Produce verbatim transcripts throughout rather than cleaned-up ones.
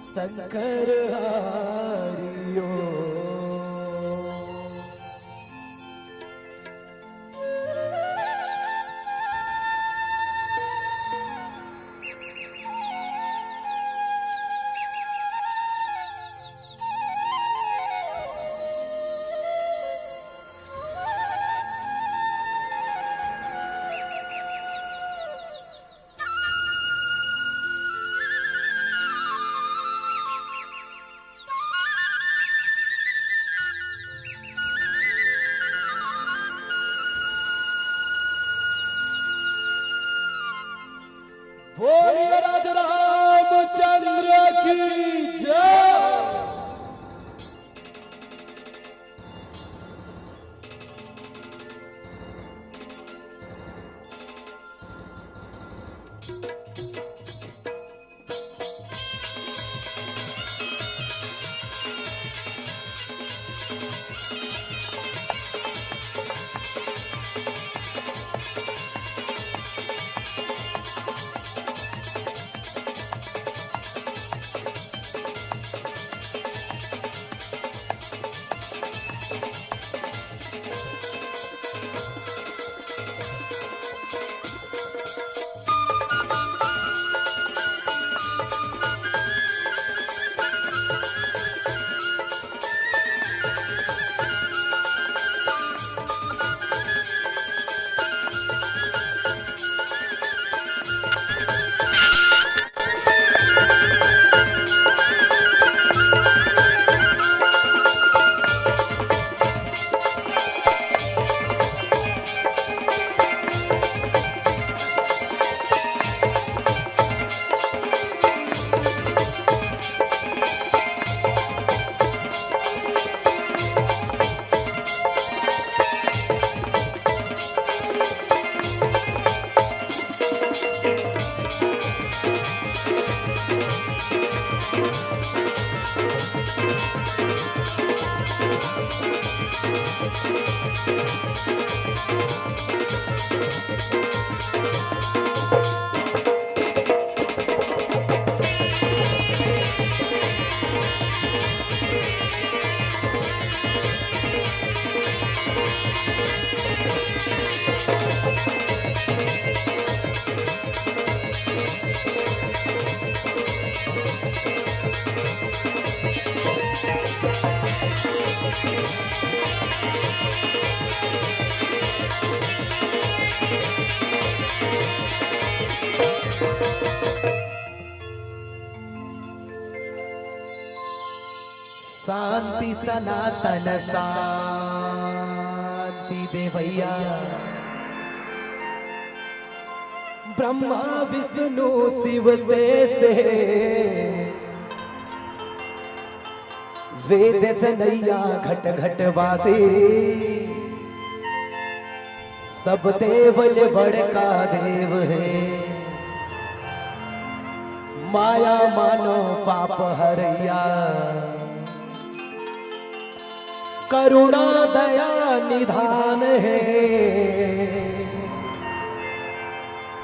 शंकर हरिओ। बोलिए राजा रामचंद्र की जय। शांति सनातन शांति दे भैया। ब्रह्मा विष्णु शिव से, से वेद जनैया घट घट वासी, सब देव ले बड़का देव हे, माया मानव पाप हरैया, करुणा दया निधान हे।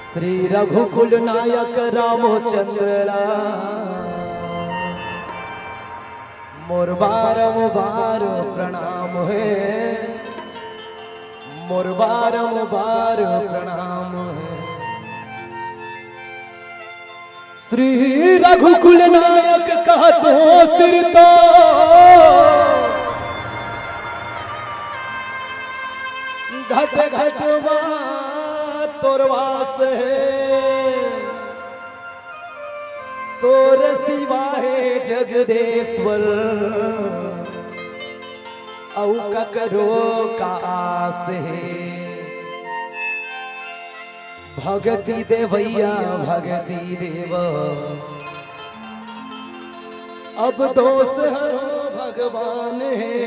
श्री रघुकुल नायक रामचंद्र ला मोर बारंबार प्रणाम हे, मोर बारंबार प्रणाम हे। श्री रघुकुल नायक कहतो सिरतो, घट घट मा तोर वास हे, तोर सिवा हे जगदेश्वर, अउ ककरो का आस हे। भगती दे भैया, भगती देव, अब दोष हरो भगवान हे।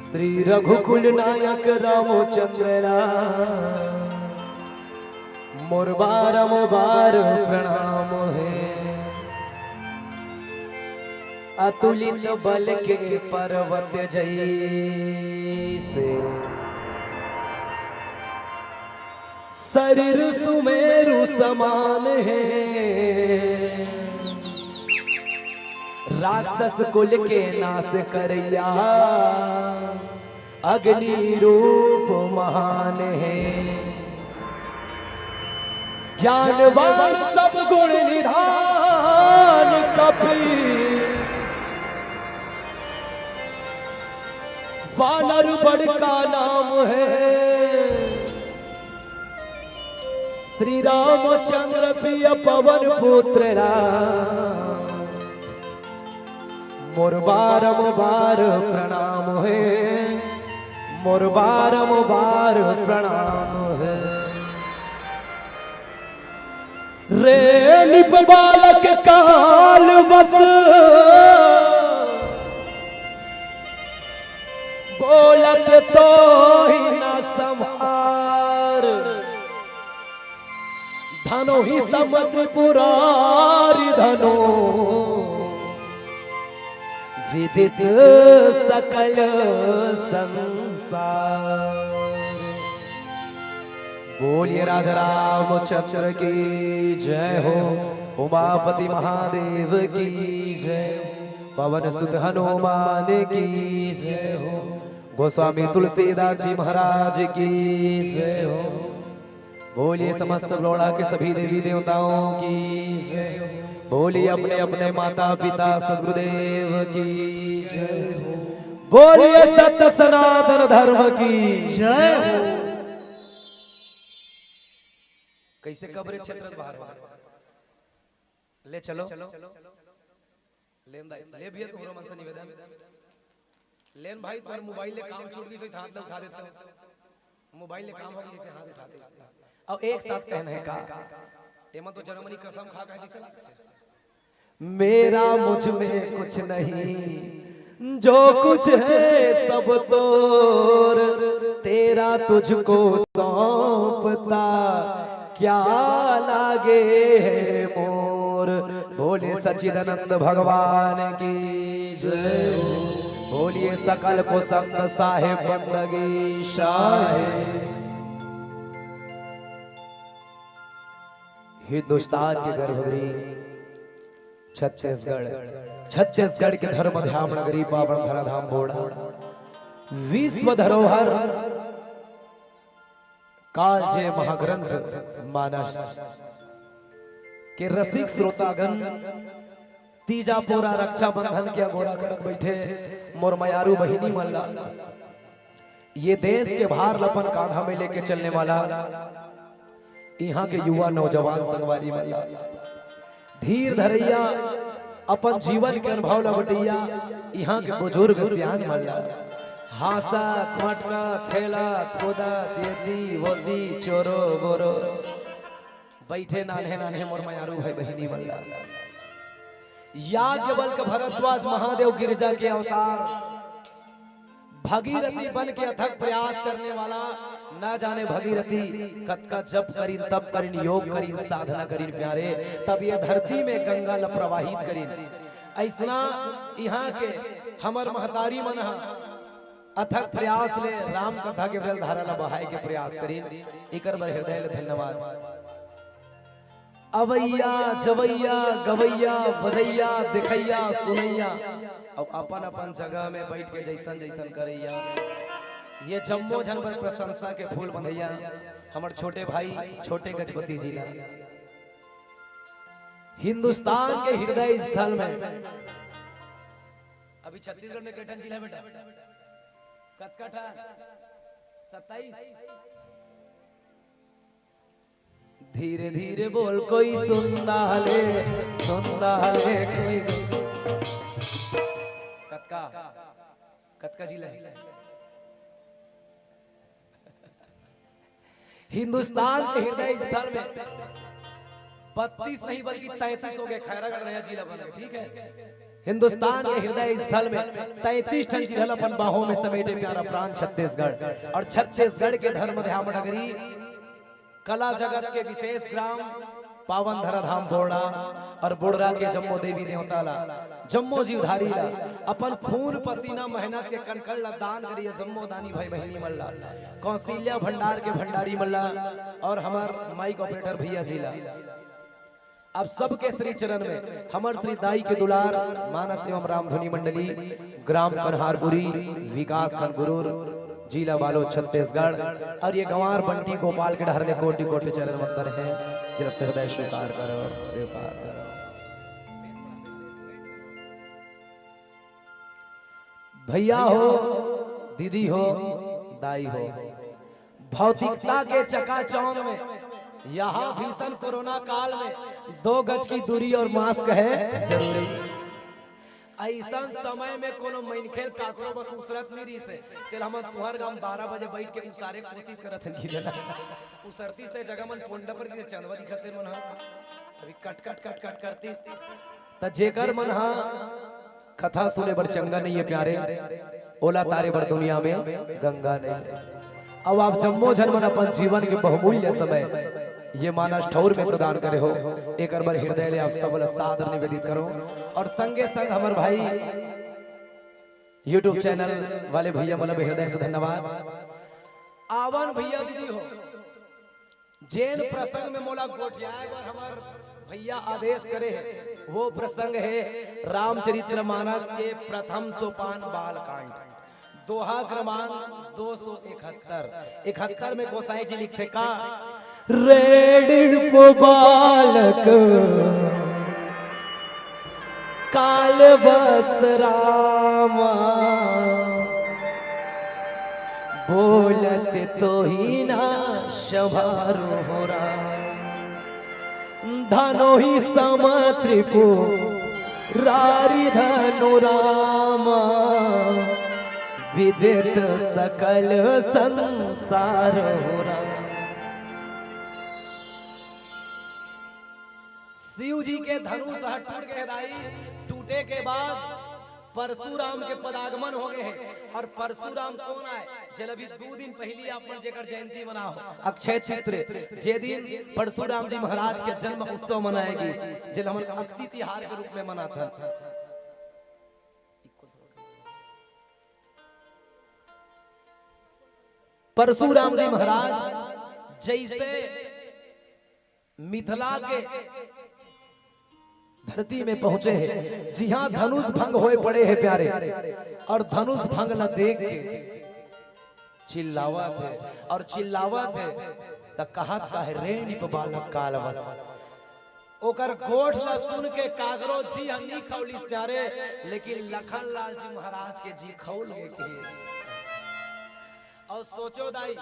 श्री रघुकुल नायक रामचंद्र ला मोर बारंबार प्रणाम हे। अतुलित बल के पर्वत जैसे, शरीर सुमेरु समान हे, राक्षस कुल के नाश करैया, अग्नि रूप महान हे। ज्ञानवान सब गुण निधान कपि, वानर बड़का नाम हे। श्री रामचंद्र प्रिय पवन पुत्र राम, मोर बारंबार प्रणाम हे, मोर बारंबार प्रणाम हे। रे नृप बालक काल बस, बोलत तोहि न सम्हार। धनोहि सम त्रिपुरारि धनो, विदित सकल संसार। बोलिए राजा रामचंद्र की जय हो, उमापति महादेव की जय, पवन सुत हनुमान की जय हो, गोस्वामी तुलसीदास जी महाराज की जय हो। बोलिए समस्त बड़ौदा के सभी देवी देवताओं की जय हो। बोलिए अपने अपने माता पिता सदगुरुदेव की जय हो। बोलिए सत्य सनातन धर्म की जय हो। कैसे कब रे क्षेत्र बाहर हो? ले चलो। लेन भाई, ले भैया तुम्हारा मन से निवेदन। लेन भाई, तुम्हारे मोबाइल ले काम छूट गई, तो हाथ ना उठा देते हो। मोबाइल ले काम हो गई, जैसे हाथ उठाते हैं। अब एक साथ कहना है का? एमा तो जर्मनी कसम खा कह दिसे। मेरा मुझ में कुछ नहीं, जो कुछ है सब तोर, तेरा तुझको सौंपता क्या लागे है मोर। बोलिए सच्चिदानंद भगवान की जय हो। बोलिए सकल कुसंग साहेब बंदगी साहेब। हिंदुस्तान के गर्भगृह छत्तीसगढ़, छत्तीसगढ़ के धर्म धाम नगरी पावन धराधाम बोड़ा, विश्व धरोहर कालजय महाग्रंथ मानस के रसिक श्रोतागण, तीजा पोरा रक्षाबंधन के अगोरा करत बैठे मोर मयारू बहिनी मन ला, ये देश के भार ल अपन कांधा में लेके चलने वाला इहाँ के युवा नौजवान संगवारी मन ला, धीर धरैया, अपन जीवन के अनुभव ला बटैया इहाँ के बुजुर्ग सियान मन ला, हाँसत, मटकत, खेलत, कूदत, एती, ओती, चोरो, बोरो, बैठे नान्हे नान्हे मोर मयारू भाई बहिनी मन ला। याज्ञवल्क्य भरद्वाज महादेव गिरजा के अवतार, भगीरथी बन के अथक प्रयास करने वाला, न जाने भगीरथी कतका जप करिन, तप करिन, योग करिन, साधना करिन प्यारे, तब ये धरती में गंगा ल प्रवाहित करिन। ऐसना इहाँ के हमर महतारी मन ह अथक प्रयास ले राम कथा के बेल धारा ल बहाए के प्रयास करिन, एकर बर हृदय ले धन्यवाद। अवैया, जवैया, गवैया, बजैया, देखैया, सुनैया, अब अपन अपन जगह में बैठ के जैसन जैसन करैया, ये जम्मो झन बर प्रशंसा के फूल बंधैया, हमर छोटे भाई, छोटे गजपति जी ला। हिंदुस्तान के हृदय स्थल में, अभी छत्तीसगढ़ में कई ठन जिला बेटा? कतका ठन? सत्ताईस। धीरे धीरे बोल, कोई सुनना हले, सुनना हले कोई। कतका, कतका जिला हे? हिंदुस्तान के हृदय स्थल में बत्तीस नहीं बल्कि तैंतीस हो गए, खैरागढ़ नया जिला बन गए, ठीक है। हिंदुस्तान के हृदय स्थल में तैंतीस ठन जिला अपन बाहों में समेटे प्यारा प्राण छत्तीसगढ़, और छत्तीसगढ़ के धर्म धाम नगरी, कला जगत के विशेष ग्राम, पावन धराधाम बोड़रा और बोड़रा के जम्मो देवी देवता ला जम्मो जीवधारी ला, अपन खून पसीना मेहनत के कनकन ला दान करिए, जम्मो दानी भाई बहिनी मन ला, कौशल्या भंडार के भंडारी मन ला, और हमर माइक ऑपरेटर भैया जी ला। आप सबके श्री चरण में हमर श्री दाई के दुलार, मानस एवं रामधुनी मंडली, ग्राम कन्हारपुरी, विकास खंड गुरूर, जिला बालोद, छत्तीसगढ़, और ये गंवार बंटी गोपाल के डहर ले कोटि कोटि चरण वंदन है। दिल से हृदय स्वीकार करो, स्वीकार करो। भैया हो, दीदी हो, दाई हो, भौतिकता के चकाचौंध में यहाँ भीषण कोरोना काल में दो गज की दूरी और मास्क है जरूरी। ऐसन समय में कोनो मनखे काकरो बर उसरत नहीं रहिस हे, तेला हमन तुंहर गांव बारह बजे बैठ के उसारे के कोशिश करत हन गिरे ला। उसरतीस ते जगह मन पोंडा पर गिरे चंदवा दिखत हे मन ह। अभी कट कट कट कट करतीस। त जेकर मन ह कथा सुने बर चंगा नहीं है प्यारे, ओला तारे बर दुनिया में गंगा नहीं है। अब आप जम्मो झन मन अपन जीवन के बहुमूल्य समय ये मानस ठौर में प्रदान करे हो, एकर बर हृदय ले आप सब ला सादर निवेदित करो। और संगे संग हमर भाई YouTube चैनल वाले भैया मन ला भी हृदय से धन्यवाद। आवन भैया दीदी हो, जेन प्रसंग में मोला गोठियाए बर हमर भैया आदेश करे हे, वो प्रसंग हे रामचरित्र मानस के प्रथम सोपान बालकांड, दोहा क्रमांक दो सौ इकहत्तर। इकहत्तर में गोसाई जी लिखथे का, रेड़िप बालक काल बस रामा, बोलत तोहि ना संभारो हो राम। धनोहि सम त्रिपुरारि धनु रामा, विदित सकल संसार हो राम। शिव जी के धनुष ह टूट गए दाई। टूटे के बाद परशुराम के पदागमन हो गए हे। और परशुराम कोन आय? जेला अभी दू दिन पहिली आप मन जेकर जयंती मनाओ, अक्षय तृतीया, जे दिन परशुराम जी महाराज के जन्म उत्सव मनाए गिस, जेला हमन अक्ति तिहार के रूप में मनाथन। परशुराम जी महाराज जैसे मिथिला के धरती में पहुंचे हे, जिहां धनुष भंग होए पड़े हे प्यारे, और धनुष भंग ला देख के चिल्लावत हे, और चिल्लावत हे त कहत का हे, "रेणिप बालक कालवश।" ओकर गोठ ला सुन के कागरो जी ह नी खौलिस प्यारे, लेकिन लखन लाल जी महाराज के जी खौल गे के। और सोचो दाई,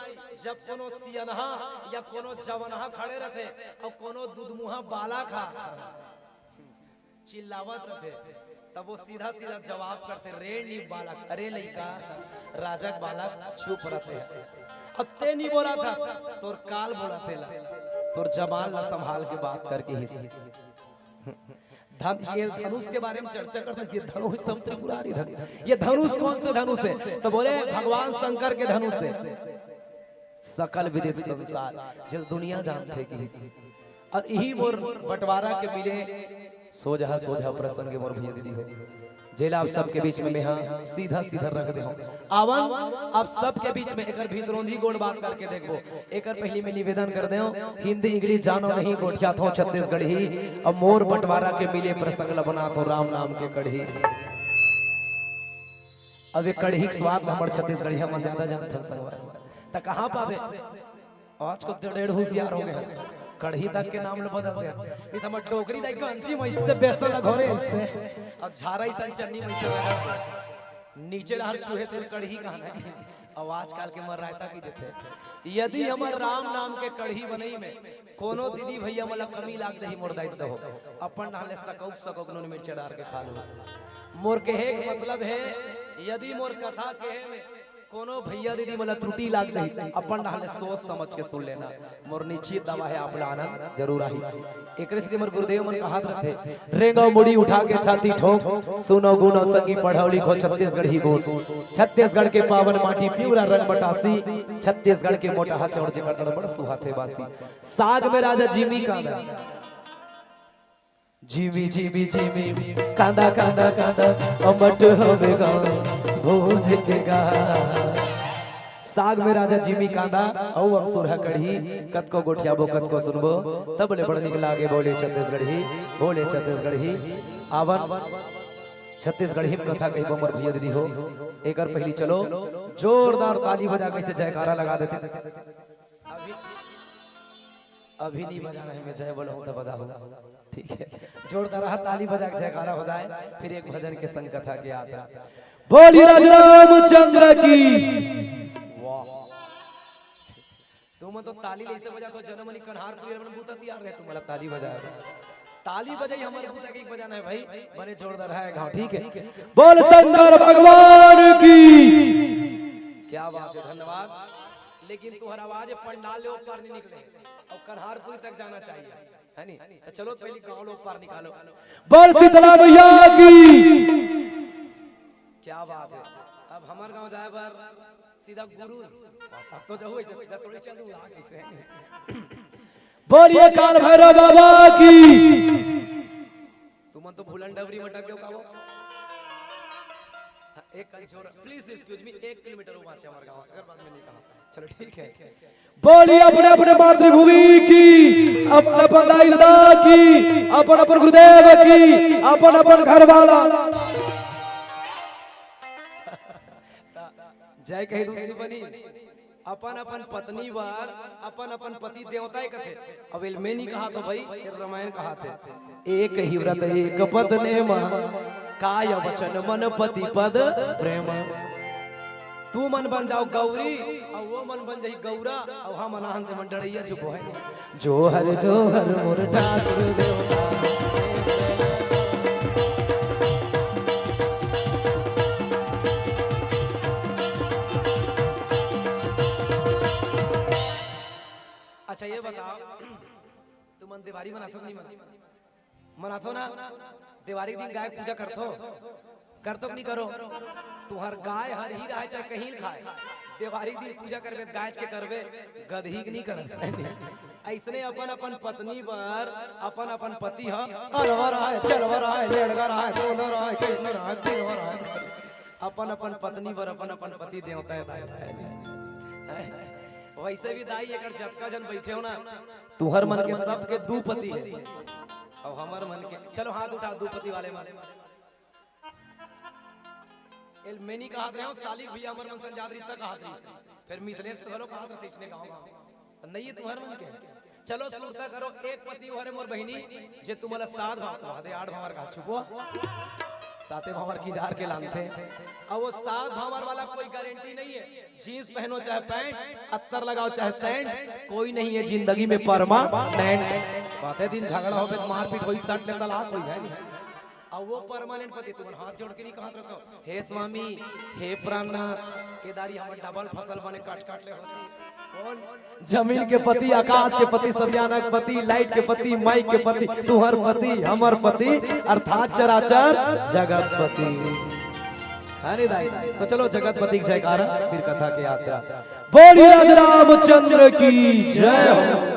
जब कोनो सियनहा या कोनो जवनहा खड़े रथे और कोनो दुधमुहा बालक हा चिल्लावत रथे, तब वो सीधा सीधा जवाब करथे, "रेणिप बालक, अरे लइका, राजक बालक, चुप रथे।" अत्ते नहीं बोला था, तोर काल बोला थे ला, तोर जबान ला संभाल के बात करके ही धन, ये धनुष के बारे में चर्चा करते हैं, ये धनुष सब त्रिपुरारी धनुष। ये धनुष कौन से धनुष है? तो बोले, भगवान शंकर के धनुष है। सकल विदित संसार, जल दुनिया जानथे कि और यही मोर बंटवारा के मिले सोझा सोझा प्रसंग मोर भैया दीदी हो, जेला आप सबके बीच में मेहा सीधा सीधा रख दे हो। आवन, आप सबके बीच में एकर भीतरोंधी गोड़ बात करके देखबो। एकर पहली मैं निवेदन कर दे हो, हिंदी इंग्लिश जानो नहीं, गोठिया थो छत्तीसगढ़ी। अब मोर बंटवारा के मिले प्रसंग ल बना थो राम नाम के कढ़ी। अब ये कढ़ी के स्वाद हमर छत्तीसगढ़िया मन ज्यादा जानथन संगवारी। त कहाँ पाबे? आज को तो डेढ़ होशियार हो गए हैं। कढ़ी तक के नाम ल बदल दे। नहीं तो हमर डोकरी दाई कंची में इससे बेसन ल घोरे इससे। और झारा इसन चन्नी में इससे नीचे लहर छुहे तेल कढ़ी कहना है। और आजकल के मर रायता की देते। यदि हमर राम नाम के कढ़ी बनई में कोनो दीदी भैया मन ला कमी लाग जाही मोर दाई दहो, अपन डाहन ले सकौक सकौक नून मिर्चा डार के खा लो। मोर कहे के मतलब है, यदि मोर कथा कहे में कोनो भैया दीदी मन ला त्रुटि लाग जाही, अपन डाहन ले सोच समझ के सुन लेना। मोर निश्चित दावा है, आप ला आनंद जरूर आही। एकरे सेती मोर गुरुदेव मन कहत रथे, "रेंगो मुड़ी उठा के छाती ठोक, सुनो गुनो संगी पढ़ो लिखो छत्तीसगढ़ी बोल। छत्तीसगढ़ के पावन माटी पिवरा रंग मटासी, छत्तीसगढ़ के मोटहा चौड़ जेकर अड़बड़ सुहाथे बासी।" साग में राजा जिमी काला, झिमी झिमी झिमी, कांदा कांदा कांदा, अमट हवे गा भोज के गा। साग में राजा झिमी कांदा, अउ अमसुरहा कढ़ी, कतको गोठियाबो, कतको सुनबो, तब ले बड़ निक लागे बोले छत्तीसगढ़ी, बोले छत्तीसगढ़ी। आवन छत्तीसगढ़ी में कथा कही बमर भैया दीदी हो। एकर पहली चलो जोरदार ताली बजा, कैसे जयकारा लगा देते। अभी, अभी नहीं बजाना है, मैं जय बोला हूँ तो बजा हूँ। ठीक है, जोरदार ताली बजा के जयकारा हो जाए, फिर एक भजन के संग कथा के आता। बोलिए राज रामचंद्र की। वाह, तुम तो ताली ले से बजा तो जनमनी कन्हार पूरी मन बूता तैयार रहे, तुम्हारा ताली बजाए। ताली बजाई, हमारे बूता के एक बजाना है भाई, बने जोरदार है गाँव। ठीक है, बोल शंकर भगवान की। क्या बात है, धन्यवाद। लेकिन तुम्हारा आवाज पंडाल ले ऊपर नहीं निकले और कन्हारपुरी तक जाना चाहिए, है नी? तो चलो पहले गाँव लोग पार निकालो। बोल शीतला मैया की। क्या बात है। अब हमार गाँव जाए बर सीधा गुरु, तब तो जाऊ, सीधा थोड़ी चल दूंगा कैसे। बोलिए काल भैरव बाबा की। तुमन तो भूलन डबरी में अटक गए का वो? हाँ, एक कल छोड़, please excuse me, एक किलोमीटर वो बाँचे हमारे गाँव, अगर बाद में नहीं कहा। चलो ठीक है। बोलिए अपने अपने मातृभूमि की, अपन अपन दाई ददा की, अपन अपन गुरुदेव की, अपन अपन घर वाला। जय कही दूध नहीं बनी। अपन अपन पत्नी बर अपन अपन पति देवता ही कथे। अब एल मैं नहीं कहा तो भाई, ये रामायण कहा थे। एक ही व्रत एक पत्नी मा, काय वचन मन पति पद प्रेम। तू मन बन जाओ गौरी, और वो मन बन जाई गौरा, और हम अनहन दे मन डरैया चुप है। जोहर जोहर मोर ठाकुर देवता। अच्छा, ये बताओ, तुमन देवारी मनाथो कि नहीं मना? मनाथो ना? देवारी के दिन गाय के पूजा करथो, करथो कि नहीं करो? तुहर गाय हरही रहे चाहे कहीं खाए, देवारी के दिन पूजा करबे, गाय के करबे, गदही के नहीं करस। ऐसने अपन अपन पत्नी बर अपन अपन पति ह अलवर आए, चलवर आए, लेड़गर आए, कोदर आए, किन्नर आए, किन्नर आए। अपन अपन पत्नी बर अपन अपन पति देवता है, दाई, दाई। वैसे भी दाई, अगर जतका जन बैठे हो ना, तुहर मन के सबके दू पति है, और हमर मन के, चलो हाथ उठा, दू पति वाले मन। एल मैं नहीं कहत रहे हो, सालिक भैया हमर मन संजात रही तक कहत रही, फिर मिथलेश तो घलो कहत रहे इसने गाँव गाँव। तो नहीं है तुहर मन के। चलो सुरता करो, एक पति हरे मोर बहिनी, जे तुम्हारा सात भाव, कहा दे आठ भावर कहा चुपो, साते भावर की जार के लानथे। अब वो सात भावर वाला कोई गारंटी नहीं है। जींस पहनो चाहे पैंट, अत्तर लगाओ चाहे सेंट, कोई नहीं है जिंदगी में परमानेंट। बातें दिन झगड़ा हो, मारपीट होई, सट ले तलाक होई है। अब वो परमानेंट पति, तुमन हाथ जोड़ के नहीं कहत रहतो, हे स्वामी, हे प्राणनाथ, ए दारी हमर डबल फसल बने, काट काट ले होती। कौन? जमीन के पति, आकाश के पति, समियाना के पति, लाइट के पति, माइक के पति, तुहर पति, हमर पति, अर्थात चराचर जगतपति। है नहीं दाई? तो चलो जगतपति की जयकारा, फिर कथा के यात्रा। बोलिए राज रामचंद्र की जय हो।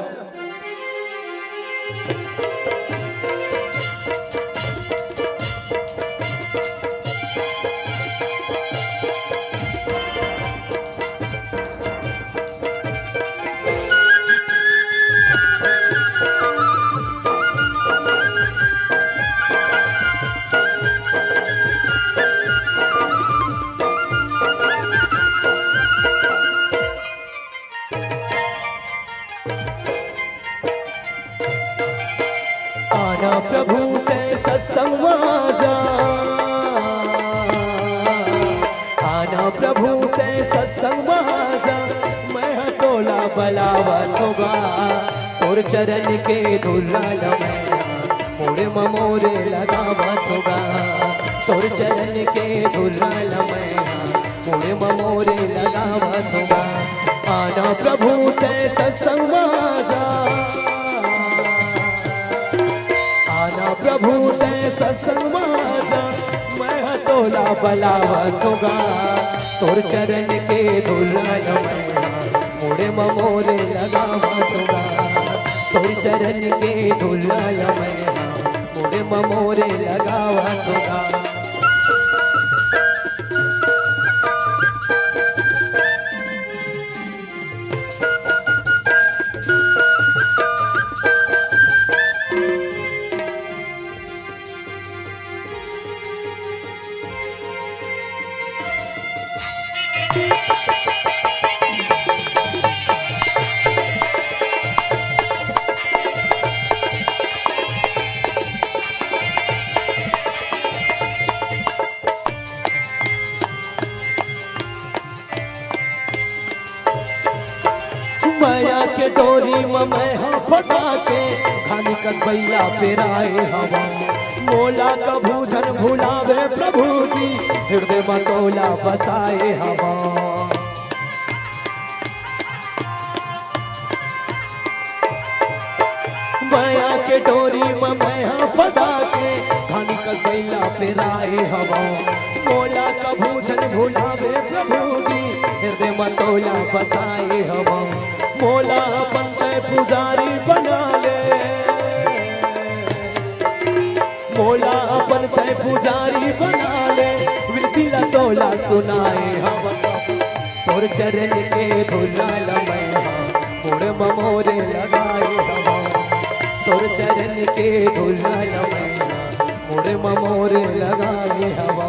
आना प्रभु तै सत्संग मा जा, आना प्रभु तै सत्संग मा जा, मैं ह तोला बलावत हों गा, तोर चरण के धुला ल मैं मुड़ म मोरे लगावत हों गा, तोर चरण के धुला ल मैं मुड़ म मोरे लगावत हों गा। आना प्रभु तै सत्संग मा जा, आना प्रभु तै सत्संग मा जा, मैं ह तोला बलावत हों गा, तोर चरण के धुला ल मैं मुड़ म मोरे लगावत हों गा, तोर चरण के धुला ल मैं मोरे म मोरे लगावत होगा। मया के डोरी म मैं ह फंसा के, खानी कस बइला पेराए हवा। मोला कभू झन भुलावे प्रभु जी, हृदय म तोला बसाए हवा। मया के डोरी म मैं ह फंसा के, खानी कस बइला पेराए हवा। मोला कभू झन भुलावे प्रभु जी, हृदय म तोला बसाए हवा। मोला अपन तै पुजारी बना ले, मोला अपन तै पुजारी बना ले, विनती ला तोला सुनाए हवा। तोर चरण के धुला ल मैं हा, मोरे म मोरे लगाए हवा। तोर चरण के धुला ल मैं हा, मोरे म मोरे लगाए हवा।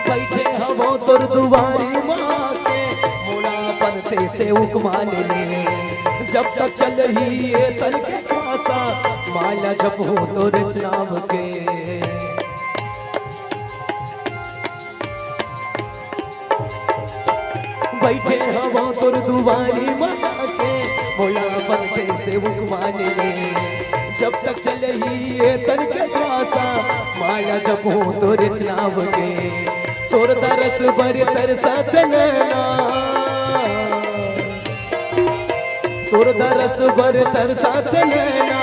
बइठे हवं तोर दुवारी म आके, मोला अपन तै सेवक मान ले। जब तक चलही ए तन के सासा, माला जपहूं तोरेच नाम के। बइठे हवं तोर दुवारी म आके, मोला अपन तै सेवक मान ले। जब तक चलही ए तन के सासा, माला जपहूं तोरेच नाम के। तोर दरस बर तरसत नैना, तोर दरस बर तरसत नैना,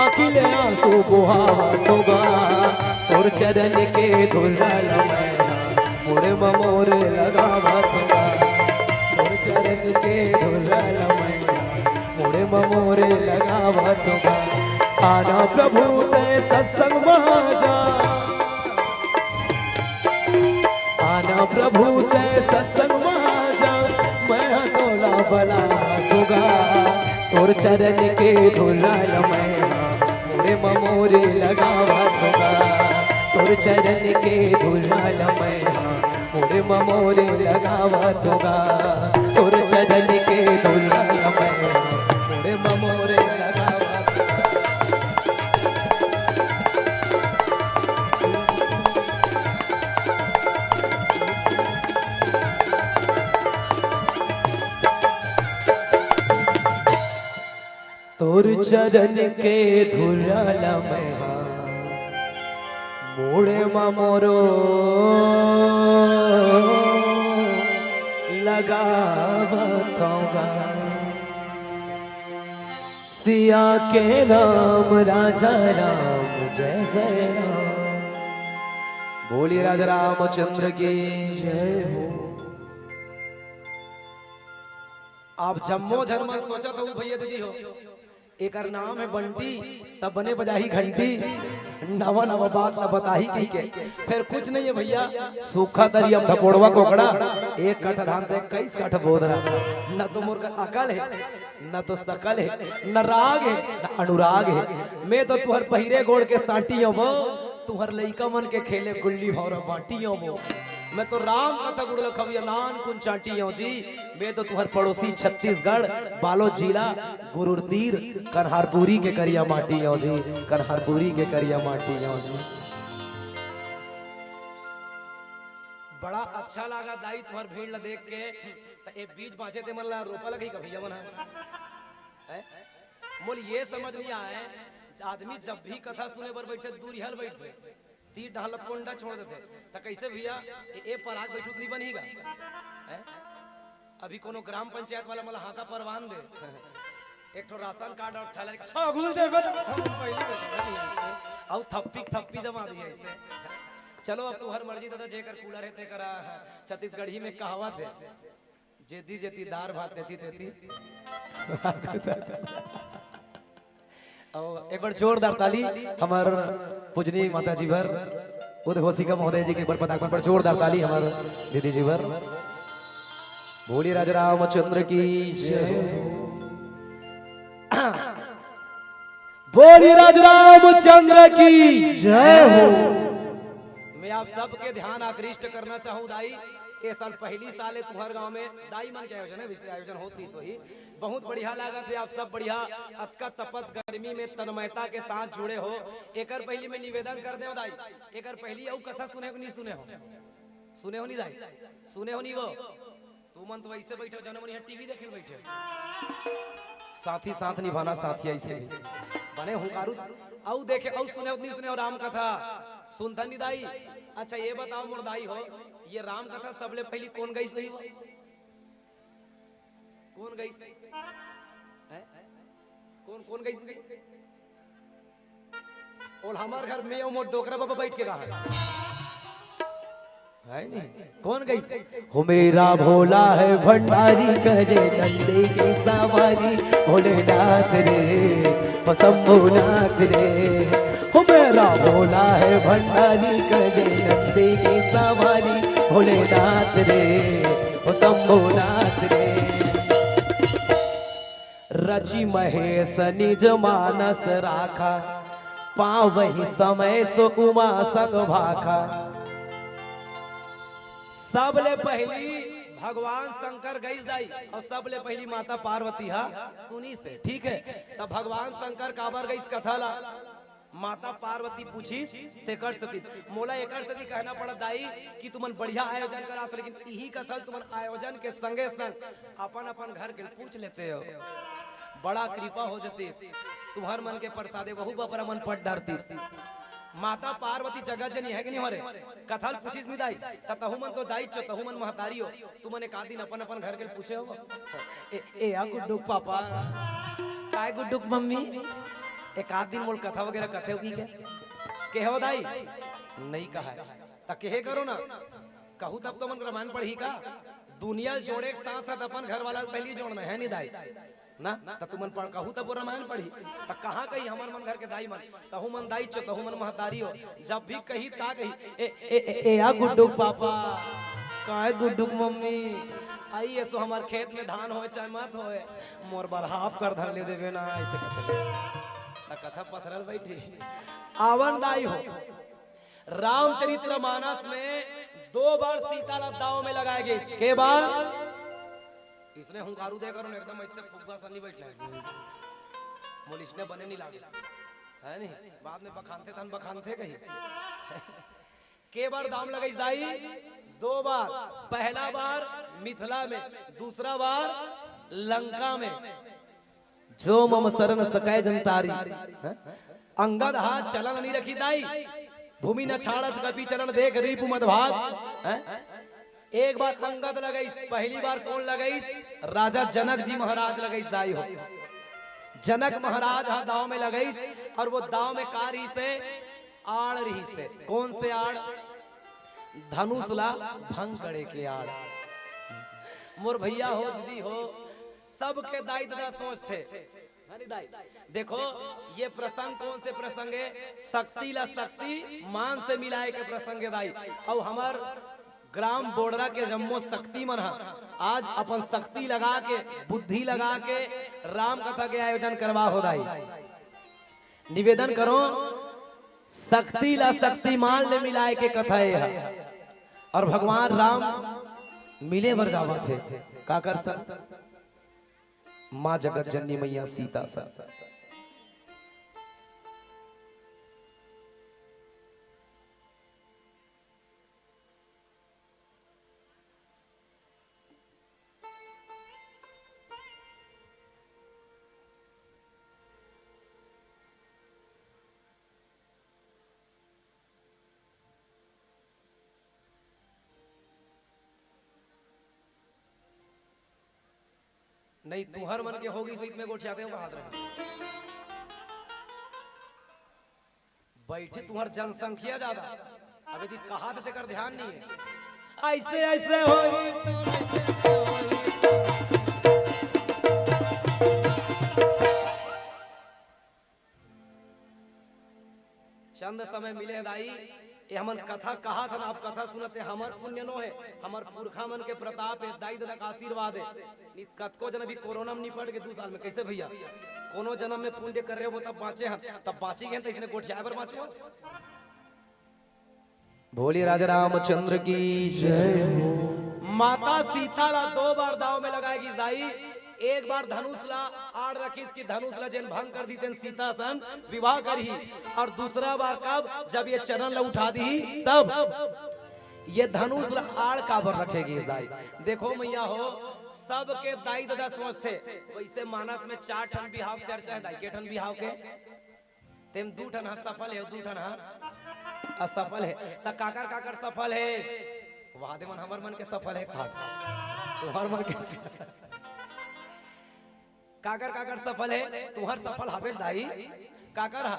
आँखी ले आंसू बोहावत होगा। तोर चरण के धुला ल मैं हा, मोरे म मोरे लगावत होगा। तोर चरण के धुला ल मैं हा, मोरे म मोरे लगावत होगा। आना प्रभु तै सत्संग म जा, आना प्रभु तै सत्संग म जा, मैं ह तोला बलावत होगा। तोर चरण के धुला ल मैं हा, मोरे म मोरे लगावत होगा। तोर चरण के धुला ल मैं हा, मोरे म मोरे लगावत होगा। तोर चरण के धुला ल मैं हा, मोरे म मोरे लगावत होगा। तोर चरण के धुला ल मैं हा, मोरे म मोरो लगावत होगा। सिया के राम, राजा राम, जय जय राम। बोलिए राजा रामचंद्र की जय हो। आप जम्मो झन मन सोचत हो भैया दीदी हो, एकर नाम है बंटी, तब बने बजाही घंटी, नवा नवा बात ला बताही कहिके। फेर कुछ नहीं है भैया, सूखा तरिया म धपोड़वा कोकड़ा, एक काठा धान ते इक्कीस काठा बोदरा। न तो मोर कर अकल है, न तो सकल है, न राग है, न अनुराग है। मैं तो तुहर पहिरे गोड़ के सांटी हंव वो, तुहर लइका मन के खेले गुल्ली भौंरा बांटी हंव वो। मैं तो राम कथा गुड़ ल खवइया नानकुन चांटी हंव जी। मैं तो तुहर पड़ोसी छत्तीसगढ़, बालोद जिला, गुरूर तीर, कन्हारपुरी के करिया माटी हंव जी, कन्हारपुरी के करिया माटी हंव जी। बड़ा अच्छा लागा दाई तुहर भीड़ ल देख के। त ए बीच बांचे ते मन ला रोपा लगही का भैया मन ह? हैं? मोल ये समझ नहीं आए, आदमी जब भी कथा सुने बर बैठथे, दूरिहा ले बैठथे, तीर डहर ला पोंडा छोड़ देथे। त कइसे भइया, ए, ए पराग बैठू त नइ बनही गा? हैं? अभी कोनो ग्राम पंचायत वाला मोला हांका परवान दे, एक ठो राशन कार्ड अउ थैला, हाँ, घुल दे, बता, हम पहली बेर अउ थप्पी के थप्पी जमा दिया अइसे। चलो, अब तुहर मर्जी दादा, जेकर कूलर हे तेकर, छत्तीसगढ़ी में कहावत हे, जेती जेती दार भात, तेती तेती। अउ एक बार जोरदार ताली हमर पूजनीय माता जी बर, उद्घोषिका महोदय जी के एक बार पताक बर जोरदार ताली हमर दीदी जी बर। बोलिए राजा रामचंद्र की जय हो। बोलिए राजा रामचंद्र की जय हो। मैं आप सबके ध्यान आकृष्ट करना चाहूँ दाई, ए साल पहली साल हे तुहर गांव में दाई मन के आयोजन हे, वइसे आयोजन होत नइ होही, बहुत बढ़िया लागत हे। आप सब बढ़िया अतका तपत गर्मी में तन्मयता के साथ जुड़े हो। एकर पहली मैं निवेदन कर देव दाई, एकर पहली अउ कथा सुने हो कि नइ सुने हो? सुने हो नइ दाई? सुने हो नइ वो? तुमन तो वइसे बइठे हो, जनो मन इहाँ टीवी देखे ल बइठे हो। साथी साथ निभाना साथिया, अइसे ही बने हुंकारू। अउ देखे, अउ सुने हो, नइ सुने हो राम कथा? सुनथन नइ दाई? अच्छा, ये बताओ मोर दाई हो, ये राम कथा सबले पहली कोन गइस होही वो? कोन गइस? हैं? कोन, कोन गइस? ओल हमर घर में अउ मोर डोकरा बाबा बइठ के गा हे। हे नहीं? कोन गइस? हो मेरा भोला है भंडारी, करे नंदी की सवारी, भोलेनाथ रे, ओ शंभुनाथ रे। हो मेरा भोला है भंडारी, करे नंदी की सवारी, भोलेनाथ रे, ओ शंभुनाथ रे। रचि महेश निज मानस राखा, पावहि समय सो उमा संग भाखा। सबले पहली भगवान शंकर गइस दाई, अउ सबले पहली माता पार्वती हा सुनिस हे, ठीक हे। त भगवान शंकर काबर गइस कथा ला? माता पार्वती पूछिस, तेकर सेती मोला एकर सेती कहना पड़त दाई कि तुमन बढ़िया आयोजन करात हो, लेकिन इही कथा ल तुमन आयोजन के संगे संग अपन अपन घर के पूछ लेते हो, बड़ा कृपा हो जतिस। तुहर मन के प्रसादे वहू बपरा मन पट डरतिस। माता पार्वती जगत जननी हे कि नइ हो रे? कथा ल पूछिस नइ दाई, त तहू मन तो दाई चो, तहू मन महतारी हो, तुमन एक आध दिन अपन अपन घर के पूछे हो। ए, ए, आ गुड्डू के पापा, काय गुड्डू के मम्मी, एक आध दिन मोल कथा वगैरह कथे होगी के? केहे हो दाई? नइ कहय। त केहे करो ना, कहू तब तो मन रामायण पढ़ही का? दुनिया ल जोड़े के साथ साथ अपन घर वाला ल पहली जोड़ना हे नइ दाई? ना, त तुमन पढ़, कहू तब वो रामायण पढ़ही। त कहाँ कही हमर मन घर के दाई मन, तहू मन दाई चो, तहू मन महतारी हो, जब भी कही त का कही, ए, ए, ए, ए, आ गुड्डू के पापा, काय गुड्डू के मम्मी, आई एसो हमर खेत में धान होय चाहे मत होय, मोर बर हाफ कर धन ले देबे ना, अइसे कथे। त कथा पथरल बइठी। आवन दाई हो, रामचरित्र मानस में दो बार सीता ला दाव में लगाय गिस। के बार? इसने हुंकारू दे करो ना, एकदम अइसे फुग्गा सा नइ बइठना हे। मोला इसने बने नइ लागे, हे नहीं? बाद में बखानथे तहन बखानथे कही। के बार दाव में लगाइस दाई? दो बार। पहला बार मिथिला में, दूसरा बार लंका में। जो मम सरन सकय जन तारी। हैं? अंगद हा चलन नइ रखिस दाई, भूमि न छाड़त कपि चरण, देख रिपु मद भाग। हैं? एक बार अंगद लगाइस, पहली बार कोन लगाइस? राजा जनक जी महाराज लगाइस दाई हो। जनक महाराज हा दाव में लगाइस, अउ वो दाव में का रहिस हे? आड़ रहिस हे। कोन से आड़? धनुष ला भंग करे के आड़। मोर भइया हो, दीदी हो, सबके दाई ददा सोचथे। हाँ नहीं दाई? देखो, ये प्रसंग कोन से प्रसंग हे? शक्ति ला शक्ति मान से मिलाय के प्रसंग हे दाई। अउ हमर ग्राम बोड़रा के जम्मो शक्ति मन हा आज अपन शक्ति लगा के, बुद्धि लगा के राम कथा के आयोजन करवा हो दाई। निवेदन करो, शक्ति ला शक्तिमान ले मिलाय के कथा ए हा। अउ भगवान राम मिले बर जावत हे, काकर संग? माँ जगत जननी मैया सीता संग। नहीं, तुहर मन के होगी, सहित में गोठियाते हो, कहात रहे। बैठी, तुहर जनसंख्या ज्यादा। अब यदि कहात हे, तेकर ध्यान नहीं है। ऐसे, ऐसे होई तो, ऐसे, ऐसे होई तो। चंद समय मिले हे दाई, ये हमन कथा कहात हन, आप कथा सुनत हे, हमर पुण्य नो हे, हमर पुरखा मन के प्रताप हे, दाई ददा का आशीर्वाद हे। नहीं कतको जन अभी कोरोना में निपट के दू साल में, कैसे भैया? कोनो जन्म में पुण्य करे हो तब बाँचे हन, तब बाँची गए हन, त इसने गोठियाए बर बाँचे हो। भोले राजा रामचंद्र की जय हो। माता सीता ला दो बार दाव में लगाए गिस दाई। एक बार धनुष ला आड़ रखिस कि धनुष ला जेन भंग कर दी तेन सीता सन विवाह करही, और दूसरा बार कब, जब ये चरण ला उठा दी तब। ये धनुष ला आड़ काबर रखे गिस दाई? देखो मैया हो, सबके दाई ददा सोचथे, वैसे मानस में चार ठन बिहाव चर्चा हे दाई। के ठन बिहाव के? तेम दू ठन ह सफल हे, दू ठन ह असफल हे। त काकर काकर सफल हे? वाह दे मन, हमर मन के सफल हे कहा, तुहर मन के सफल। काकर काकर सफल हे? तुहर सफल हबेच दाई। काकर ह?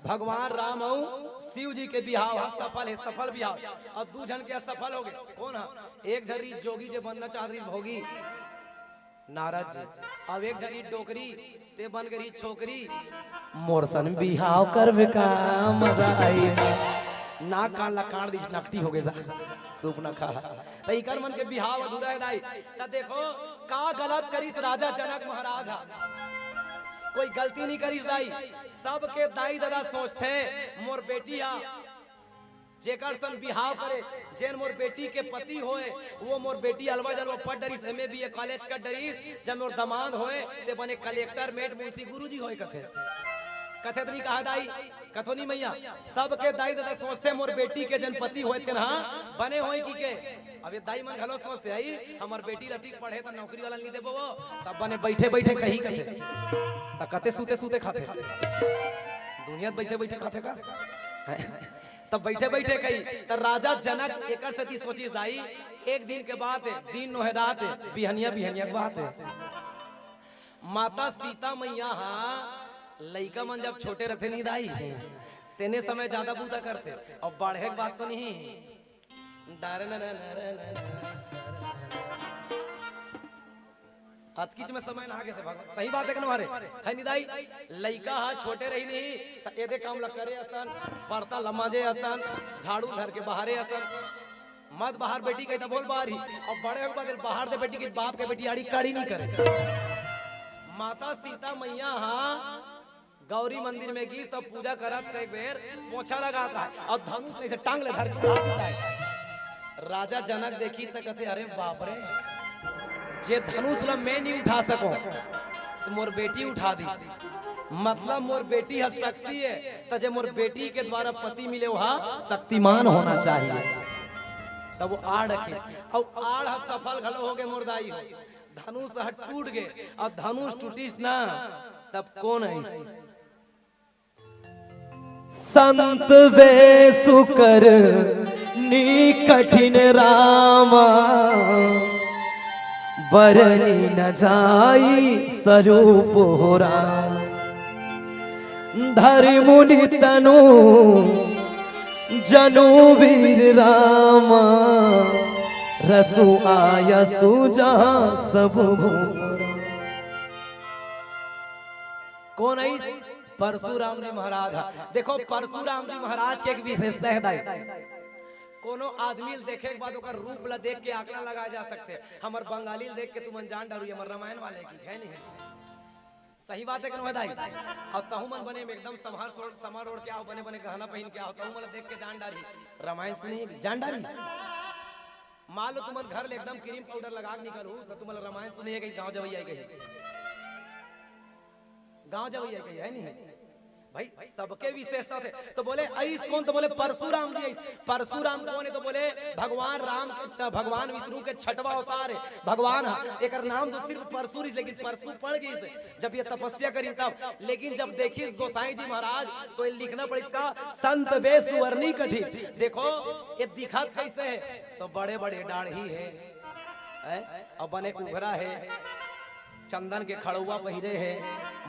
भगवान राम अउ शिव जी के बिहाव ह सफल हे, सफल बिहाव। अउ दू झन के असफल हो गे। कोन ह? एक झन रही जोगी जे बनना चाहत रही भोगी, नारद जी। अब एक झन रही डोकरी, ते बन गई छोकरी। मोर सन बिहाव करबे का, मजा आई। नाक कान ला काट दीस, नकटी हो गे सा, सूप न खा। त इकर मन के बिहाव अधूरा हे दाई। त देखो का गलत करिस राजा जनक महाराज हा। कोई गलती नहीं करिस दाई। सबके दाई ददा सोचथे मोर बेटी हा, जेकर सन बिहाव करे, जेन मोर बेटी के पति होय, वो मोर बेटी अलवा जलवा पढ़ डरिस, एमए बीए कॉलेज कर डरिस, जब मोर दमाद होय, ते बने कलेक्टर, मेट, मुंशी, गुरुजी होय कथे। कथे त नहीं कहा दाई, कथो नहीं मैया, सबके दाई ददा सोचथे मोर बेटी के जेन पति होय तेन हा बने होय कि के। अब ये दाई मन घलो सोचथे, आई हमर बेटी ला ठीक पढ़े त नौकरी वाला नहीं देबो वो, तब बने बैठे बैठे कही कथे, त कते सूते सूते खाथे, दुनिया त बैठे बैठे खाथे का? तब बैठे बैठे कही, त राजा जनक एकर सेती सोचिस दाई, एक दिन के बात हे, दिन नोहे रात हे, बिहनिया बिहनिया के बात हे। माता सीता मैया हा लइका मन जब छोटे रथे नहीं दाई, तेने समय ज्यादा बूता करथे, अउ बढ़े के बात तो नहीं। डारे ना ना ना ना ना। अतकीच में समय नहा गे थे भगवान। सही बात हे कि नो हरे? हे निदाई, लइका हा छोटे रही नहीं, त एदे काम ला करे असन, परता लमाजे असन, झाड़ू घर के बाहरे असन। मत बाहर बेटी कही त बोल बाहर ही। अउ बड़े हो बदल बाहर दे बेटी के बाप के बेटी आड़ी काड़ी नहीं करे। माता सीता मैया हा गौरी मंदिर में गी, सब पूजा करत के एक बेर पोछा लगात हे अउ धनुष ऐसे टांग ले धर के उड़ा देता हे। राजा जनक देखी त कथे, "अरे बाप रे, जे धनुष ला मैं नहीं उठा सको, त मोर बेटी उठा दीस। मतलब मोर बेटी ह शक्ति हे, त जे मोर बेटी के द्वारा पति मिले, वह शक्तिमान होना चाहिए।" तब वो आड़ रखिस, अउ आड़ ह सफल घलो हो गे मोर दाई हो। धनुष ह टूट गे, अउ धनुष टूटिस ना, तब कोन आइस? संत वेसु करनी कठिन रामा, बरनी न जाई सरूप हो राम। धरि मुनि तनु जनु वीर रामा, रसु आयसु जहाँ सब भूप। कोन आइस? परशुराम जी महाराज हा। देखो, परशुराम जी महाराज के एक विशेषता हे दाई, कोनो आदमी ल देखे के बाद ओकर रूप ल देख के आकलन लगाए जा सकथे। हमर बंगाली ल देख के तुमन जान डारहू, हमर रामायण वाले की हे नहीं हे? सही बात हे कि नो हे दाई? अउ तहू मन बने में एकदम समार सोड़, समार ओढ़ के आव, बने बने गहना पहिन के आव, तहू मन ल देख के जान डारही, रामायण सुनही, जान डारही। मान लो तुमन घर ले एकदम क्रीम पाउडर लगा के निकलहू, त तुमन ल रामायण सुनही कही, गाँव जवई आय कही। गाँव जवई आय कही, हे नहीं हे? भाई, सबके विशेषता होथे। त बोले, "अइस कोन?" त बोले, "परशुराम जी अइस।" परशुराम कोन हे? त बोले, "भगवान राम के छ-, भगवान विष्णु के छठवां अवतार हे भगवान ह।" एकर नाम तो सिर्फ परशु रहिस, लेकिन परशु पड़ गिस जब ये तपस्या करिन तब। लेकिन जब देखिस गोसाई जी महाराज, तो ये लिखना पड़िस का, "संत वेसु करनी कठिन।" देखो, ये दिखत कैसे हे? तो बड़े बड़े डाढ़ी हे, हैं? अउ बने उघरा हे। चंदन के खड़ुआ पहिरे हे,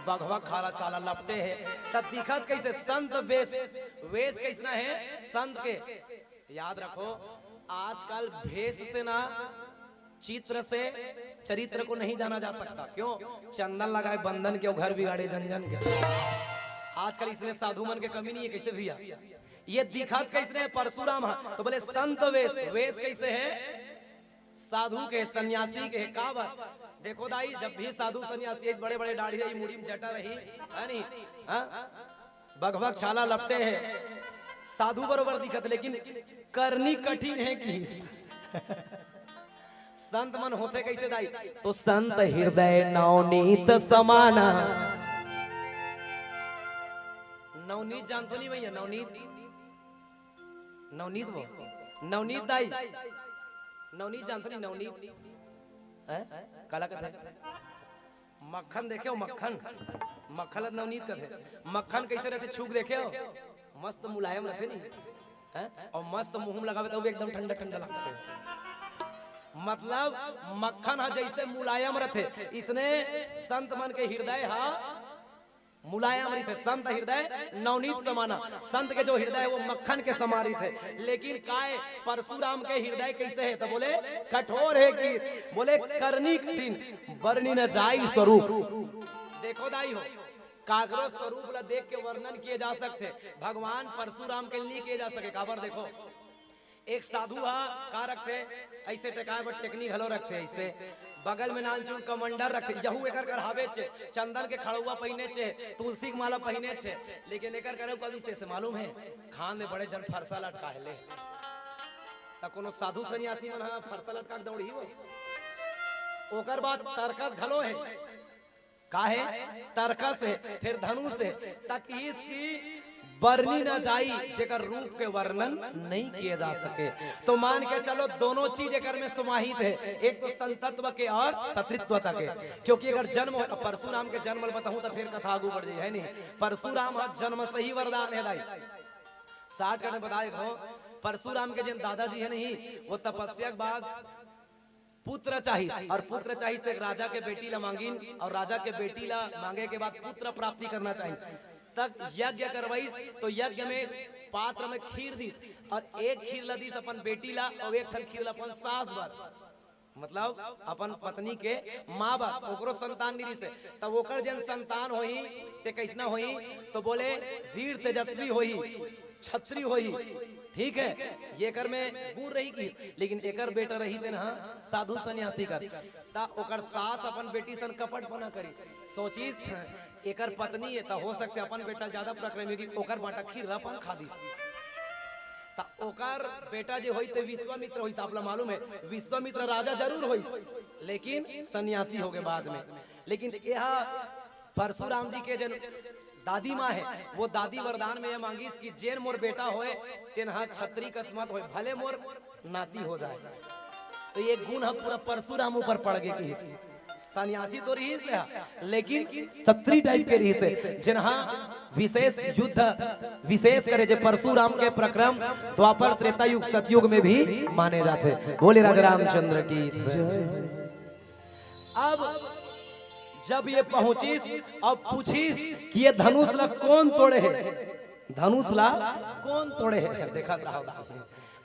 बघवा खाला छाला लपटे हे, त दिखत कइसे? संत वेश। वेश कइसना हे संत के? याद रखो, आजकल भेष से ना, चित्र से चरित्र को नहीं जाना जा सकता। क्यों? चंदन लगाए बंदन के, घर बिगाड़े जन जन के। आजकल इसने साधु मन के कमी नहीं है। कइसे भैया? ये दिखत कइसने हे? परशुराम ह। त बोले संत वेश। वेश कइसे हे? साधु के, सन्यासी के। काबर? देखो दाई, जब भी साधु सन्यासी, बड़े बड़े दाढ़ी रही, मुड़ी में जटा रही, है नहीं? हाँ? बघवा के छाला लपटे हे, साधु बरोबर दिखत, लेकिन करनी कठिन हे कि संत मन होथे कइसे दाई? त संत हृदय नवनीत समाना। नवनीत जानथो नहीं भैया? नवनीत, नवनीत वो, नवनीत दाई, नवनीत जानथो नहीं? नवनीत, हैं? काला कथे? मक्खन देखे हो? मक्खन, मक्खन ल नवनीत कथे। मक्खन कइसे रथे? छू के देखे हो? मस्त मुलायम रथे नहीं, हैं? अउ मस्त मुंह में लगावे त एकदम ठंडा ठंडा लगथे। मतलब मक्खन ह जइसे मुलायम रथे, इसने संत मन के हृदय ह मुलायम रहिथे। संत हृदय नवनीत समाना। संत के जो हृदय हे वो मक्खन के समान रहिथे। लेकिन काय, परशुराम के हृदय कइसे हे? त बोले कठोर हे कि, बोले करनी कठिन, बरनी न जाई स्वरूप। देखो दाई हो, काकरो स्वरूप ला देख के वर्णन किए जा सकथे, भगवान परशुराम के नहीं किए जा सके। काबर? देखो, एक साधु ह का रखथे, अइसे टेकाए बर टेकनी घलो रखथे, अइसे बगल में नानचुन कमंडल रखथे, यहू एकर कर हावे चे, चंदन के खड़ुआ पहिने चे, तुलसी के माला पहिने चे, लेकिन एकर करे का विशेष मालूम हे? खान में बड़े जन फरसा लटका हे ले। त कोनो साधु सन्यासी मन ह फरसा लटका के दौड़ही वो? ओकर बाद तरकस घलो हे। का हे? तरकस हे, फिर धनुष हे। त किहिस कि बरनी न जाई, जेकर रूप के वर्णन नहीं किए जा सके। तो मान के चलो, दोनों चीज एकर में समाहित हे, एक तो संतत्व के और सतृत्वता के। क्योंकि अगर जन्म हो, परशुराम के जन्म ल बताहूं त फिर कथा आगू बढ़ जाई, है नहीं? परशुराम ह जन्म से ही वरदान हे दाई। साठ का ने बताए हो, परशुराम के जेन दादाजी हे नहीं, वो तपस्या के बाद पुत्र चाहिस, और पुत्र चाहिस त एक राजा के बेटी ला मांगिन, और राजा के बेटी ला मांगे के बाद पुत्र प्राप्ति करना चाहिस। तक यज्ञ करवाइस, तो यज्ञ में पात्र में खीर दिस, और एक खीर ला दिस अपन बेटी ला, और एक ठन खीर ला अपन सास बर, मतलब अपन पत्नी के माँ बर। ओकरो संतान नहीं रिहिसे, तब ओकर जेन संतान होही, ते कइसना होही? तो बोले, वीर तेजस्वी होही, छत्री होही। ठीक है, ये एकर में गुण रही कि, लेकिन एकर बेटा रही तेन ह साधु सन्यासी कर। त ओकर सास अपन बेटी सन कपटपना करी, सोचिस एकर पत्नी हे त हो सकथे अपन बेटा ज्यादा पराक्रमी होही, ओकर बांटा खीर अपन खा दिस। त ओकर बेटा जे होई ते विश्वामित्र होइस। आप ला मालूम हे, विश्वामित्र राजा जरूर होइस, लेकिन सन्यासी होगे बाद में। लेकिन एहा परशुराम जी के जेन दादी माँ हे, वो दादी वरदान में ये मांगिस कि जेन मोर बेटा होय, तेन ह छत्री कस मत होय, भले मोर नाती हो जाए। तो ये गुण ह पूरा परशुराम ऊपर पड़ गे किहिस। सन्यासी तो रिहिस हे, लेकिन छत्री टाइप के रिहिस हे, जेन ह विशेष युद्ध, विशेष करे जे परशुराम के प्रक्रम द्वापर, त्रेता युग, सतयुग में भी माने जाथे। बोले राजा रामचंद्र की जय। अब जब ये पहुंचिस, अब पूछिस कि ये धनुष ला कोन तोड़े हे, धनुष ला कोन तोड़े हे? देखत रहो,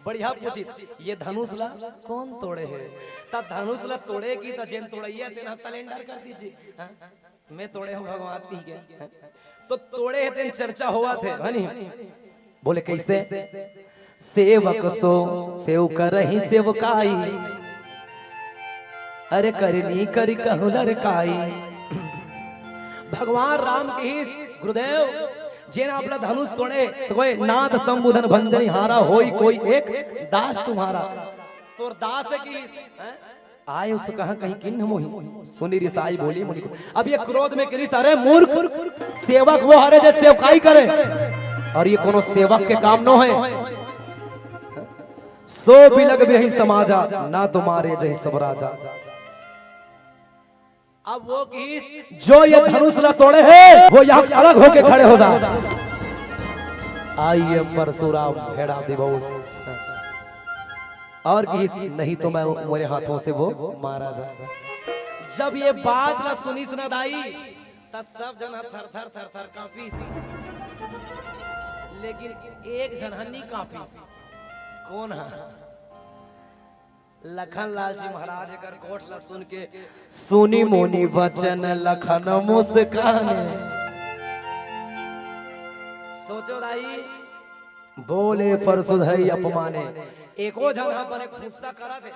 बढ़िया पूछिस, ये धनुष ला कोन तोड़े हे? त धनुष ला तोड़े कि त जेन तोड़इया तेन ह surrender कर दीजिए, हाँ? मैं तोड़े हूँ भगवान कहिके, हाँ? तो तोड़े हे तेन चर्चा होवत हे, है नहीं? बोले कइसे? सेवक सो सेव करही सेवकाई, अरे करनी करी कहूँ लरकाई। भगवान राम किहिस, गुरुदेव, जेन आप ला धनुष तोड़े, त कोई नाथ संबुधन भंजनी हारा, होई कोई एक दास तुम्हारा। तोर दास हे किहिस, हैं? आय उस कहा कहीं किन्ह मोही, सुनि रिसाई बोली मुनि को। अब ये क्रोध में किहिस, अरे मूर्ख, सेवक वो हरे जे सेवकाई करे, और ये कोनो सेवक के काम नो हे। सो बिलग बिहई समाजा, ना तुम्हारे जही सब राजा। अब वो किहिस, जो ये धनुष ला तोड़े हे, वो यहाँ अलग होके खड़े हो जा। आइए परशुराम भेड़ा दिवस। और किहिस, नहीं तो मैं, मेरे हाथों से वो मारा जाएगा। जब ये बात ला सुनिस न दाई, त सब झन ह थर थर थर थर कांपिस, लेकिन एक झन ह नी कांपिस। कोन ह? लखन लाल जी महाराज एकर गोठ ला सुन के, "सुनि मुनि वचन लखन मुस्काने।" सोचो दाई, बोले परसु धई अपमाने। एको झन ह बने गुस्सा करत हे।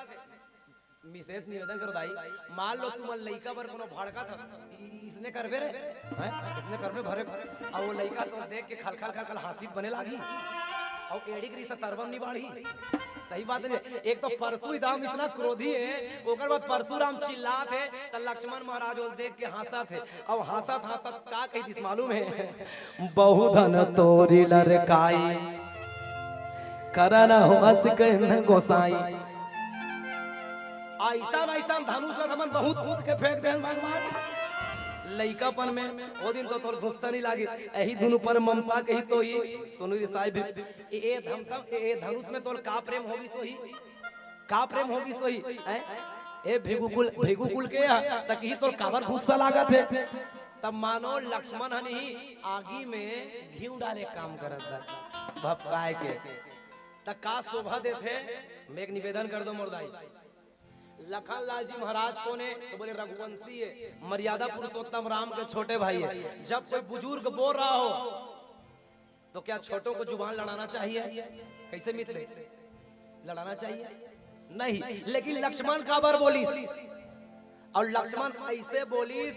विशेष निवेदन करो दाई, मान लो तुमन लइका बर कोनो भड़कत हस, "इ-, इसने करबे रे, हैं? इसने करबे भरे?" अब वो लइका तो देख के खलखल खलखल हाँसित बने लागी, अउ एड़ी के रिश्ता तरबम नी बाढ़ी। सही बात नहीं, एक तो परसु ही दाम इतना क्रोधी है, ओकर बाद परसु राम चिल्लात हे, त लक्ष्मण महाराज वो देख के हाँसत हे, अउ हाँसत हाँसत का कहि दिस मालूम हे? "बहु धन तोरि लरकाई, करन हूँ अस कहिन गोसाई।" अइसन अइसन धनुष ला हमन बहुत कूद के फेंक देन भगवान। लइकापन में ओ दिन तो तोर गुस्सा नहीं लागे, एही धुन पर ममता कही तो ही। सुनो रे साहिब, ए, ए धमतम, ए, ए धनुष में तोर का प्रेम होगी सोही? का प्रेम होगी सोही? हैं? ए भृगुकुल, भृगुकुल के ह, त कही तोर काबर गुस्सा लागत हे? तब मानो लक्ष्मण हन ही आगी में घीव डाले काम करत दा, भपकाए के। त का शोभा देथे? मैं एक निवेदन कर दो मोर दाई। लखन लाल जी महाराज कोन हे? तो बोले, "रघुवंशी हे, मर्यादा पुरुषोत्तम राम के छोटे भाई हे।" जब कोई बुजुर्ग बोल रहा हो, तो क्या छोटों को जुबान लड़ाना चाहिए? कैसे मित्र, लड़ाना चाहिए? नहीं। लेकिन लक्ष्मण काबर बोलिस, अउ लक्ष्मण ऐसे बोलिस,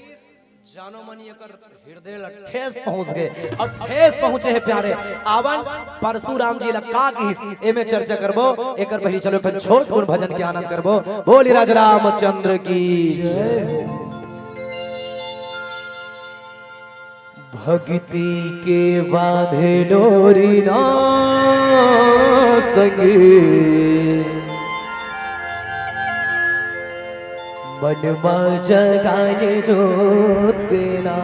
जानो मन एकर हृदय ला ठेस पहुंच गे, अउ ठेस पहुंचे हे प्यारे। आवन परसुराम जी ला का किहिस, एमे चर्चा करबो। एकर पहिली चलो एक ठन छोट कुन भजन के आनंद करबो। बोली राज रामचंद्र की जय। भक्ति के बांधे डोरी ना संगी, मन मा जगाए जोत ना,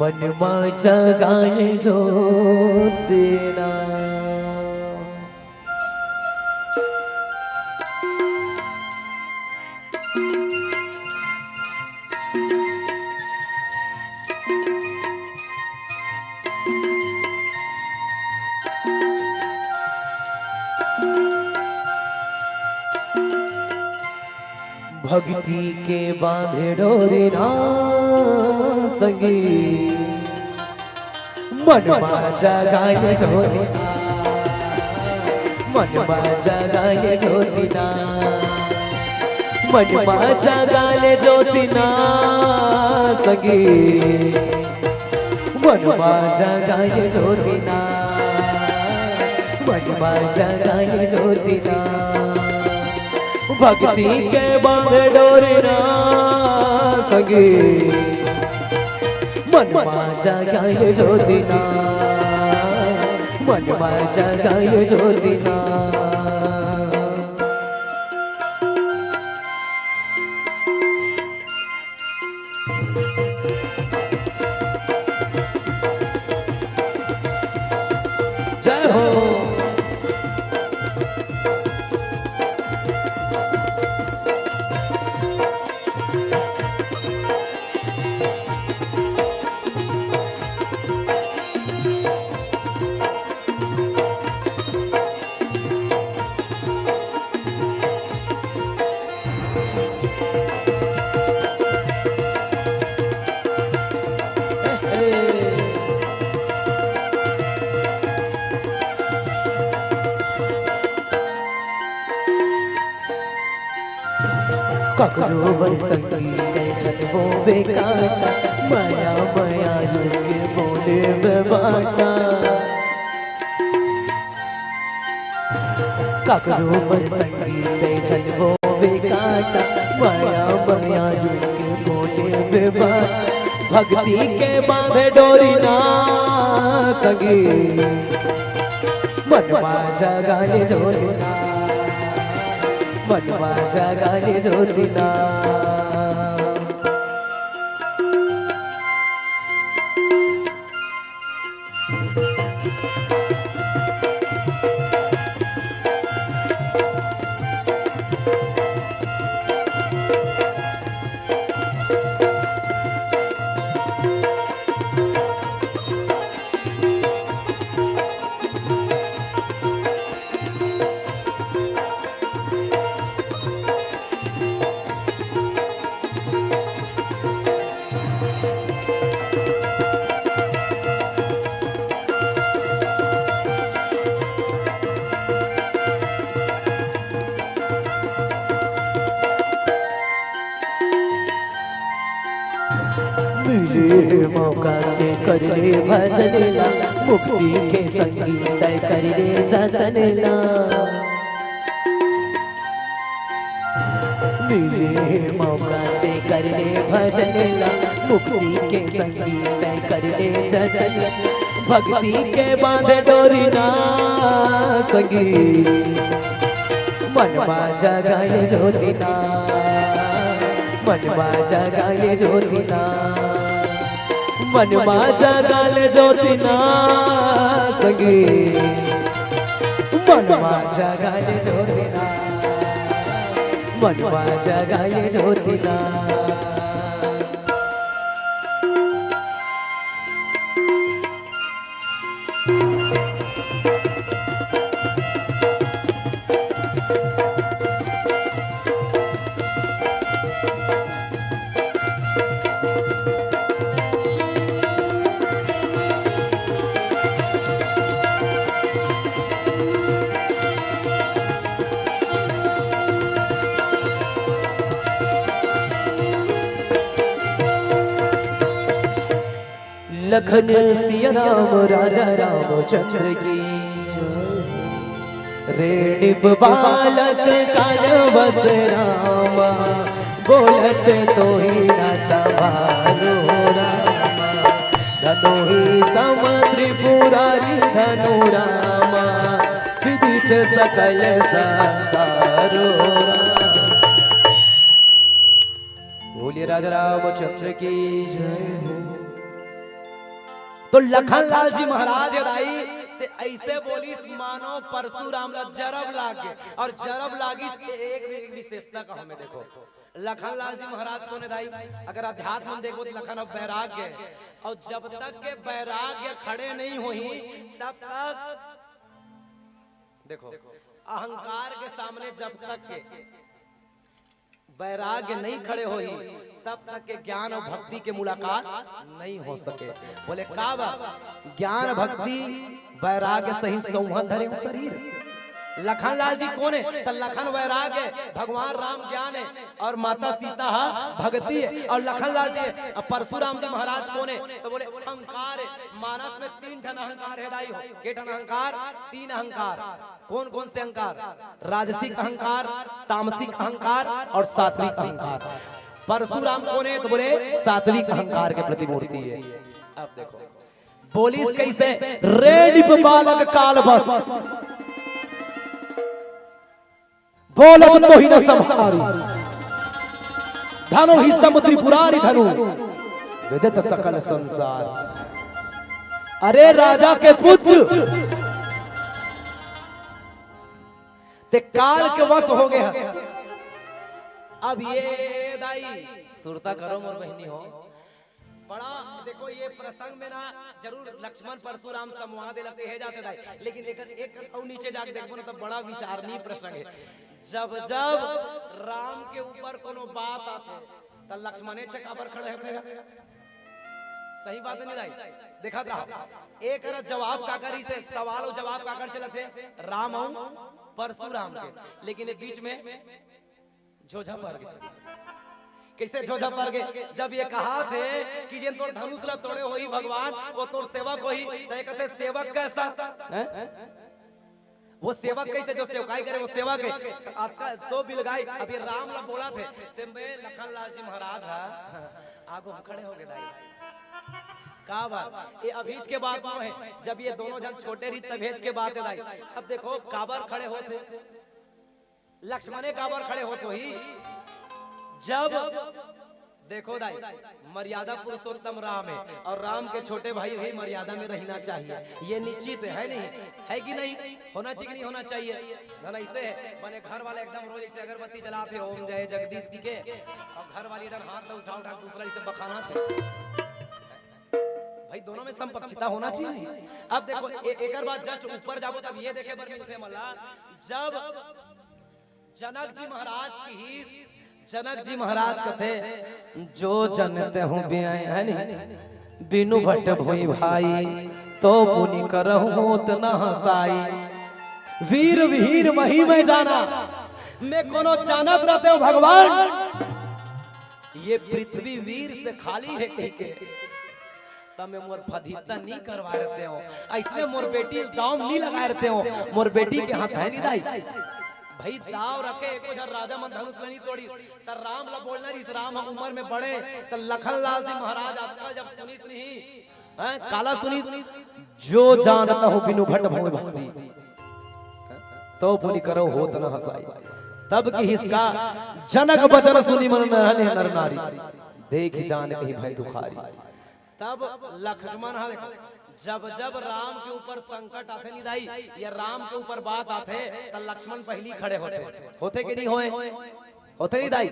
मन मा जगाए जोत ना। भक्ति के बांधे डोरी ना संगी, मन मा जगाए जोत ना, मन मा जगाए जोत ना, मन मा जगाए जोत ना संगी, मन मा जगाए जोत ना, मन मा जगाए जोत ना। भक्ति के बांधे डोरी ना संगी, मन मा जगाए जोत ना, मन मा जगाए जोत ना। जय हो। ककरो बर संगी तै छटबो बेकार, मया मया के बोले बेबाटा। ककरो बर संगी तै छटबो बेकाटा, मया मया के बोले बेबाटा। भक्ति के बांधे डोरी ना संगी, मन मा जगाए जोत ना, मन मा जगाए जोत ना। मिले मौका ते कर ले भजन ला, मुक्ति के संगी तय कर ले जतन ला। मिले मौका ते कर ले भजन ला, मुक्ति के संगी तय कर ले जतन ला। भक्ति के बांधे डोरी ना संगी, मन मा जगाए ज्योति ना, मन मा जगाए ज्योति ना, मन मा जगाए ज्योति ना संगी, मन मा जगाए ज्योति ना, मन मा जगाए ज्योति ना। लखन सिया राम राजा रामचंद्र की। रेणिप बालक काल बस रामा, बोलत तोहि न संभारो रामा। धनुहि सम त्रिपुरारि धनु रामा, विदित सकल संसारो रामा। बोलिए राजा रामचंद्र की जय हो। तो लखन लाल जी महाराज हे दाई, ते ऐसे बोलिस मानो परशुराम ला जरब लाग गे। और जरब लागिस के एक, एक विशेषता का हमें देखो, लखन लाल जी महाराज कोन हे दाई? अगर अध्यात्म में देखो तो लखन अब वैराग्य हे। और जब तक के वैराग्य खड़े नहीं होही, तब तक देखो, अहंकार के सामने जब तक के वैराग्य नहीं खड़े होही, तब तक के ज्ञान और भक्ति के मुलाकात नहीं हो सके। बोले का बा? ज्ञान, भक्ति, वैराग्य सहित सौंहा धरे हो शरीर। लखन लाल जी कोन हे? त लखन वैराग्य हे, भगवान राम ज्ञान हे और माता सीता हा भक्ति हे। और लखन लाल जी, अब परशुराम जी महाराज कोन हे? तो बोले अहंकार हे। मानस में तीन ठन अहंकार हे दाई हो। के ठन अहंकार? तीन अहंकार। कौन कौन से अहंकार? राजसिक अहंकार, तामसिक अहंकार और सात्विक अहंकार। परशुराम कौन हे? तो बोले सात्विक अहंकार के प्रतिमूर्ति हे। अब देखो, बोलिस कैसे? रेणिप बालक काल बस, बोलत तोहि न संभारी। धनुहि सम त्रिपुरारि धनु, विदित सकल संसार। अरे राजा के पुत्र, ते काल के वश हो गे हस। अब ये दाई, सुरता करो मोर बहिनी हो। बड़ा, देखो, ये प्रसंग में ना जरूर लक्ष्मण परशुराम संवाद ला कहे जाथे दाई, लेकिन एकर एक अउ नीचे जाके देखबो ना, तो बड़ा विचारणीय प्रसंग हे। जब जब राम के ऊपर कोनो बात आथे, त लक्ष्मणे छे काबर खड़े होथे? सही बात नहीं दाई? देखत रहो, एक अरा जवाब काकर इसे, सवाल और जवाब काकर चलत हे, राम और परशुराम के, लेकिन ये बीच में झोझा पर गे। कैसे झोझा पर गे? जब ये कहाथे कि जेन तोर धनुष ला तोड़े होही भगवान, वो तोर सेवक होही, त ये कहथे, "सेवक कैसा?" हैं? वो सेवक कैसे, जो सेवकाई करे, वो सेवक हे? त अतका सो बिलगाई, अब ये राम ला बोलथे, ते में लखन लाल जी महाराज हा आगू में खड़े हो गे दाई। का बात? ये अभीच के बात नोहे, जब ये दोनों जन छोटे रही तभेच के बात हे दाई। अब देखो, काबर खड़े होथे? लक्ष्मणे काबर खड़े होत होही? जब देखो दाई, मर्यादा पुरुषोत्तम राम हे और राम के छोटे भाई भी मर्यादा में रहना चाहिए, ये निश्चित हे, है नहीं? है कि नहीं? होना चाहिए कि नहीं होना चाहिए? ना, ना, इसे हे, माने घर वाले एकदम रोज इसे अगरबत्ती जलाथे, "ओम जय जगदीश" की के, और घर वाली एकदम हाथ ला उठा उठा दूसरा इसे बखानाथे। भाई, दोनों में समपक्षता होना चाहिए। अब देखो, ए-, एकर बाद just ऊपर जाबो, तब ये देखे बर मिलथे मला, जब जनक जी महाराज किहिस, जनक जी महाराज कथे, "जो जन तेहु बियाय," है नी, "बिनु भट भोई भाई, तो पुनि करहु होत न हँसाई। वीर विहीन मही मैं जाना," मैं कोनो जानत रहतेंव भगवान, ये पृथ्वी वीर से खाली है कहिके, त मैं मोर फदित्ता नी करवाय रहतेंव, अइसने मोर बेटी दांव नी लगाय रहतेंव, मोर बेटी के हंसाय नी दाई। भाई दांव रखे, एको झन राजा मन धनुष ल नी तोड़ी, त राम ल बोलना रहिस, राम ह उमर में बड़े, त लखन लाल जी महाराज आजकल जब सुनिस नहीं, हैं, काला सुनिस, जो जानत हो बिनु भट भंव भारी, तो पुनि करौ होत न हंसाई। तब किहिस का, जनक बचन सुनि मन नहन्हे नर नारी, देखि जानकहि भए दुखारी। तब लक्ष्मण ह, जब जब राम के ऊपर संकट आथे नी दाई, या राम के ऊपर बात आथे, त लक्ष्मण पहिली खड़े होथे। होथे कि नी होय? होथे नी दाई?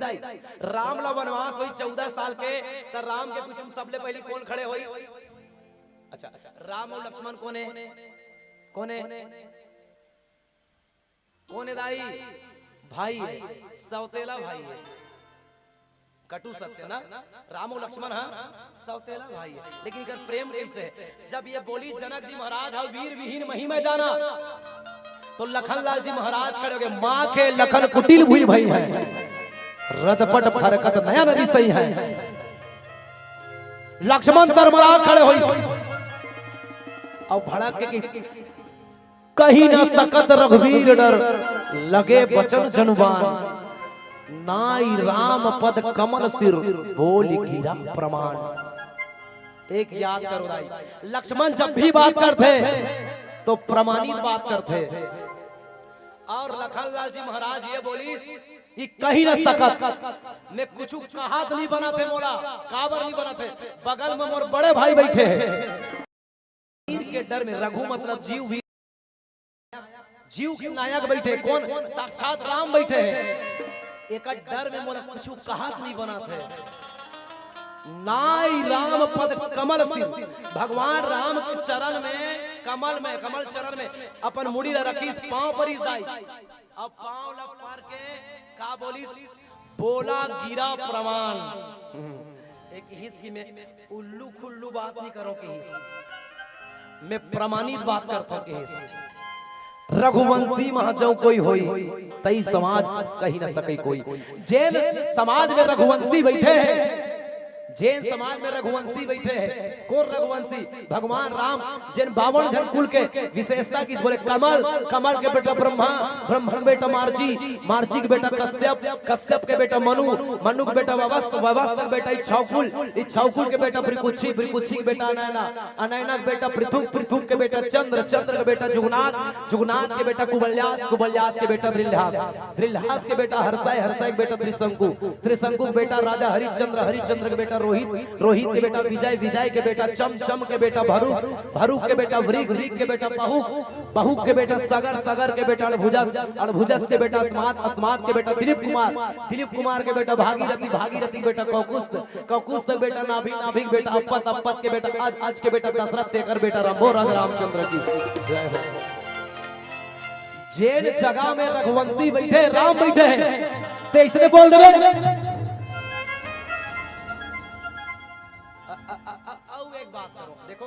राम ला वनवास होइस चौदह साल के, त राम के पीछू म सबले पहिली कोन खड़े होइस? अच्छा, राम अउ लक्ष्मण कोन हे? कोन हे? कोन हे दाई? भाई हे, सौतेला भाई हे। कटु सत्य ना, राम अउ लक्ष्मण ह सौतेला भाई हे, लेकिन एकर प्रेम कइसे हे? जब ये बोलिस जनक जी महाराज ह वीर विहीन मही मैं जाना, त लखन लाल जी महाराज खड़े होगे, माँ के लखन कुटिल भुइ भई हैं, रदपट फरकत नयन रिसई हैं। लक्ष्मण तरमरा खड़े होइस, अउ भड़क के किहिस, कहि न सकत रघुवीर डर, लगे बचन जनु बान। नाई राम पद कमल सिर, बोलि गिरा प्रमाण। एक याद करो दाई, लक्ष्मण जब भी बात करथे, त प्रमाणित बात करथे। अउ लखन लाल जी महाराज ये बोलिस कि कहि न सकत, मैं कुछू कहत नी बनत हे मोला, काबर नी बनत हे, बगल में मोर बड़े भाई बइठे हे। वीर के डर में, रघु मतलब जीव, वीर जीव के नायक बइठे, कोन? साक्षात राम बइठे हे। एकर डर में मोला कुछू कहत नी बनत हे। नाई राम पद कमल सिर, भगवान राम के चरण में, कमल में, कमल चरण में अपन मुड़ी ला रखिस, पांव परिस दाई। अब पांव ला पर के का बोलिस? बोला गिरा प्रमाण। एक हिस कि मैं उल्लू खुल्लू बात नी करों किहिस, मैं प्रमाणित बात करथों किहिस। रघुवंशी महा जौ कोई होई, तई समाज अस कहि न सकय कोई। जेन समाज में रघुवंशी बइठे हे, जेन समाज में रघुवंशी बइठे हे, कोन रघुवंशी? भगवान राम, जेन बावन झन कुल के विशेषता किहिस, बोले कमल, कमल के बेटा ब्रह्मा, ब्रह्मा के बेटा मारची, मारची के बेटा कश्यप, कश्यप के बेटा मनु, मनु के बेटा ववस्त, ववस्त के बेटा इच्छाकुल, इच्छाकुल के बेटा भृकुक्षी, भृकुक्षी के बेटा अनयना, अनयना के बेटा पृथु, पृथु के बेटा चंद्र, चंद्र के बेटा जुगनाथ, जुगनाथ के बेटा कुबल्यास, कुबल्यास के बेटा दृल्हास, दृल्हास के बेटा हर्षय, हर्षय के बेटा त्रिशंकु, त्रिशंकु के बेटा राजा हरिश्चंद्र, हरिश्चंद्र के बेटा रोहित, रोहित के बेटा विजय, विजय के बेटा चम, चम के बेटा भरुक, भरुक के बेटा वृक, वृक के बेटा पहुक, पहुक के बेटा सगर, सगर के बेटा अड़भुजस, अड़भुजस के बेटा अस्मात, अस्मात के बेटा दिलीप कुमार, दिलीप कुमार के बेटा भागीरथी, भागीरथी के बेटा कौकुस्त, कौकुस्त के बेटा नाभि, नाभि के बेटा अप्पत, अप्पत के बेटा अज, अज के बेटा दशरथ, तेकर बेटा राम। बोल राजा रामचंद्र की जय हो। जेन जगह में रघुवंशी बइठे, राम बइठे हे, ते अइसने बोल देबे। अ, अ, अ, अ, अउ एक बात करो, देखो,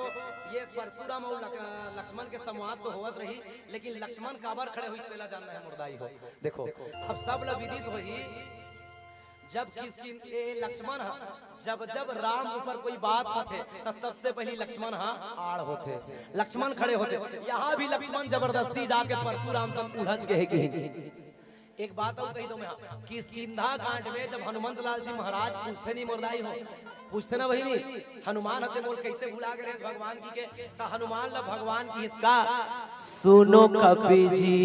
ये परशुराम अउ लक-, लक्ष्मण के संवाद तो होवत रही, लेकिन लक्ष्मण काबर खड़े होइस, तेला जानना हे मोर दाई हो। देखो, अब सब ला विदित होही, जब किसकिन-, ए, लक्ष्मण ह, जब, जब राम ऊपर कोई बात होथे, त सबसे पहिली लक्ष्मण ह आड़ होथे, लक्ष्मण खड़े होथे। यहाँ भी लक्ष्मण जबरदस्ती जाके परशुराम संग उलझ गे हे किहिन। एक बात अउ कहि दो मैं, हाँ, किष्किंधा कांड में जब हनुमंत लाल जी महाराज पूछथे नी मोर दाई हो, पूछथे ना बहिनी, हनुमान ह ते मोला कइसे भुला गे रहे भगवान जी के, त हनुमान ला भगवान किहिस का, सुनो कपि जी,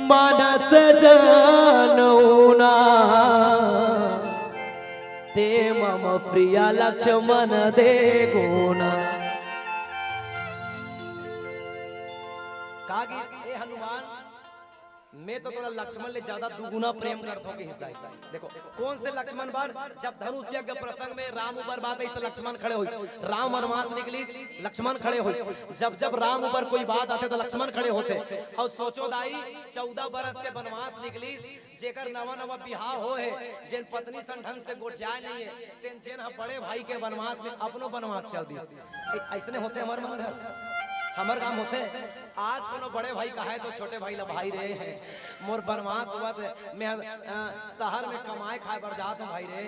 मानस जानउ ना, ते मम प्रिय लक्ष्मण देखउ ना। का किहिस, ए हनुमान, मैं तो तोला लक्ष्मण ले ज्यादा दुगुना प्रेम करथों किहिस दाई। देखो, कोन से लक्ष्मण बर? जब धनुष यज्ञ प्रसंग में राम ऊपर बात आइस त लक्ष्मण खड़े होइस, राम वनवास निकलिस, लक्ष्मण खड़े होइस। जब जब राम ऊपर कोई बात आथे त लक्ष्मण खड़े होथे। अउ सोचो दाई, चौदह बरस के वनवास निकलिस, जेकर नवा नवा बिहाव होय हे, जेन पत्नी संग ढंग से गोठियाय नइ हे, तेन जेन ह बड़े भाई के वनवास में अपनो वनवास चल दिस। ए-, अइसने होथे हमर मन घर। हमर काम होथे। आज कोनो बड़े भाई कहाय तो छोटे भाई ला भाई रे, मोर बनवास होवत हे, मैं, अ, शहर में कमाए खाए बर जात हूँ भाई रे,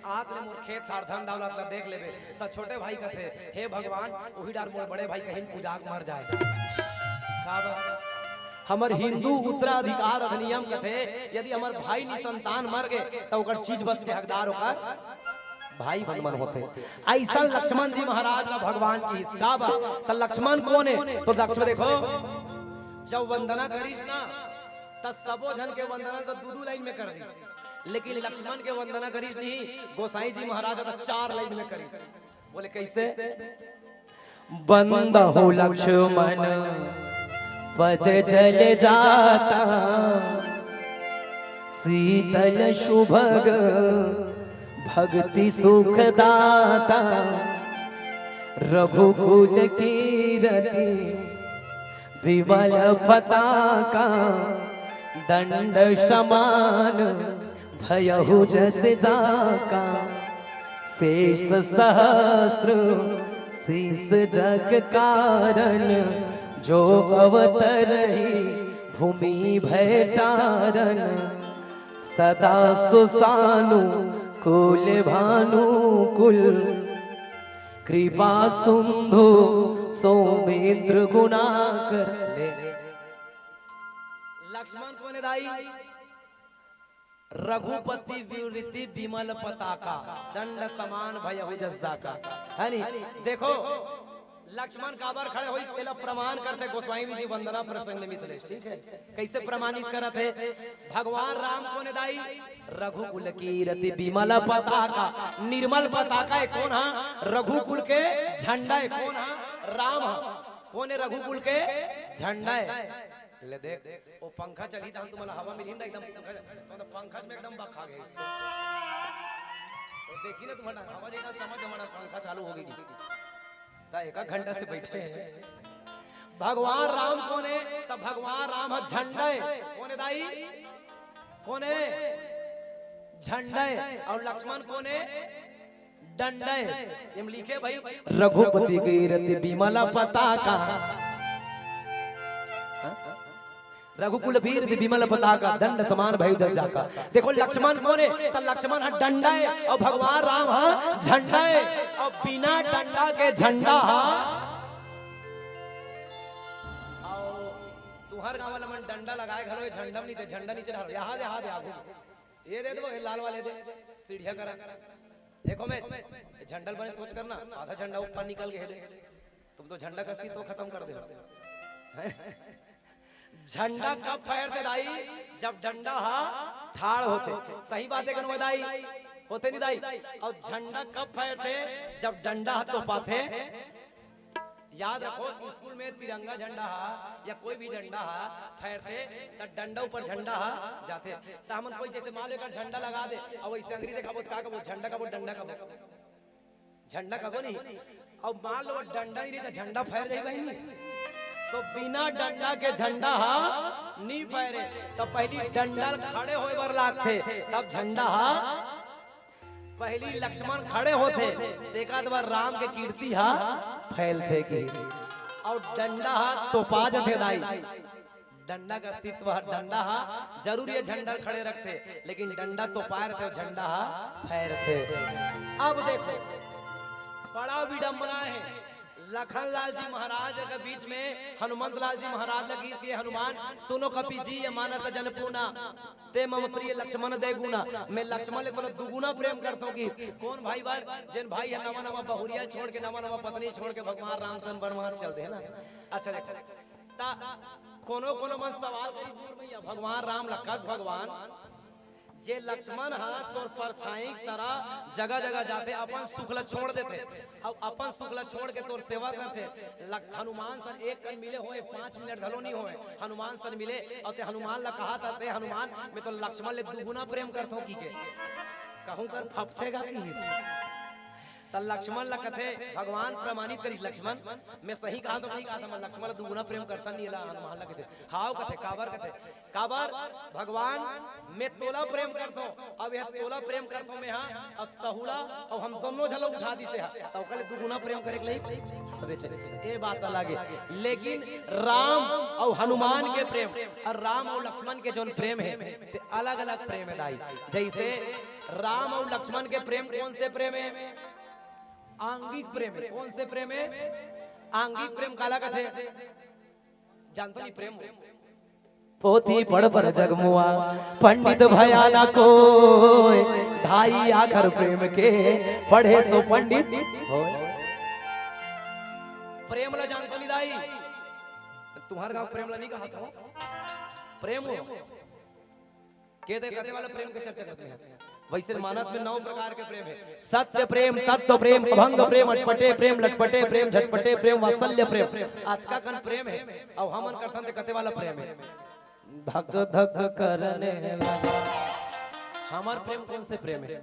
आत ले मोर खेत खार धन दौलत ला देख लेबे। त छोटे भाई कथे, "हे भगवान, उही डार मोर बड़े भाई कहीं पूजा के मर जाए।" काबर? हमर हिंदू उत्तराधिकार अधिनियम कथे, यदि हमर भाई निसंतान मर गे, त ओकर चीज बस के हकदार ओकर भाई बंद मन होथे। अइसन लक्ष्मण जी महाराज ला भगवान किहिस। काबर? त लक्ष्मण कोन हे? तो लक्ष्मण देखो, जब वंदना करिस ना, त सबो झन के वंदना तो दू दू लाइन में कर दिस, लेकिन लक्ष्मण के वंदना करिस नहीं। गोसाई जी महाराज तो चार लाइन में करिस। बोले, "कैसे?" "बंदहु लक्ष्मण पद जल जाता, शीतल सुभग भक्ति सुखदाता। रघुकुल कीरति विमल पताका, दंड समान भयहु जस जाका। शेष सहस्त्र शीश जग कारण, जो अवतरहि भूमि भय टारन। सदा सुसानु कुल भानुकुल, कृपा सिंधु सौमित्र गुणाकर।" ले। लक्ष्मण कोन हे दाई? रघुपति विवृति विमल पताका, दंड समान भयहु जस जाका। है नी? देखो, लक्ष्मण काबर खड़े होइस, एला प्रमाण करथे गोस्वामी जी वंदना प्रसंग में मिथिलेश, ठीक है? कैसे प्रमाणित करत हे? भगवान राम कोन हे दाई? रघुकुल कीरति विमल पताका, निर्मल पताका हे। कोन हा? रघुकुल के झंडा हे। कोन हा? राम हा। कोन हे? रघुकुल के झंडा हे। ले देख, वो पंखा चलही तहन तुम्हारा हवा मिलही ना, एकदम पंखा, तो पंखा में एकदम बखा गए। तो देखी ना तुम्हारा हवा देना, समझ हमारा पंखा चालू हो गई। ता एक घंटा से बैठे हैं। भगवान राम कोन हे? तब भगवान राम ह झंडा हे। कोन हे दाई? कोन हे? झंडा हे। और लक्ष्मण कोन हे? डंडा हे। एम लिखे भाई, रघुपति कीरति विमल पताका। हाँ? रघुकुल कीरति विमल पताका, दंड समान भयहु जस जाका। देखो लक्ष्मण कोन हे? त लक्ष्मण ह डंडा हे और भगवान राम ह झंडा हे। और बिना डंडा के झंडा ह, और तुहर गाँव वाला मन डंडा लगाए घलो, झंडा नहीं दे, झंडा नहीं चढ़ा, यहाँ दे, यहाँ दे, आगू। ये दे दो, ये लाल वाले दे, सीढ़िया करा। देखो मैं, ये झंडा ल बने सोच करना, आधा झंडा ऊपर निकल गए दे। तुम तो झंडा का अस्तित्व खत्म कर दे हो। झंडा कब फहरथे दाई? जब डंडा हा ठाड़ होथे। सही बात हे कन दाई? होथे नहीं दाई? और झंडा कब फहरथे? जब डंडा हा तोपाथे। याद रखो, स्कूल में तिरंगा झंडा हा या कोई भी झंडा हा फहरथे, त डंडा ऊपर झंडा हा जाथे। त हमन कोई जैसे मान लो एक झंडा लगा दे, और वैसे अंगरी देखा बोल, का कबो? झंडा कबो, डंडा कबो? झंडा कबो नहीं। अब मान लो डंडा नहीं रही त झंडा फहर जाई बहिनी, तो बिना डंडा के झंडा हा नहीं फहरे। तो पहली डंडा खड़े होए बर लागथे, तब झंडा हा। पहली लक्ष्मण खड़े होथे, तेकर बाद राम के कीर्ति हा फैलथे के। और डंडा हा तोपा जथे दाई। डंडा का अस्तित्व हा, डंडा हा जरूर ये झंडा खड़े रखथे, लेकिन डंडा तोपाए रथे, झंडा हा फहरथे। अब देखो, बड़ा विडंबना हे। लखन लाल जी महाराज के बीच में हनुमंत लाल जी महाराज लगी के, "हनुमान सुनो कपि जी, ये मानस जन पूना, ते मम प्रिय लक्ष्मण दे गुना।" मैं लक्ष्मण ले तोला दुगुना प्रेम करथों कि कौन भाई बर, जेन भाई हे नवा नवा बहुरिया छोड़ के, नवा नवा पत्नी छोड़ के भगवान राम सन बनवास चल दे ना। अच्छा देखो, ता कोनो कोनो मन सवाल करिस, "मोर भैया भगवान राम लखस भगवान, जे लक्ष्मण हा तोर परछाई तरह जगह जगह जाथे, अपन सुख ला छोड़ देथे, अब अपन सुख ला छोड़ के तोर सेवा करथे। लक-, हनुमान सन एक कन मिले होए, पाँच मिनट घलो नहीं होए, हनुमान सन मिले और ते हनुमान ला कहा था, से हनुमान मैं तो लक्ष्मण ले दुगुना प्रेम करथों की के।" कहूँ कर फपथेगा कि त लक्ष्मण ला कथे, भगवान प्रमाणित करिस, "लक्ष्मण, मैं सही कहा तो नहीं कहा था, मैं लक्ष्मण ला दुगुना प्रेम करता नहीं ला।" हनुमान ला कथे, "हाव," कथे, "काबर?" कथे, "काबर भगवान, मैं तोला प्रेम करथों, अब यह तोला प्रेम करथों मैं हा, अब तहुला, अब हम दोनों झन ला उठा दिसे हा, त ओकर ले दुगुना प्रेम करे के लई।" अबे चल, ये बात अलग है, लेकिन राम अउ हनुमान के प्रेम अउ राम अउ लक्ष्मण के जौन प्रेम हे, ते अलग-अलग प्रेम हे दाई। जइसे राम अउ लक्ष्मण के प्रेम कोन से प्रेम हे? आंगिक प्रेम हे। कोन से प्रेम हे? आंगिक प्रेम काला कथे? जानथो नहीं प्रेम? पोथी पढ़ बर जग मुआ, पंडित भया ना कोय, ढाई आखर प्रेम के, पढ़े सो पंडित होय। प्रेम ला जानथो नहीं दाई? तुम्हार गांव प्रेम ला नहीं कहाथो? प्रेम हो। के दे कते वाला प्रेम के चर्चा करत हे? वइसे मानस में नौ प्रकार के प्रेम हे। सत्य प्रेम, तत्व प्रेम, अभंग प्रेम, अटपटे प्रेम, लटपटे प्रेम, झटपटे प्रेम, वात्सल्य प्रेम। अतका कन प्रेम हे। अउ हमन करथन ते कते वाला प्रेम हे? धक धक करने लगा। हमर प्रेम कोन से प्रेम हे?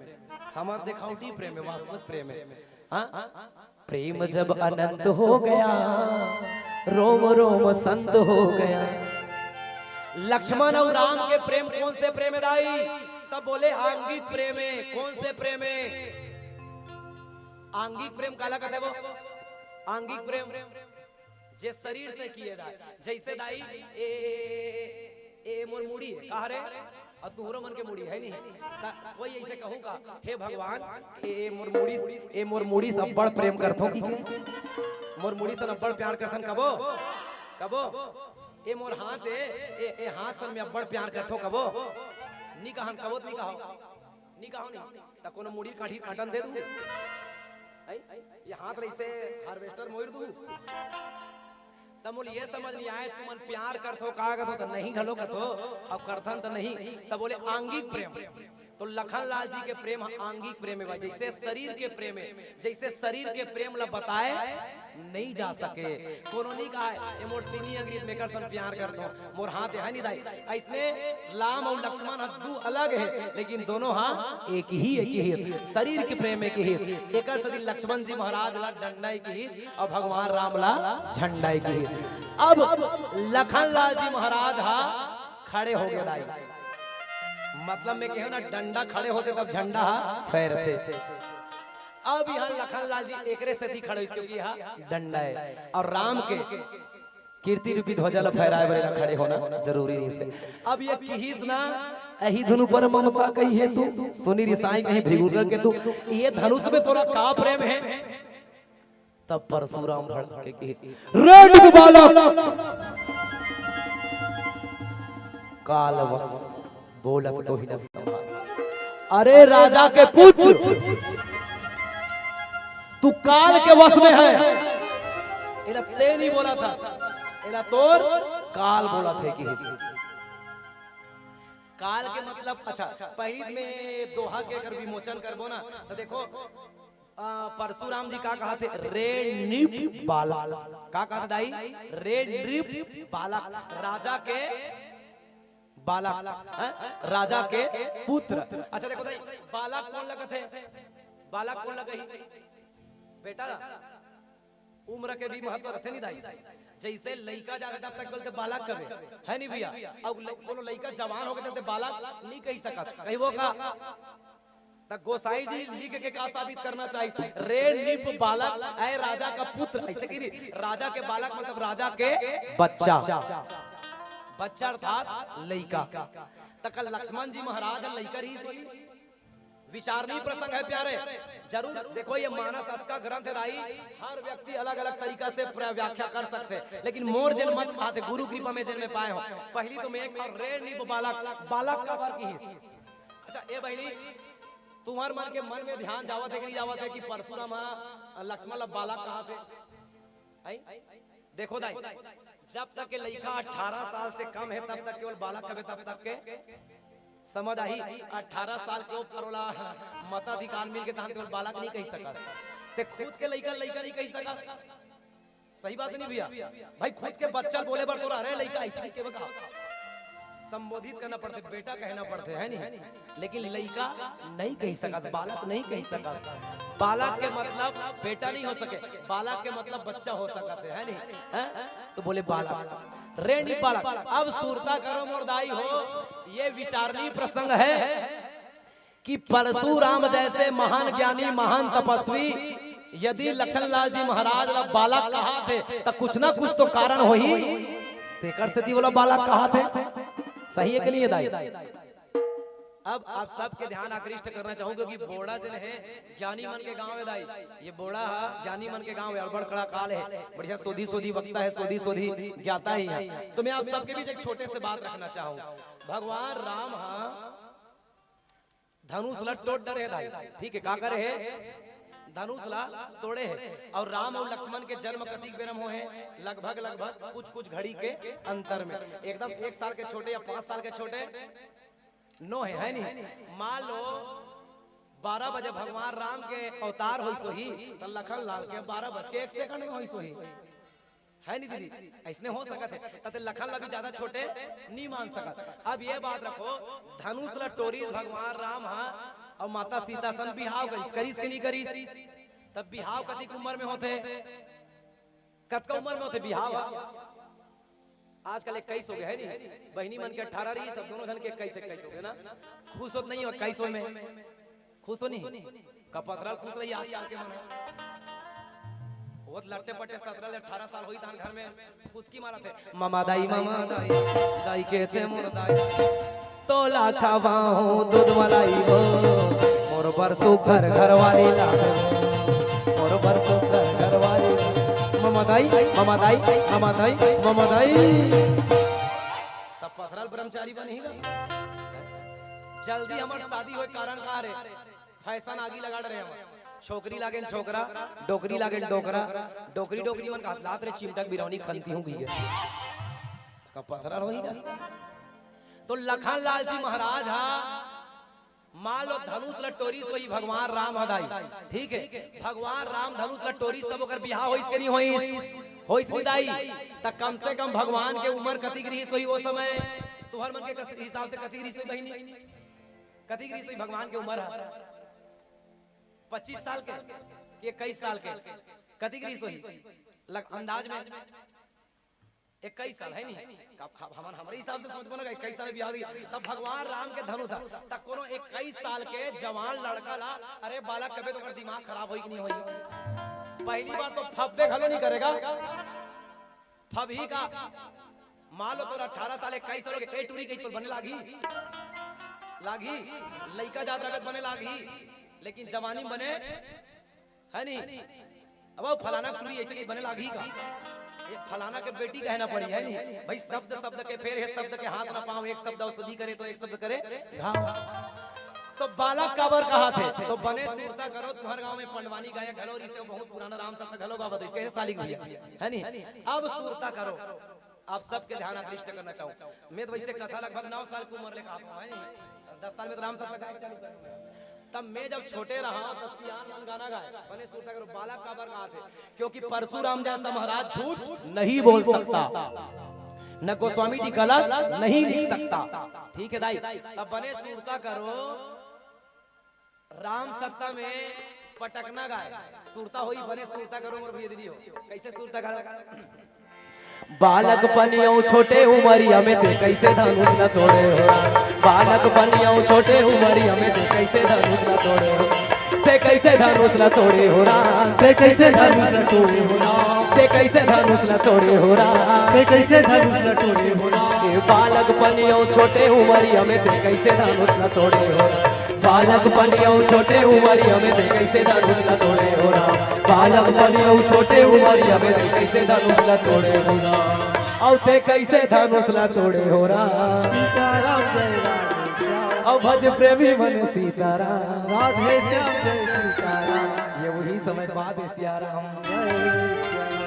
हमर देखावटी प्रेम हे, वास्तविक प्रेम हे। हाँ? प्रेम जब अनंत हो गया, रोम रोम संत हो गया। लक्ष्मण अउ राम के प्रेम कोन से प्रेम हे दाई? तब बोले आंगिक प्रेम हे। कोन से प्रेम हे? आंगिक प्रेम काला कथे वो? आंगिक प्रेम जे शरीर से किए जाए। जइसे दाई, ए, ए, ए, ए मोर मुड़ी हे, कहा रे? अउ तुहरो मन के मुड़ी हे नहीं? त कोई अइसे कहू का, "हे भगवान, ए, ए मोर मुड़ी, ए मोर मुड़ी से अब्बड़ प्रेम करथो कि के? मोर मुड़ी से अब्बड़ प्यार करथन कबो? कबो? ए मोर हाथ हे, ए, ए हाथ से मैं अब्बड़ प्यार करथो कबो?" नी कहन कबो, त नी कहो, नी कहो नहीं। त कोनो मुड़ी काढ़ी काटन दे दू। हैं? ये हाथ रहिसे harvester मोइर दू। त मोला ये समझ नहीं आए, तुमन प्यार करथो, का करथो, त नहीं घलो करथो, अउ करथन त नहीं। त बोले आंगिक प्रेम। तो लखन लाल जी के प्रेम ह आंगिक प्रेम हे भाई, जइसे शरीर के प्रेम हे, जइसे शरीर के प्रेम ला बताए नहीं जा सके। कोनो नहीं कहा, "ए मोर सीनी अंगरी, मैं एकर सन प्यार करथो, मोर हाथ हे," हे नहीं दाई? अइसने राम अउ लक्ष्मण ह दू अलग हे, लेकिन दोनों ह एक ही, एक ही। शरीर के प्रेम एक ही। एकर सेती लक्ष्मण जी महाराज ला डंडा एक ही अउ भगवान राम ला झंडा एक ही। अब लखन लाल जी महाराज ह खड़े हो गए दाई। मतलब मैं कहे ना, डंडा खड़े होथे तब झंडा ह फहरथे। अब यहाँ लखन लाल जी एकरे सेती खड़े होइस, क्योंकि यहाँ डंडा हे अउ राम के कीर्ति रूपी ध्वजा ला फहराए बर एला खड़े होना जरूरी रहिसे। अब ये किहिस ना, "एही धुन पर ममता कही हे तू, सुनी रिसाई कहीं भृगु नर के तू, ये धनुष में तोला का प्रेम हे?" तब परशुराम भड़क के किहिस, "रे निप बालक, कालवश बोलत तो ही न संभाल। अरे राजा के पुत्र, तू काल के वश में हे, एला ते नहीं बोलत हस, एला तोर काल बोलत हे," किहिस। काल के मतलब, अच्छा, पहिली में दोहा के अगर विमोचन करबो ना, त देखो, अ, परशुराम जी का कहाथे, "रे नृप बालक।" का कहाथे दाई? "रे नृप बालक।" राजा के बालक, हैं? राजा के पुत्र। अच्छा देखो दाई, बालक कोन ला कथे? बालक कोन ला कही? बेटा ला। उम्र के भी महत्व रहिथे नहीं दाई। जइसे लइका जाथे तब तक बोलथे बालक कबे, हे नहीं भैया? अउ ल-, कोनो लइका जवान हो गे तब ते बालक नहीं कहि सकस, कहिबो का? त गोसाई जी लिख के का साबित करना चाहिस? "रे नृप बालक, ऐ राजा का पुत्र", अइसे कहि दी। राजा के बालक मतलब राजा के बच्चा, बच्चा अर्थात लइका। त का लक्ष्मण जी महाराज ह लइका रहिस होही? विचारणीय प्रसंग हे प्यारे। जरूर देखो, ये मानस अतका ग्रंथ हे दाई, हर व्यक्ति अलग-अलग तरीका से प्र-, व्याख्या कर सकथे, लेकिन मोर जेन मत कहाथे, गुरु कृपा में जेन में पाए हों, पहिली तो मैं एक, "रे नृप बालक", बालक काबर किहिस? अच्छा, ए बहिनी, तुम्हर मन के मन में ध्यान जावत हे कि नहीं जावत हे कि परशुराम ह लक्ष्मण ला बालक कहाथे? हैं? देखो दाई, जब तक के लइका अठारह साल से कम हे, तब तक केवल बालक कबे, तब तक के समझ आही। अठारह साल के ऊपर वाला मताधिकार मिल गे, तहां केवल बालक नहीं कहि सकस। ते खुद के लइका, लइका नहीं कहि सकस। सही बात नहीं भैया? भाई, खुद के बच्चा बोले बर तोला, "अरे लइका", अइसे नहीं केबे का? संबोधित करना पड़थे, बेटा कहना पड़थे, हे नहीं? लेकिन लइका नहीं कहि सकस, बालक नहीं कहि सकस। बालक के मतलब बेटा नहीं हो सके, बालक के मतलब बच्चा हो सकत हे, हे नहीं? हैं? तो बोले बालक, "रे नृप बालक।" अब सुरता करो मोर दाई हो, ये विचारणीय प्रसंग हे कि परशुराम जैसे महान ज्ञानी, महान तपस्वी, यदि लखन लाल जी महाराज ला बालक कहाथे, त कुछ ना कुछ तो कारण होही, तेकर सेती ओला बालक कहाथे। सही हे कि नहीं हे दाई? अब आप सबके ध्यान आकृष्ट करना चाहूं, क्योंकि बोड़ा जेन हे, ज्ञानी मन के गांव हे दाई। ये बोड़ा हा ज्ञानी मन के गांव हे, अड़बड़ कड़ा काल हे, बढ़िया सोधी सोधी वक्ता हे, सोधी सोधी ज्ञाता ही हे। तो मैं आप सबके बीच एक छोटे से बात रखना चाहूं। भगवान राम हा धनुष ला टोट डरे हे दाई, ठीक हे, का करे हे? धनुष ला तोड़े हे। अउ राम अउ लक्ष्मण के जन्म कतिक बेरा म होहे? लगभग, लगभग कुछ, कुछ घड़ी के अंतर में, एकदम एक साल के छोटे या पांच साल के छोटे नोहे, हे नी? मान लो बारह बजे भगवान राम के अवतार होइस होही, त लखन लाल के बारह बज के एक सेकंड में होइस होही, हे नी दीदी? अइसने हो सकत हे, त ते लखन ला भी ज्यादा छोटे नी मान सकत। अब ये बात रखो, धनुष ला टोरिस भगवान राम हा, अउ माता सीता सन बिहाव करिस, करिस कि नी करिस? तब बिहाव कतिक उमर में होथे? कतका उमर में होथे बिहाव? आजकल इक्कीस हो गे, हे नी? बहिनी मन के अठारह रहिस, सब दोनों झन के इक्कीस, इक्कीस हो गे ना। खुश होत नहीं हो इक्कीस में? खुश हो नहीं? कपथरा ल खुश रही आजकल के मन। वो तो लट्टे पट्टे सतरह ले अठारह साल होही, तहान घर में फुदकी मारत हे, "ममा दाई, ममा दाई, दाई कहिथे मोर दाई।" तोला खवाहूं दूध मलाई वो, मोर बर सुघर घरवाली ला। मोर बर सुघर घरवाली ला। ममा दाई, ममा दाई, ममा दाई, ममा दाई। त पथरा ल ब्रह्मचारी बनही गा। जल्दी हमर शादी होय, कारण का रे? फैशन आगी लगा डरे हमर। छोकरी लागेन छोकरा, डोकरी लागेन डोकरा, डोकरी डोकरी मन का हथलात रे चिमटक बिरौनी खंती हूं गई है। का पथरा होही गा। तो लखन लाल जी महाराज हा, मान लो धनुष ल टोरिस होही भगवान राम ह दाई, ठीक हे, भगवान राम धनुष ल टोरिस तब ओकर बिहाव होइस के नहीं होइस? होइस नहीं दाई? त कम से कम भगवान के उमर कतिक रिहिस होही ओ समय? तुहर मन के कस-, हिसाब से कतिक रिहिस होही बहिनी? कतिक रिहिस होही भगवान के उमर ह? पच्चीस साल के कि इक्कीस साल के? कतिक रिहिस होही? लग-, अंदाज में इक्कीस साल हे नी? अब हम, हमन हमरे हिसाब से सोचबो ना, इक्कीस साल बिहाव होही, तब भगवान राम के धनुष था, तब कोनो इक्कीस साल के जवान लड़का ला, अरे बालक कबे तो ओकर दिमाग खराब होही कि नहीं होही? पहली बात तो फब्बे घलो नहीं करेगा, फबही का? मान लो तोर अठारह साल, इक्कीस साल हो गे, ए टूरी कही तो बने लागही, लागही, लइका जात रहे बने लागही, लेकिन जवानी में बने हे नी? अब वो फलाना टूरी अइसे कही बने लागही का? ये फलाना के बेटी कहे ना पड़ी, हे नी? भाई, शब्द शब्द के फेर हे, शब्द के हाथ ना पांव, एक शब्द औषधि करे तो एक शब्द करे घाव। तो बालक काबर कहाथे? तो बने सुरता करो, तुम्हर गांव में पंडवानी गायक घलो रिहिस हे, बहुत पुराना राम सत्ता घलो गावत रिहिस हे, कहे सालिक भैया, हे नी? अब सुरता करो, आप सबके ध्यान आकृष्ट करना चाहूं। मैं तो वैसे कथा लगभग नौ साल की उम्र ले कहात हूं, हे नी? दस साल में तो राम सत्ता गायक चालू कर। तब मैं जब छोटे रहा, तब सियान मन गाना गाए, बने सुरता करो, बालक काबर कहाथे? क्योंकि परशुराम जैसा महाराज झूठ नहीं बोल सकता, न गोस्वामी जी गलत नहीं लिख सकता। ठीक हे दाई, तब बने सुरता करो, राम सत्ता में पटकना गाए, सुरता होही, बने सुरता करो मोर भैया दीदी हो। कइसे सुरता गाए? बालक पनियौ छोटे उमरिया में ते कइसे धनुष ल तोड़े हो? बालक पनियौ छोटे उमरिया में ते कइसे धनुष ल तोड़े हो? ते कइसे धनुष ल तोड़े हो राम? ते कइसे धनुष ल तोड़े हो राम? ते कइसे धनुष ल तोड़े हो राम? ते कइसे धनुष ल तोड़े हो राम? ए बालक पनियौ छोटे उमरिया में ते कइसे धनुष ल तोड़े हो राम? बालक पनियौ छोटे उमरिया में ते कइसे धनुष ल तोड़े हो राम? बालक पनियौ छोटे उमरिया में ते कइसे धनुष ल तोड़े हो राम? अउ ते कइसे धनुष ल तोड़े हो राम? सीताराम जय राम श्याम। अउ भज प्रेमी मन सीताराम। राधे श्याम जय सीताराम। ये वही समय बात हे सियाराम। जय श्याम।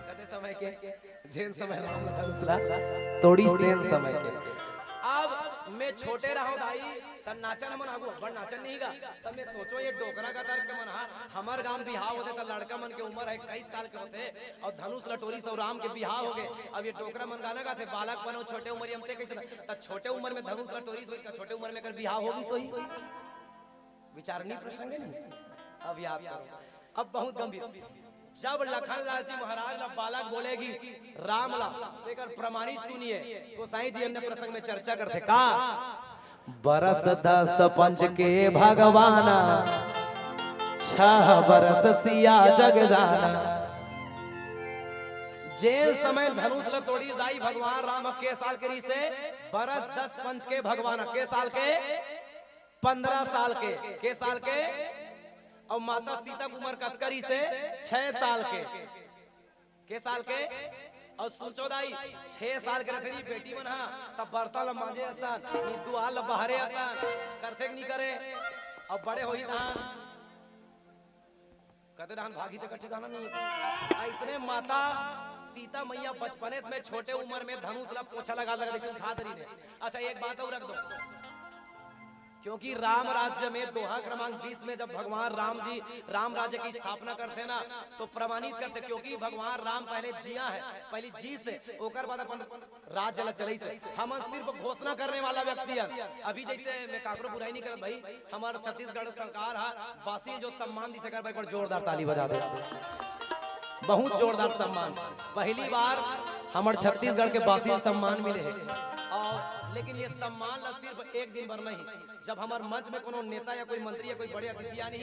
कते समय के? जेन समय राम धनुष ला तोड़िस तेन समय के। अब मैं छोटे रहंव दाई, त नाचन हमन आगू अब्बड़ नाचन नहीं गा। त मैं सोचों ये डोकरा गतर के मन हा, हमर गांव बिहाव होथे त लड़का मन के उमर हे इक्कीस साल के होथे, अउ धनुष ल टोरिस अउ राम के बिहाव हो गे। अब ये डोकरा मन गाना गाथे, "बालक पनियौ छोटे उमरिया में ते कइसे ध-," त छोटे उमर में धनुष ल टोरिस होही त छोटे उमर में एकर बिहाव होगिस होही? विचारणीय प्रसंग हे नहीं? अब याद करो, अब बहुत गंभीर। जब लखन लाल जी महाराज ला बालक बोले गिस राम ला, तेकर प्रमाणित सुनिए, गोसाई जी अन्य प्रसंग में चर्चा करथे का? बरस दस पंच के भगवाना, छह बरस सिया जग जाना। जेन समय धनुष ल तोड़िस दाई भगवान राम, के साल के रिहिसे? बरस दस पंच के भगवान, के साल के? पंद्रह साल के। के साल के? अउ माता सीता के उमर कतका रिहिसे? छह साल के। के साल के? अउ सोचो दाई, छह साल के रथे नी बेटी मन हा, तब बर्तन ल मांजे असन, नी दुआर ल बहारे असन, करथे कि नी करे? अब बड़े होही तहां कते डहान भागी ते कच्चे गाना नहीं है। अइसने माता सीता मैया बचपने में छोटे उमर में धनुष ला पोछा लगा लगा जैसे उठा दरी ने। अच्छा, एक बात और रख दो, क्योंकि राम राज्य में दोहा क्रमांक बीस में जब भगवान राम जी राम राज्य की स्थापना करते ना, तो प्रमाणित करते, क्योंकि भगवान राम पहले जिया है, पहली जीस है, ओकर बाद अपन राज्य ला चलइस है। हमन सिर्फ घोषणा करने वाला व्यक्ति है। अभी जैसे मैं काकरो बुराई नहीं करत भाई, हमार छत्तीसगढ़ सरकार हा बासी जो सम्मान दिस है, एक बार जोरदार ताली बजा दे। बहुत जोरदार सम्मान। पहली बार हमर छत्तीसगढ़ के बासी सम्मान मिले है। और लेकिन ये सम्मान ला सिर्फ एक दिन भर नहीं, जब हमर मंच में कोनो नेता या कोई मंत्री या कोई बड़े अतिथि आही,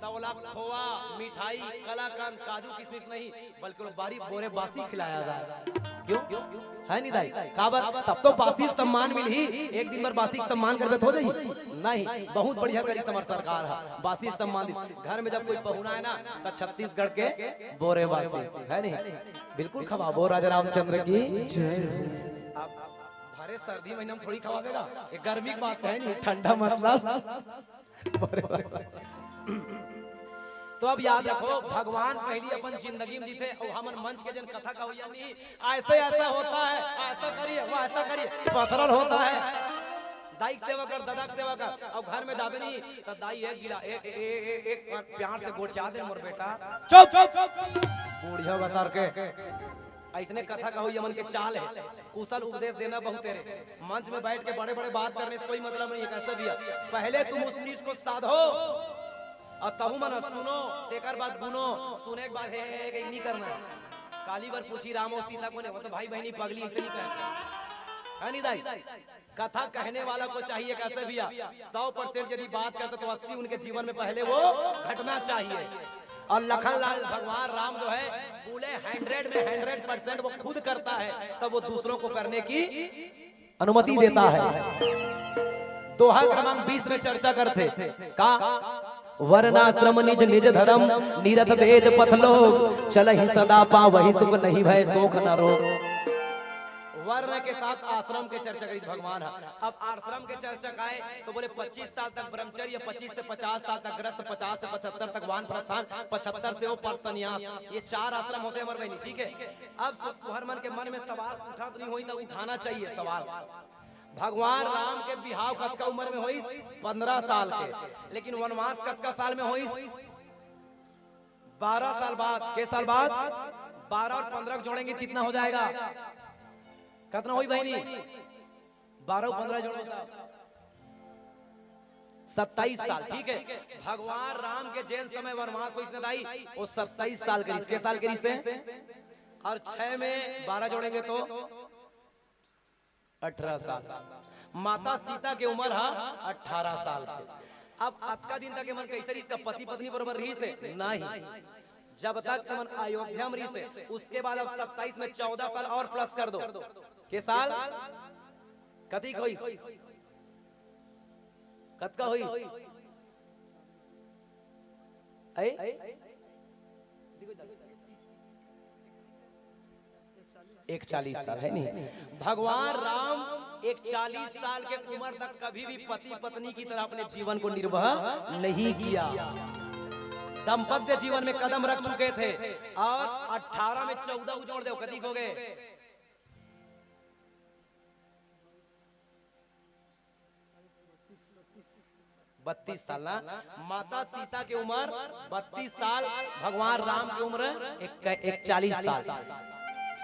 त ओला खोवा, मिठाई, कलाकंद, काजू, किशमिश नहीं, बल्कि ओला बारी बोरे बासी खिलाया जाए। क्यों? है नी दाई? काबर? तब तो बासी सम्मान मिलही। एक दिन भर बासी सम्मान करबे त हो जाही? नहीं। बहुत बढ़िया करिस हमर सरकार हा, बासी सम्मान दिस। घर में जब कोई पहुना आए ना, त छत्तीसगढ़ के बोरे बासी, है नी? बिल्कुल खवाबो राजा रामचंद्र की। अब भरे सर्दी महीना में थोड़ी खवाबे गा, ये गर्मी के बात है नी, ठंडा मतलब। तो अब याद रखो, भगवान पहली अपन जिंदगी में जीथे, अउ हमन मंच के जन कथा कहोइया नहीं, ऐसे ऐसा होता है, ऐसा करिए, वो ऐसा करिए, पथरल होता है। दाई के सेवा कर, दादा के सेवा कर, अउ घर में जाबे नहीं, त दाई एक गिला-, एक, एक, एक, एक प्यार से गोठिया दे मोर बेटा। चुप, चुप, चुप। बूढ़िया बतर के। अइसने कथा कहोइया मन के चाल है, कुशल उपदेश देना बहुत तेरे। मंच में बैठ के बड़े-बड़े बात करने से कोई मतलब नहीं है, कैसे भी है। पहले तुम उस चीज को साधो अउ तहू मन सुनो, तेकर बाद गुनो। सुने के बाद हे, हे, हे, हे, नहीं करना है। काली बर पूछी राम अउ सीता कोन हे, वो तो भाई बहिनी पगली, ऐसे नहीं कहते। है नहीं दाई? कथा कहने वाला को चाहिए कैसे भी है, सौ परसेंट यदि बात करते तो अस्सी उनके जीवन में पहले वो घटना चाहिए। और लखन लाल भगवान राम जो है, पूरे हंड्रेड में हंड्रेड परसेंट वो खुद करता है, तब वो दूसरों को करने की अनुमति देता है। दोहा क्रमांक बीस में चर्चा करते का, वर्णाश्रम निज निज धर्म, निरत भेद पथ लोग, चलहि सदा पावहि सुख, नहीं भय शोक न रोग। वर्ण के साथ आश्रम के चर्चा करी भगवान है। अब आश्रम के चर्चा का है तो बोले पच्चीस साल तक ब्रह्मचर्य, पच्चीस से पचास साल तक गृहस्थ, पचास से पचहत्तर तक वानप्रस्थान, पचहत्तर से ऊपर संन्यास। ये चार आश्रम होते हैं हमारे बहनी, ठीक है। अब सु-, तुहर मन के मन में सवाल उठा तो नहीं होई, तो उठाना चाहिए सवाल। भगवान राम के बिहाव कतका उम्र में होइस? पंद्रह साल के। लेकिन वनवास कतका साल में होइस? बारह साल बाद। के साल बाद? बारह और पंद्रह को जोड़ेंगे, कितना हो जाएगा? कितना होई बहनी? बारह और पंद्रह जोड़ो, सत्ताईस साल। ठीक है, भगवान राम के जेन समय वनवास होइस न दाई, वो सत्ताईस साल के रिहिस। के साल के रिहिस? और छह में बारह जोड़ेंगे तो अठारह साल। माता सीता के उम्र हा अठारह साल के। अब अतका दिन तक एमन कैसे रिहिस? का पति पत्नी बरोबर रिहिस हे? नहीं। जब तक एमन अयोध्या में रिहिस हे, उसके बाद अब सत्ताईस में चौदह साल और प्लस कर दो। के साल? कतिक होइस? कतका होइस? ऐ? इकचालीस साल हे नी? भगवान राम इकचालीस साल के उम्र तक कभी भी पति पत्नी की तरह अपने जीवन को निर्वाह नहीं किया। दाम्पत्य जीवन में कदम रख चुके थे और अठारह में चौदह को जोड़ दो, कतिक हो गए? बत्तीस साल ना। माता सीता के उम्र बत्तीस साल, भगवान राम के उम्र एक, इकचालीस साल।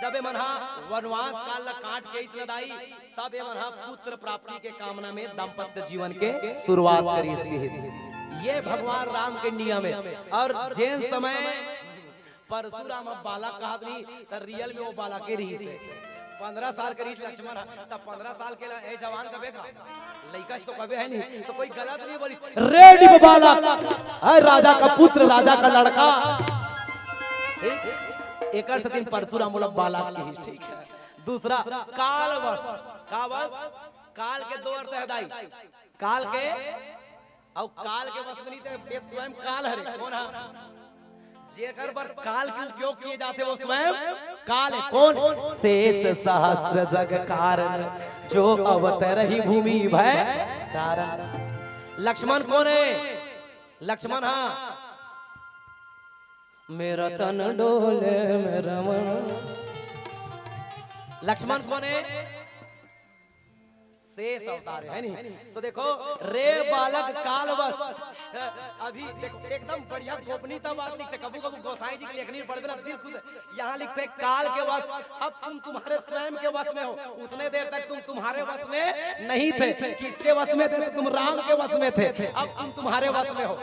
जब एमन हा वनवास काल ला काट के आइस न दाई, तब एमन हा पुत्र प्राप्ति के कामना में दाम्पत्य जीवन के शुरुआत करिस। ये भगवान राम के नियम हे। और जेन समय परशुराम अब बालक कहत नहीं, त रियल में वो बालके रिहिस हे। पंद्रह साल के रिहिस लक्ष्मण ह, त पंद्रह साल के ला, ए जवान का बेटा, लइका तो कबे हे नहीं, त कोई गलत नहीं बोलिस। रे डिब बालक, ए राजा का पुत्र, राजा का लड़का। ठीक? एकर सेती परशुराम बोला बालक किहिस, ठीक हे। दूसरा, कालवश। कावश? काल के दो अर्थ हे दाई। काल के, अउ काल के वश में नहीं, ते स्वयं काल हरे। कोन हा? जेकर बर काल के उपयोग किए जाथे, वो स्वयं काल हे। कोन? शेष सहस्त्र जग कारण, जो अवतरहि भूमि भय धारण। लक्ष्मण कोन हे? लक्ष्मण हा, मेरा तन डोले मेरा मन। लक्ष्मण कोन हे? शेष अवतार हे, हे नहीं? तो देखो, रे बालक कालवश। अभी देखो, एकदम बढ़िया गोपनीयता बात लिखथे। कभू कभू गोसाई जी के लेखनी पढ़बे ना, दिल खुश हे। यहाँ लिखथे काल के वश। अब तुम तुम्हारे स्वयं के वश में हो, उतने देर तक तुम तुम्हारे वश में नहीं थे। किसके वश में थे? तो तुम राम के वश में थे, अब तुम तुम्हारे वश में हो।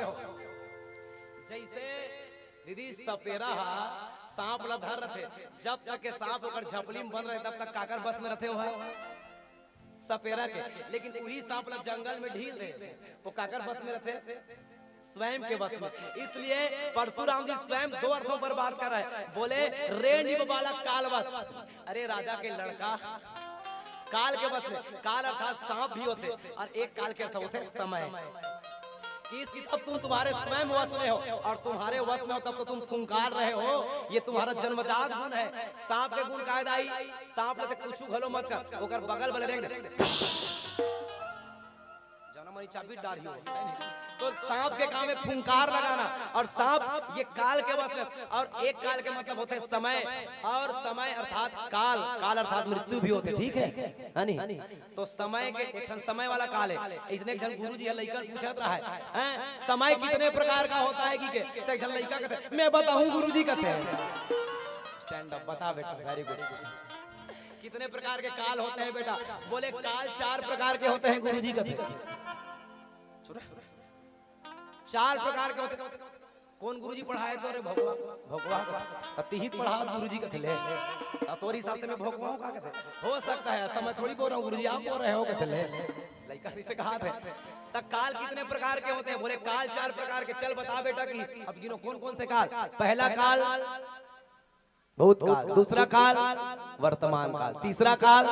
जैसे दीदी, सपेरा हा सांप ला धर रथे, जब तक के सांप ओकर झपली में बंद रहे, तब तक काकर बस में रथे? वो हे सपेरा के। लेकिन उही सांप ला जंगल में ढील दे, वो काकर बस में रथे? स्वयं के वश में। इसलिए परशुराम जी स्वयं दो अर्थों पर बात कर रहे हैं। बोले, रे डिब बालक कालवश, अरे राजा के लड़का, काल के वश में। काल अर्थात सांप भी होथे, अउ एक काल के अर्थ होथे समय। कि इसकी तब तुम तुम्हारे स्वयं वश में हो, अउ तुम्हारे वश में हो तब तो तुम फुंकार रहे हो। ये तुम्हारा जन्मजात गुण हे। सांप के गुण काय दाई? सांप ला ते कुछू घलो मत कर, ओकर बगल बले रेंग दे। जनमनी चाबी डार ही हो। तो सांप के काम हे फुंकार लगाना, अउ सांप ये काल के वश में, अउ एक काल के मतलब होथे समय, अउ समय अर्थात काल, काल अर्थात मृत्यु भी होथे, ठीक हे, हे नहीं? तो समय के एक ठन समय वाला काल हे। अइसने एक झन गुरु जी हे, लइका पूछत रहा हे, हैं, समय कितने प्रकार का होता है कि के? तो एक झन लइका कथे, मैं बताऊं गुरु जी, कथे। Stand up, बता बेटा, very good। कितने प्रकार के काल होते हैं बेटा? बोले, काल चार प्रकार के होते हैं गुरु जी, कथे। चार प्रकार के होते। कोन गुरु जी पढ़ाए तो रे भोकवा? भोकवा। त तिही त पढ़ास गुरु जी, कथे ले। त तोर हिसाब से मैं भोकवा हूँ का, कथे? हो सकता है, ऐसा मैं थोड़ी बोल रहा हूँ गुरु जी, आप बोल रहे हो, कथे ले। लइका से कहा थे। त काल कितने प्रकार के होते हैं? बोले, काल चार प्रकार के। चल बता बेटा कि अब गिनो कौन कौन से काल। पहला काल भूतकाल, दूसरा काल वर्तमान काल, तीसरा काल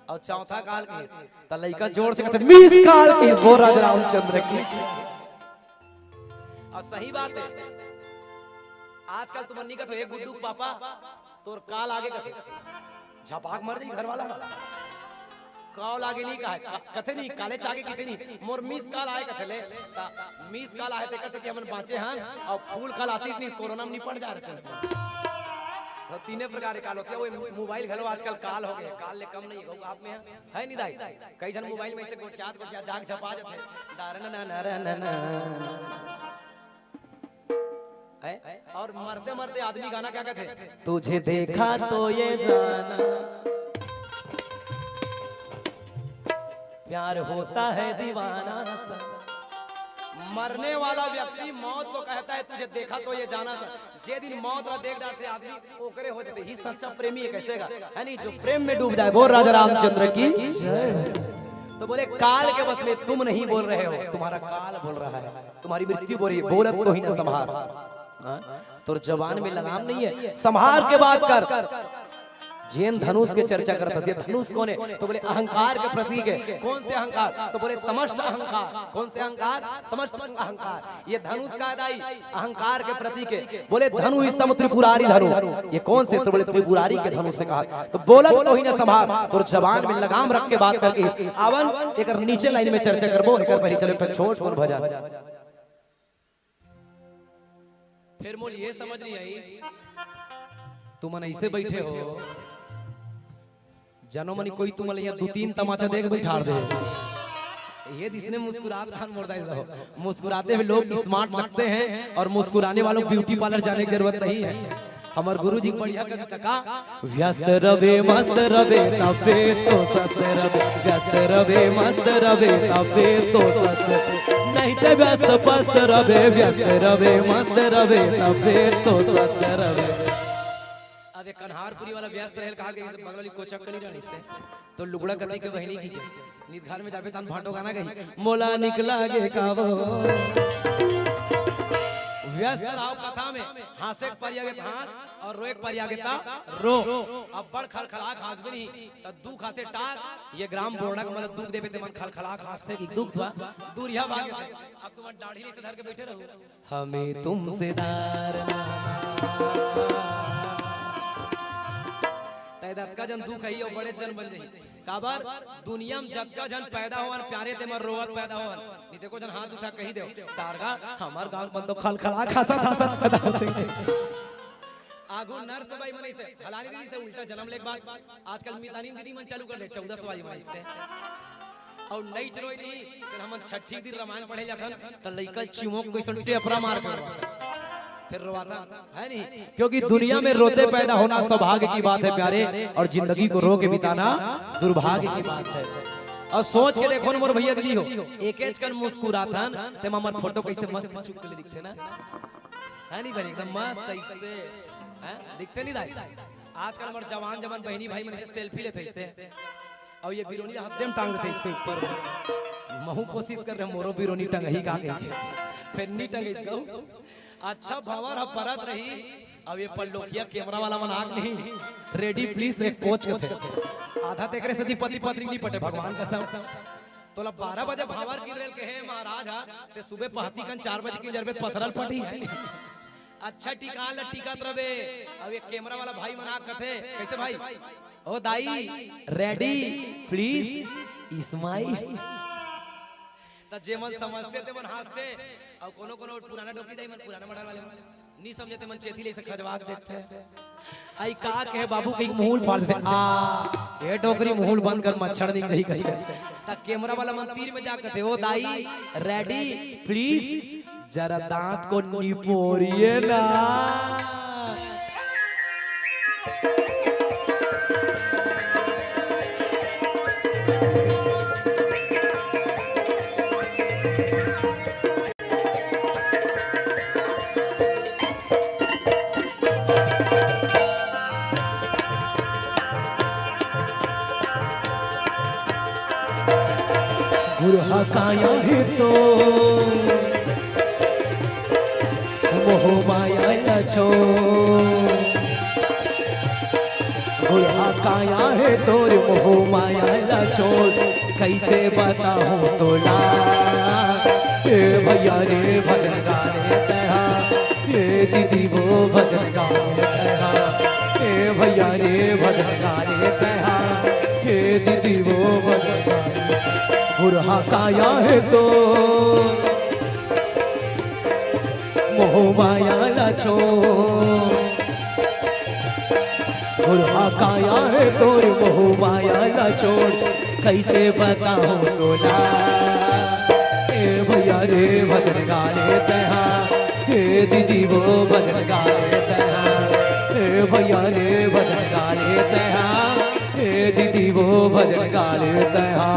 अउ चौथा काल के। त लइका जोर से कथे, मिस काल के। बोल राजा रामचंद्र की। अउ सही बात हे, आजकल तुमन नहीं कथो, "ए गुड्डू के पापा, तोर काल आगे," कथे। झपाक मर जाई घर वाला। काल आगे नहीं कहे, क-, कथे नहीं, कालेच आगे कथे नहीं, मोर मिस काल आए कथे ले। त मिस काल आए तेकर से कि हमन बाँचे हन, अउ फूल काल आतिस नहीं, कोरोना में निपट जा रहे थे। त तीने प्रकार के काल होथे। वो मोबाइल घलो आजकल काल हो गए, काल ले कम नहीं हो आप में हे, हे नहीं दाई? कई झन मोबाइल में ऐसे गोठियात गोठियात जाग झपा जाथे। दारन ना ना ना ना ना। हैं? अउ मरते मरते आदमी गाना क्या कहते हैं? तुझे देखा तो ये जाना, प्यार होता है दीवाना सा। मरने वाला व्यक्ति मौत को कहता है, "तुझे देखा तो ये जाना सा।" जे दिन मौत ला देख डारथे आदमी, ओकरे हो जाथे। ही सच्चा प्रेमी हे, कइसे गा, हे नहीं, जो प्रेम में डूब जाए। बोल राजा रामचंद्र की। तो बोले, काल के वश में तुम नहीं बोल रहे हो, तुम्हारा काल बोल रहा है। तुम्हारी मृत्यु बोली, बोलत तो ही न संभार। हाँ? तोर जबान में लगाम नहीं हे, संभार के बात कर। जेन धनुष के चर्चा करत हस, ये धनुष कौन हे? तो बोले, अहंकार के प्रतीक हे। कौन से अहंकार? तो बोले, समस्त अहंकार। कौन से अहंकार? समस्त अहंकार। ये धनुष का दाई अहंकार के प्रतीक हे। बोले, धनु ही सम त्रिपुरारी धनु। ये कौन से? तो बोले, त्रिपुरारी के धनुष से कहा। तो बोलत तो ही न संभार, तोर जबान में लगाम रख के बात करके इस आवन, एकर नीचे लाइन में चर्चा करबो, एकर पहले चलो एक ठन छोट मोर भजन। फिर मोल ये समझ नहीं आई, तुमन ऐसे बैठे हो, जनो मनी कोई तुमन ला यहाँ दो तीन तमाचा देख बैठार दे। ये दिसने मुस्कुरात रहन मोर दाई हो। मुस्कुराते हुए लोग स्मार्ट लगते हैं और मुस्कुराने वालों को ब्यूटी पार्लर जाने की जरूरत नहीं है। हमर गुरु जी बढ़िया कविता का, व्यस्त रबे मस्त रबे तबे तो स्वस्थ रबे, व्यस्त रबे मस्त रबे तबे तो स्वस्थ, नहीं ते व्यस्त पस्त रबे, व्यस्त रबे मस्त रबे तबे तो स्वस्थ रबे। अब अरे कन्हारपुरी वाला व्यस्त रहेल, कहा गई से बंगला वाली कोचक कनी रहनी से, तो लुगड़ा कती के बहिनी की के नित घर में जाबे तहन भांटो गाना गई, मोला निकला गे काबो। व्यस्त रहो कथा में, हांसे के परियागे त हांस और रोए के परियागे त रो। अब बड़ खलखला के हांसबे नहीं, त दुख आथे टार, ये ग्राम बोरडा के मन दुख देबे ते मन खलखला के हांसथे कि दुख दुआ दूरिहा भागे थे। अब तुमन डाढ़ी ले से धर के बैठे रहो। हमें तुमसे दार माना। तै दतका जन दुख है, बड़े जन बन जाही। काबर दुनिया में जतका जन पैदा होवन प्यारे, ते मन रोवत पैदा होवन। नहीं देखो जन हाथ उठा कही देव, "तारगा, हमार गांव मन तो खलखला खासा खासा पैदा होते।" आगू नर्स बाई मनई से, फलानी दीदी से उल्टा जन्म लेके बाद आजकल मितानिन दीदी मन चालू कर दे, चौदह सौ वाली मनई से। और नई चरोई नहीं, फिर हमन छठी दिन रामायण पढ़े जाथन, त लइका चिमोक कइसन टेपरा मार के रोवाथन। फिर रोवाथन, है नहीं? क्योंकि दुनिया में रोते पैदा होना सौभाग्य की बात है प्यारे, और जिंदगी को रो के बिताना दुर्भाग्य की बात है। और सोच के देखो न मोर भैया दीदी हो, एक एज कन मुस्कुराथन, ते हमर फोटो कैसे मस्त चुप के दिखथे ना, है नहीं भाई? एकदम मस्त ऐसे, हैं? दिखथे नहीं दाई? आजकल हमर जवान जवान बहिनी भाई मन से सेल्फी लेथे ऐसे, और ये बिरोनी ला हत्ते में टांग देथे इससे ऊपर में। महू कोशिश कर रहे मोरो बिरोनी टंगही का कही के। फिर नी टंगइस कहू। अच्छा भंवर ह परत रही। अब ये पल्लोखिया कैमरा वाला मन आग नहीं। रेडी प्लीज एक पोज कथे। आधा तेकरे सेती पति पत्नी नी पटे भगवान कसम। तोला बारह बजे भंवर की रेल कहे महाराज हा, ते सुबह पहती कन चार बजे की जरबे पथरल पटी है। अच्छा टीका ला टीकत रबे। अब ये कैमरा वाला भाई मन आग कथे, कैसे भाई? ओ दाई, रेडी, प्लीज, स्माइल। त जे मन समझथे ते मन हांसथे, अउ कोनो कोनो पुराना डोकरी दाई मन, पुराना मॉडल वाले मन नी समझे ते मन चेती ले से खजवा के देखथे। आई का कहे बाबू, कहीं मुंह फाड़ देथे, आ ये डोकरी मुंह बंद कर, मच्छर निकल जाही कथे। त कैमरा वाला मन तीर में जा कथे, ओ दाई, रेडी, प्लीज, जरा दांत को निपोरिए ना। गुरहा काया हे तो मोह माया ला छोड़। गुरहा काया हे तोर मोह माया ला छोड़। कैसे बताहूँ तोला। ए भैया रे भजन गा रे तैहा, ए दीदी वो भजन गा रे तैहा। ए भैया रे भजन गा रे तैहा, ए दीदी वो भजन गा रे। गुरहा काया हे तो मोह माया ला छोड़। गुरहा काया हे तोर मोह माया ला छोड़। कैसे बताहूँ तोला। ए भैया रे भजन गा रे तैहा, ए दीदी वो भजन गा रे तैहा। ए भैया रे भजन गा रे तैहा, ए दीदी वो भजन गा रे तैहा।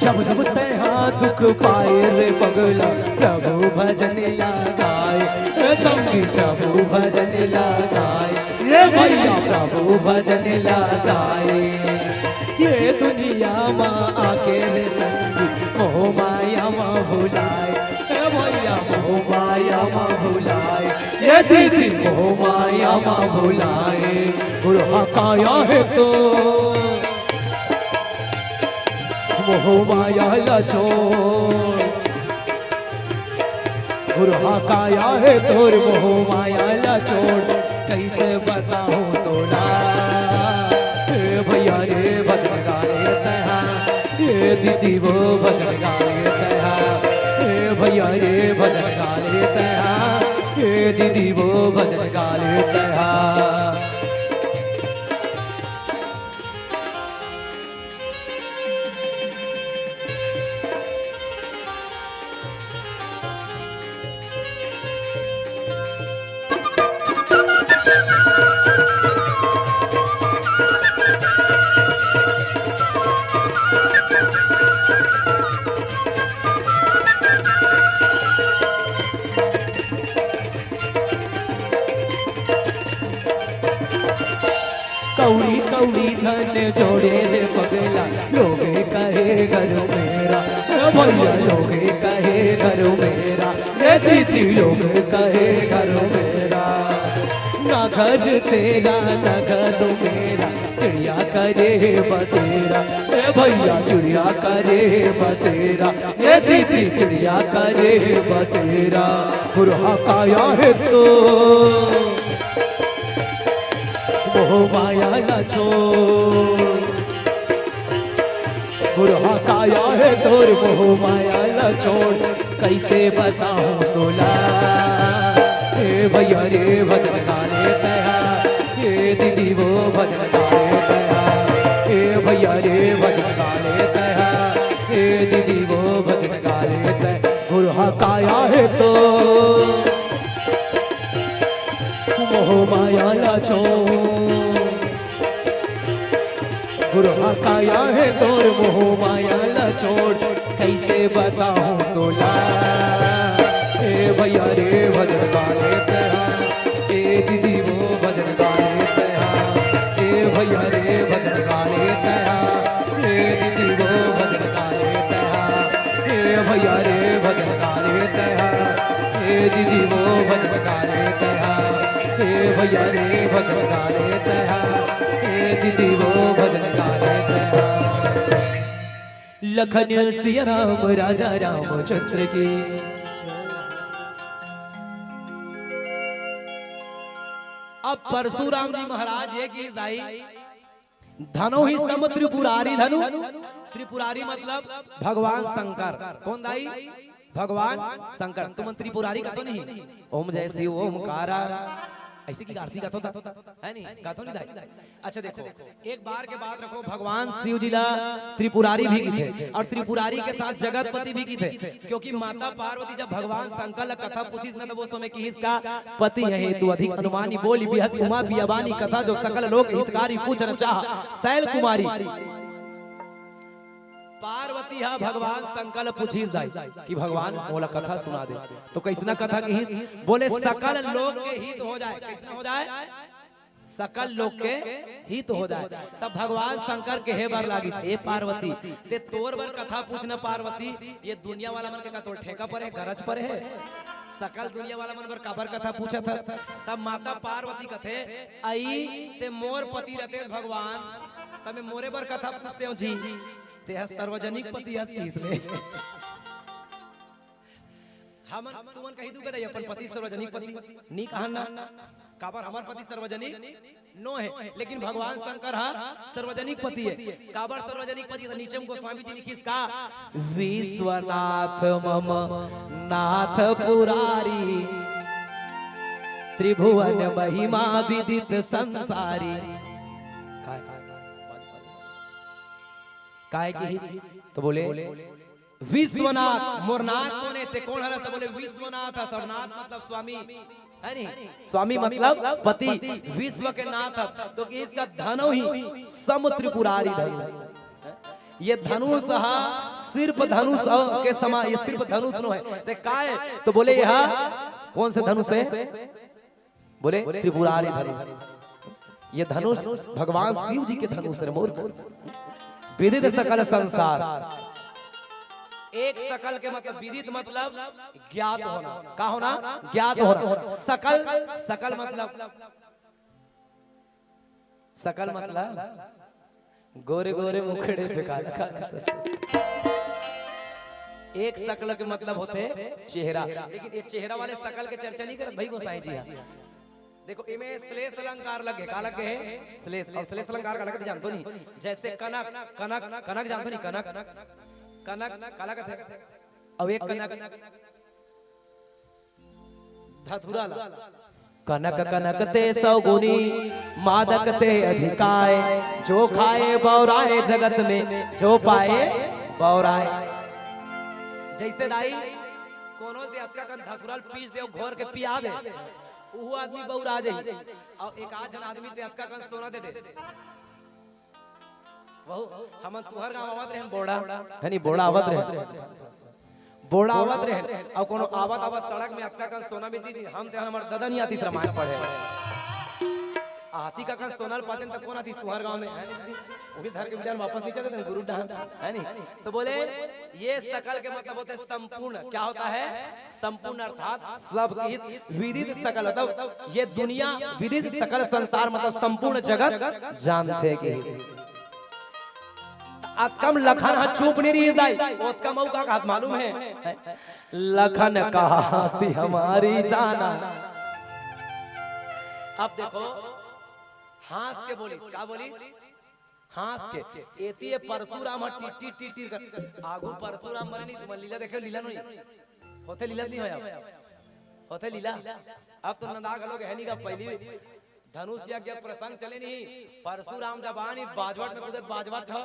जब जब तैहा दुख पाए रे पगला, प्रभु भजन लगाए, ए संगी प्रभु भजन लगाए, ए भैया प्रभु भजन लगाए। ये दुनिया मा आके रे संगी, मोह माया मा भुलाए, ए भैया मोह माया मा भुलाए, ये दीदी मोह माया मा भुलाए। गुरहा काया हे तो मोह माया ला छोड़। गुरहा काया हे तोर मोह माया ला छोड़। कैसे बताहूँ तोला। ए भैया रे भजन गा रे तैहा, ए दीदी वो भजन गा रे तैहा। ए भैया रे भजन गा रे तैहा, ए दीदी वो भजन गा ले तैहा। कौड़ी कौड़ी धन जोड़े रे पगला, लोग कहे घर मेरा, ए भैया लोग कहे घर मेरा, ए दीदी लोग कहे घर मेरा। ना घर तेरा ना घर मेरा, चिड़िया करे बसेरा, ए भैया चिड़िया करे बसेरा, ए दीदी चिड़िया करे बसेरा। गुरहा काया है तो मोह माया ना छोड़, गुरहा काया है तोर मोह माया ना छोड़, कैसे बताऊं तोला। ए भैया रे भजन गा ले तैहा, ए दीदी वो भजन गा ले तैहा, ए भैया रे भजन गा ले तैहा, ए दीदी वो भजन गा ले तैहा। गुरहा काया है तो मोह माया ला छोड़, गुरहा काया है तोर मोह माया ला छोड़, कैसे बताऊं तोला। ए भैया रे भजन गा ले तैहा, ए दीदी वो भजन गा ले तैहा, ए भैया रे भजन गा ले तैहा, ए दीदी वो भजन गा ले तैहा, ए भैया रे भजन गा ले तैहा, ए दीदी वो भजन गा ले तैहा, ए भैया रे भजन गा ले तैहा, ए दीदी वो भजन गा ले तैहा। लखन सिया राम राजा रामचंद्र की। अब परशुराम जी महाराज ये की दाई धनो ही सम त्रिपुरारी धनु। त्रिपुरारी मतलब भगवान शंकर। कौन दाई? भगवान शंकर। तुमन त्रिपुरारी कथो नहीं? ओम जय शिव ओमकारा। ऐसे की आरती कथो था, है नहीं? कथो नहीं दाई? अच्छा देखो, एक बार के बात रखो, भगवान शिव जी ला त्रिपुरारी भी किथे और त्रिपुरारी के साथ जगतपति भी किथे, क्योंकि माता पार्वती जब भगवान शंकर ला कथा पूछिस न, तो वो समय किहिस का, पति है हेतु अधिक अनुमानी, बोली बिहस उमा बियाबानी, कथा जो सकल लोक हितकारी, पूछ न चाह शैल कुमारी। पार्वती हा भगवान शंकर ला पूछिस दाई कि भगवान मोला कथा सुना दे, तो कैसना कथा किहिस? बोले सकल लोक के हित हो जाए। कैसना हो जाए? सकल लोक के हित हो जाए। तब भगवान शंकर कहे बर लागिस, ए पार्वती, ते तोर बर कथा पूछना पार्वती, ये दुनिया वाला मन के का तोर ठेका परे हे, गरज परे हे? सकल दुनिया वाला मन बर काबर कथा पूछत हस? तब माता पार्वती कथे, अई ते मोर पति रते भगवान, तब मैं मोरे बर कथा पूछते हूँ जी, ते ह सार्वजनिक पति हस किहिस ले। हमन तुमन कही दू कदे अपन पति सार्वजनिक पति नी कहन ना, काबर हमर पति सार्वजनिक नो हे, लेकिन भगवान शंकर हा सार्वजनिक पति हे। काबर सार्वजनिक पति? त नीचे में गोस्वामी जी लिखिस का, विश्वनाथ मम नाथ पुरारी, त्रिभुवन महिमा विदित संसारी। काय, काय किहिस? तो बोले, विश्वनाथ, मोर नाथ कोन हे? ते कोन हरस? त बोले, विश्वनाथ हस। अउ नाथ मतलब स्वामी, है नी? स्वामी मतलब पति, विश्व के नाथ हस। तो किहिस का धनु ही सम त्रिपुरारी धनु। ये धनुष हा सिर्फ धनुष के समा, ये सिर्फ धनुष नो हे। ते काय? तो बोले, यह कौन से धनुष हे? बोले, त्रिपुरारी धनुष। ये धनुष भगवान शिव जी के धनुष हे मूर्ख। विदित सकल संसार। एक सकल के मतलब, विदित मतलब ज्ञात होना। का होना? ज्ञात होना। सकल, सकल मतलब, सकल मतलब गोरे गोरे मुखड़े पे काला काला सस। एक सकल के मतलब होथे चेहरा, लेकिन ये चेहरा वाले सकल के चर्चा नहीं करत भाई गोसाई जी हा। देखो, इमे श्लेष अलंकार लगे, का लगे हे? श्लेष। अउ श्लेष अलंकार का लगे जानथो नहीं? जैसे कनक, कनक, कनक जानथो नहीं? कनक, कनक काला कथे? अउ एक कनक धतुरा ला। कनक कनक ते सौ गुनी, मादक ते अधिकाय। जो खाए बौराए जगत में, जो पाए बौराए। जइसे दाई, कोनो दे अतका कन धतुरा ल पीस दे, घोर के पिया दे, उहू आदमी बौरा जाही। अउ एक आध झन आदमी ते अतका कन सोना दे दे। वहू, हमन तुंहर गांव आवत रहेन बोड़ा, है नी, बोड़ा आवत रहेन, बोड़ा आवत रहेन, अउ कोनो आवत आवत सड़क में अतका कन सोना मिलतिस नी, हम ते हमर ददा नी आतिस रामायण पढ़े। आती का कन सोना ल पातेन त कोन आतिस तुंहर गांव में, है नी दीदी? वो भी धर के बिडान वापस नी चले देन गुरु डहान, है नी? तो बोले, ये सकल के मतलब होते संपूर्ण। क्या होता है? संपूर्ण अर्थात सब किहिस, विदित सकल, मतलब ये दुनिया विदित सकल संसार, मतलब संपूर्ण जगत जानथे किहिस। अतका म लखन ह चुप नी रिहिस दाई, ओतका म अउ का कहत मालूम हे? लखन कहा हँसी हमारी जाना। अब देखो, हाँस के बोलिस, का बोलिस? हाँस के। एती ये परसुराम ह टिट्टी टिट्टी कर, आगू परसुराम बने नी, तुमन लीला देखे, लीला नी होथे, लीला नी होय अब। होथे लीला। अब तो नंदा घलो के है नी गा, पहिली धनुष यज्ञ प्रसंग चले नी, परसुराम जब आनी बाजवट में कूदे, बाजवट ह।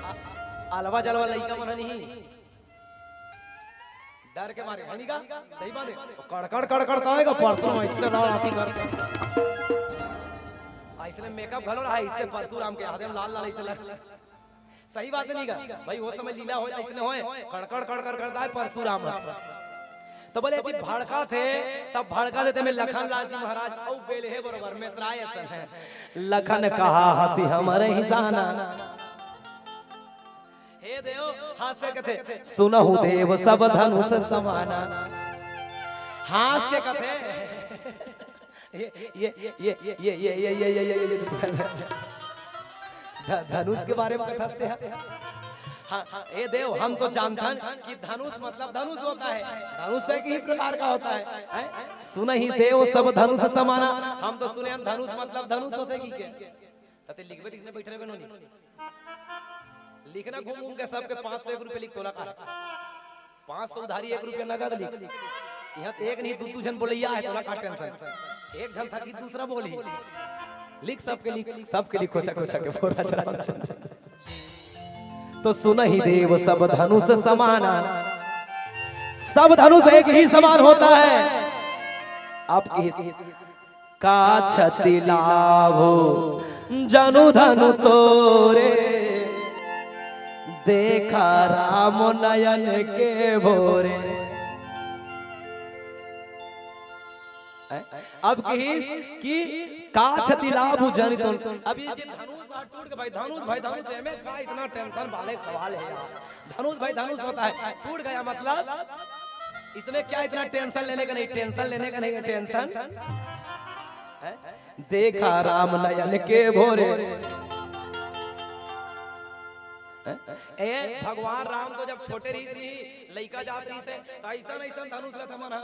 अ-, अलवा जलवा लइका मन ह नी। डर के मारे, है नी गा? सही बात हे। कड़कड़, कड़कड़ तो आएगा, परसुराम ऐसे लाल आती कर। ऐसे मेकअप घलो रहा, इससे परसुराम के आदे म लाल लाल ऐसे लग। सही बात हे नी गा? भाई, वो समय लीला होय, अइसने होय, कड़कड़, कड़कड़ करत हे परसुराम ह। तो बोले, "यदि भड़कथे, तब भड़कथे तेमे लखन लाल जी महाराज अउ बेलहे बरोबर मेसराय असन हे।" लखन कहा हँसी हमरे ही जाना। हे देव, हाँस के कथे, "सुनहु देव सब धनुष समाना।" हाँस के कथे, ये, ये, ये, ध-, धनुष के बारे में कथस ते ह। हाँ, हाँ, ए देव, हम तो जानथन कि धनुष मतलब धनुष होता है। धनुष तो एक ही प्रकार का होता है, हैं? "सुनहि देव सब धनुष समाना।" हम तो सुने हन धनुष मतलब धनुष होथे कहिके। त ते लिखबे त इसने बइठे रहिबे नोनी। लिखना घूम घूम के सबके पाँच सौ एक रुपया लिख तोला का। पाँच सौ उधारी, एक रुपया नगद लिख। इहाँ तो एक नहीं, दू दू झन बोलइया हे, तोला का tension। एक झन थकही, दूसरा बोलही। लिख सबके लिख, सबके लिख, खोचा खोचा के बोरा चला चला। तो सुनहि देव सब धनुष समाना, सब धनुष एक ही समान होता है। आपकी का छति लाभो जनु धनु तोरे, देखा राम नयन के भोरे। हैं? अब कहिस कि का छति लाभो जनु तोरे। अब ये जे धनुष ह टूट के भाई, धनुष भाई, धनुष, एमे का इतना tension वाले सवाल है यार? धनुष भाई धनुष होता है, टूट गया मतलब इसमें क्या इतना tension लेने का नहीं, tension लेने का नहीं, tension है। देखा राम नयन के भोरे। हैं? ए, भगवान राम तो जब छोटे रहिस नहीं, लइका जात रहिस हे, त अइसन, अइसन धनुष लेत हमन ह।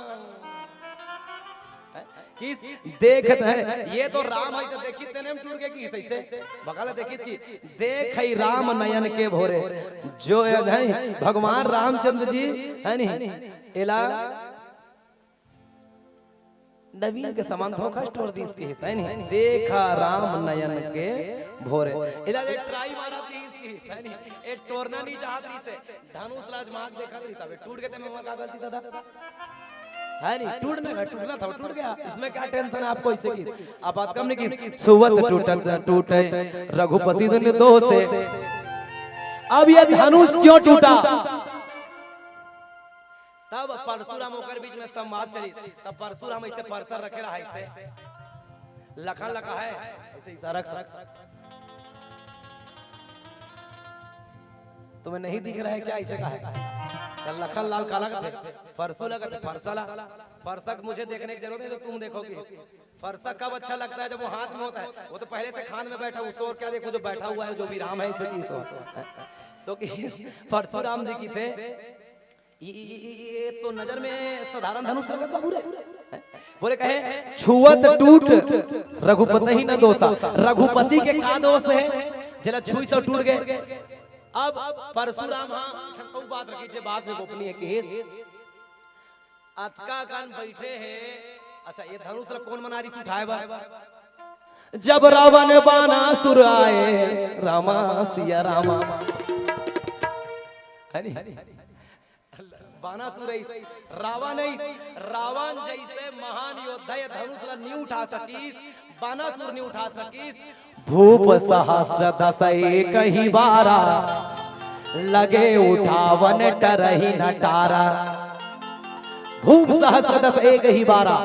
हैं? किस देखत है, ये तो राम है, इसे देखी तेने में टूट गए किस ऐसे। बगल देखिस कि देख है राम नयन के भोरे, जो अधई भगवान रामचंद्र जी है नी, एला नवीन के समान धोखा स्टोर दिस किस है नी, देखा राम नयन के भोरे। एला जे try मारत रहिस किस है नी, ए टोरना नहीं चाहत रहिस हे। धनुष राज माग देखत रहिस, अबे टूट गए ते में का गलती दादा? है नी, टूटना है, टूटना था, टूट गया। इसमें क्या tension है आपको इससे की? अब बात कम नहीं की, छुवत टूटत टूटे, रघुपति दिन दोष है। अब ये धनुष क्यों टूटा? तब परशुराम ओकर बीच में संवाद चली, तब परशुराम ऐसे परसर रखे रहा, ऐसे लखन लखा है, ऐसे इशारा कर। तुम्हें नहीं दिख रहा है क्या? ऐसे कहा है। तो लखन लाल काला कथे, परसू ला कथे, परसा ला। परसा को मुझे देखने की जरूरत नहीं, तो तुम देखोगे। परसा कब अच्छा लगता है? जब वो हाथ में होता है। वो तो पहले से खान में बैठा, उसको और क्या देखो, जो बैठा हुआ है, जो विराम है, इसे की सो। तो कि परशुराम जी की थे, ये, ये, ये, ये तो नजर में साधारण धनुष लगत बाबू रे। बोले कहे, छुअत टूट रघुपति ही न दोषा। रघुपति के का दोष है, जेला छुई से टूट गए? अब परशुराम, हाँ, एक ठन अउ बात रखी, जे बात में गोपनीय केस। अतका कन बइठे हे। अच्छा, ये धनुष ला कोन मन आरिस उठाय बर? जब रावण बानासुर आए, रामा सिया रामा। है नी? बानासुर आइस, रावण आइस, रावण जइसे महान योद्धा ये धनुष ला नी उठा सकिस, बानासुर नी उठा सकिस। भूप सहस्र दस एक ही बारा, लगे उठावन टरही न टारा। भूप सहस्र दस एक ही बारा,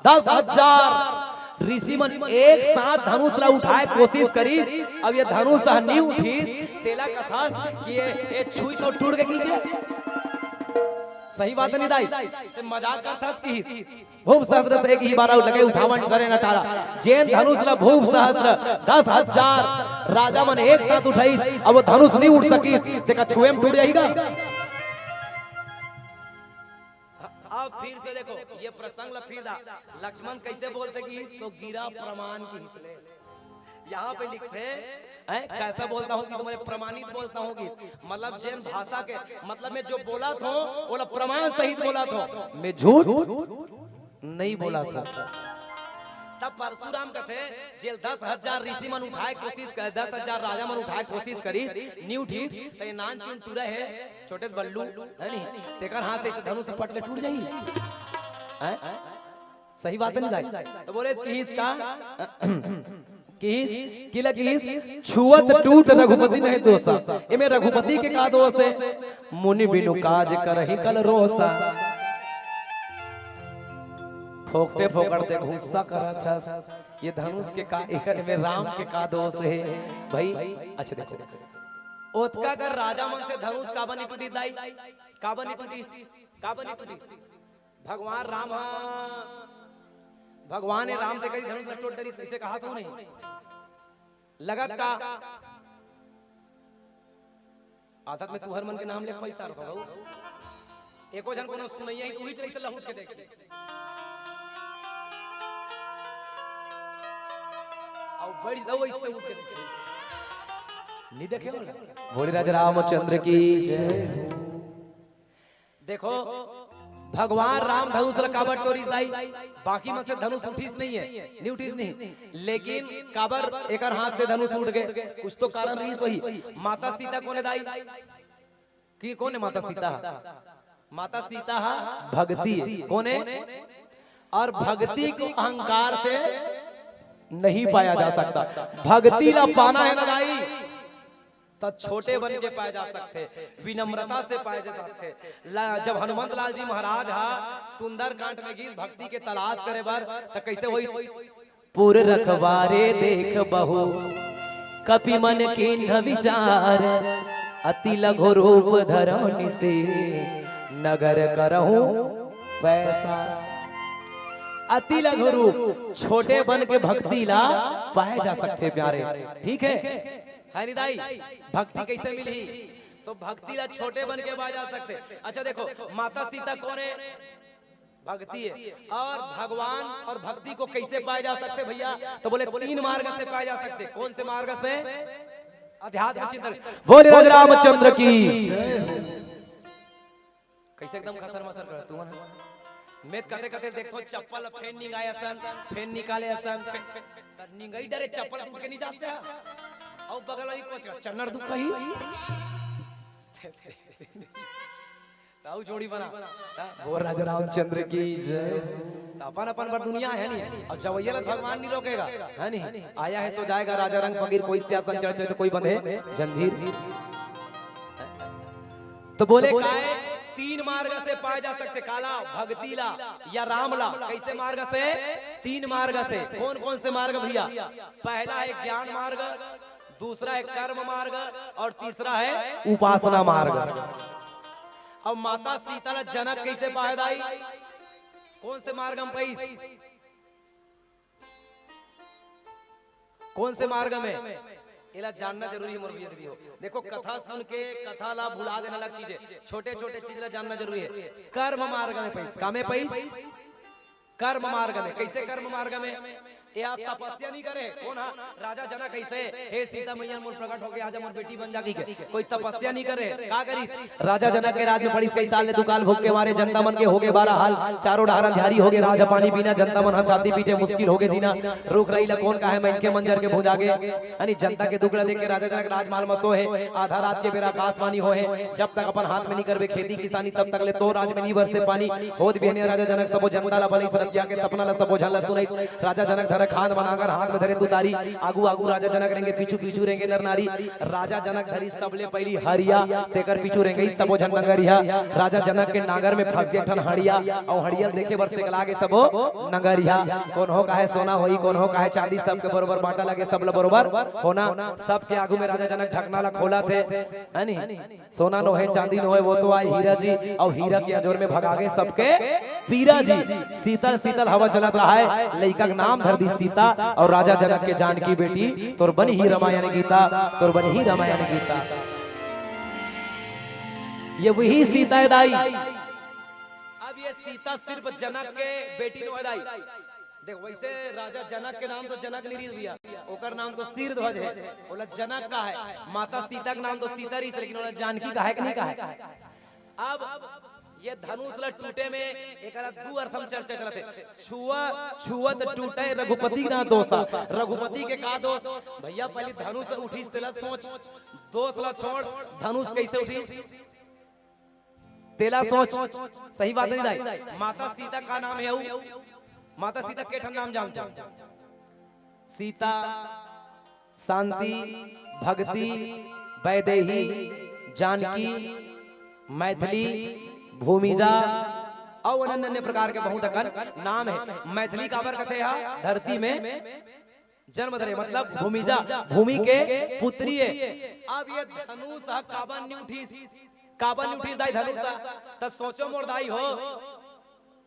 दस हजार ऋषि मन एक साथ धनुष ला उठाय कोशिश करिस। अब ये धनुष ह नी उठिस, तेला कथस कि ये, ये छुई तो टूट के की के? सही बात नहीं दाई, ते मजाक करथस किहिस। भूप सहस्र दस एक ही बारा, लगे उठावन टरे न टारा। जेन धनुष ला भूप सहस्र दस हजार राजा मन एक साथ उठाइस, अब वो धनुष नी उठ सकिस, तेका छुए म टूट जाही का? अब फिर से देखो, ये प्रसंग ला फिर दा, लक्ष्मण कैसे बोलथे किहिस, तो गिरा प्रमाण किहिस ले। यहाँ पे लिखथे, हैं, कैसा बोलता हूँ कि तुम्हारे प्रमाणित बोलता हूँ कि, मतलब जेन भाषा के, मतलब मैं जो बोलत हों, ओला प्रमाण सहित बोलत हों, मैं झूठ नहीं बोलत हों। तब परशुराम कथे, जेल दस हजार ऋषि मन उठाय कोशिश कर, दस हजार राजा मन उठाय कोशिश करिस, नी उठिस, त ये नान चुन टूरा हे, छोटे से बल्लू, है नी? तेकर हाथ से इसे धनुष पट ले टूट जाही। हैं? सही बात नहीं दाई? तो बोले किहिस का? किहिस, किला किहिस, छुअत टूट रघुपति नहीं दोषा। एमे रघुपति के का दोष हे? मुनि बिनु काज करही कल रोषा। फोकटे फोकट ते गुस्सा करत हस। ये धनुष के का, एकर में राम के का दोष हे? भाई, अच्छा देखो। ओतका कर राजा मन से धनुष काबर नी टूटिस दाई? काबर नी टूटिस? काबर नी टूटिस? भगवान राम ह, भगवान हे राम ते कही धनुष ल टोट डरिस, इसे कहा तो नहीं? लगत का? आदत में तुहर मन के नाम ले पैसा रखो भाऊ। एको झन कोनो सुनैया ही, तू ही चले से लहुट के देखी। अउ बड़ी दो इससे उठ के देखी। नहीं देखे होला? भोले राजा रामचंद्र की जय। देखो, भगवान राम धनुष ल काबर टोरिस दाई? बाकी मन से धनुष उठिस नहीं है, नहीं उठिस नहीं, लेकिन काबर एकर हाथ से धनुष उठ गए? कुछ तो कारण रहिस होही। माता सीता कोन हे दाई? कि कोन हे माता सीता? माता सीता हा भक्ति हे। कोन हे? और भक्ति को अहंकार से नहीं पाया जा सकता। भक्ति ला पाना हे ना दाई, त छोटे बन के पाए जा सकथे, विनम्रता से पाए जा सकथे। ला-, जब हनुमंत लाल जी महाराज हा सुंदरकांड में गिस भक्ति के तलाश करे बर, त कैसे होइस? पुर रखवारे देख बहु, कपि मन कीन्ह विचार, अति लघु रूप धरहु निसि, नगर करहु पैसा। अति लघु रूप, छोटे बन के भक्ति ला पाए जा सकथे प्यारे। ठीक है? है नी दाई? भक्ति कैसे मिलही? तो भक्ति ला छोटे बन के पाए जा सकथे। अच्छा देखो, माता सीता कोन हे? भक्ति हे। और भगवान और भक्ति को कैसे पाए जा सकथे भैया? तो बोले तीन मार्ग से पाए जा सकथे। कोन से मार्ग से? अध्यात्म चिंतन। बोले राज रामचंद्र की। कैसे एकदम खसर मसर कर तू मन? मैं कते कते देखथों चप्पल फेन निंगाए असन, फेन निकाले असन, फेन, त निंगाई डरे चप्पल टूट के नहीं जाते हैं। अउ बगल वाली कोच का चन्नर दुख कही। ताऊ जोड़ी बना। हाँ, बोल राजा रामचंद्र की जय। त अपन अपन बर दुनिया हे नी, अउ जवैया ला भगवान नहीं रोकेगा, है नी? आया है सो जाएगा, राजा रंग फकीर, कोई सियासन चढ़ चढ़ तो कोई बंधे जंजीर। तो बोले काय तीन मार्ग से पाए जा सकथे, काला, भक्ति ला या राम ला। कैसे मार्ग से? तीन मार्ग से। कौन कौन से मार्ग भैया? पहला है ज्ञान मार्ग, दूसरा है कर्म मार्ग और तीसरा है उपासना मार्ग। अब माता सीता ला जनक कैसे पाए दाई? कौन से मार्ग में पाइस? कौन से मार्ग में? एला जानना जरूरी हे मोर भैया दीदी हो। देखो, कथा सुन के कथा ला भुला देना अलग चीज हे, छोटे छोटे चीज ला जानना जरूरी हे। कर्म मार्ग में पाइस, का में पाइस? कर्म मार्ग में। कैसे कर्म मार्ग में? ये तपस्या नहीं करे। कौन हा? राजा जनक। ऐसे, "हे सीता मैया, मोर प्रकट होके आजा, मोर बेटी बन जा," कहिके। कोई तपस्या नहीं करे। का करिस? राजा जनक के राज में पड़िस। कई साल ले दुकाल भोग के मारे जनता मन के होगे बारा हाल। चारों डहार अंधियारी होगे, राज पानी बिना, जनता मन ह छाती पीटे, मुश्किल होगे जीना। रूख राई ला कौन काहे, मनखे मन जर के भुंजागे। यानी जनता के दुख ला देख के राजा जनक राजमहल म सोहे। आधा रात के बेरा आकाशवाणी होहे, "जब तक अपन हाथ में नहीं करबे खेती किसानी, तब तक ले तो राज में नहीं बरसे पानी।" होत बिहनिया राजा जनक सबो जनता ला बलइस, रतिया के सपना ला सबो झन ला सुनइस। राजा जनक धरे खांद म नांगर, हाथ में धरे तुतारी। आगू आगू राजा जनक रेंगे, पीछू पीछू रेंगे नर नारी। राजा जनक धरिस सबले पहिली हरिया, तेकर पीछू रेंगइस सबो झन नंगरिया। राजा जनक के नांगर में फंस गे ठन हड़िया, अउ हड़िया ल देखे बर सेकला गे सबो नंगरिया। कोन्हो काहे सोना होई, कोन्हो काहे चांदी, सबके बरोबर बांटा लगे, सब ल बरोबर होना। सबके आगू में राजा जनक ढकना ला खोलत हे, है नी? "सोना नोहे, चांदी नोहे, वो तो आय हीरा जी।" अउ हीरा के अजोर में भगागे सबके पीरा जी। शीतल शीतल हवा चलत रहाय, लइका के नाम धर दी सीता। अउ राजा जनक के जानकी बेटी, तोर बनही रामायण गीता, तोर बनही रामायण गीता। ये वही सीता है दाई। अब ये सीता सिर्फ जनक के बेटी नोहे दाई। देख, वैसे राजा जनक के नाम तो जनक नहीं रहिस भैया, ओकर नाम तो शीरध्वज है, ओला जनक कहे। माता सीता के नाम तो सीता रहिस, लेकिन ओला जानकी कहे कि नहीं कहे? अब ये धनुष ला टूटे में एकरा दू अर्थ म चर्चा चलत हे। छुआ, छुअत टूटे रघुपति ना दोषा। रघुपति के का दोष? भैया, पहली धनुष उठिस, तेला सोच, दोष ला छोड़, धनुष कैसे उठिस? तेला सोच, सही बात नहीं दाई। माता सीता का नाम है अऊ? माता सीता के ठन नाम जानते हो? सीता, शांति, भक्ति, वैदेही, जानकी, मैथिली, भूमिजा, अउ अन्य अन्य प्रकार के बहुत अकन नाम है। मैथिली काबर कथे हा? धरती में जन्म धरे, मतलब भूमिजा, भूमि के पुत्री है। अब ये धनुष ह काबर नहीं उठिस? काबर नहीं उठिस दाई धनुष ह? त सोचो मोर दाई हो।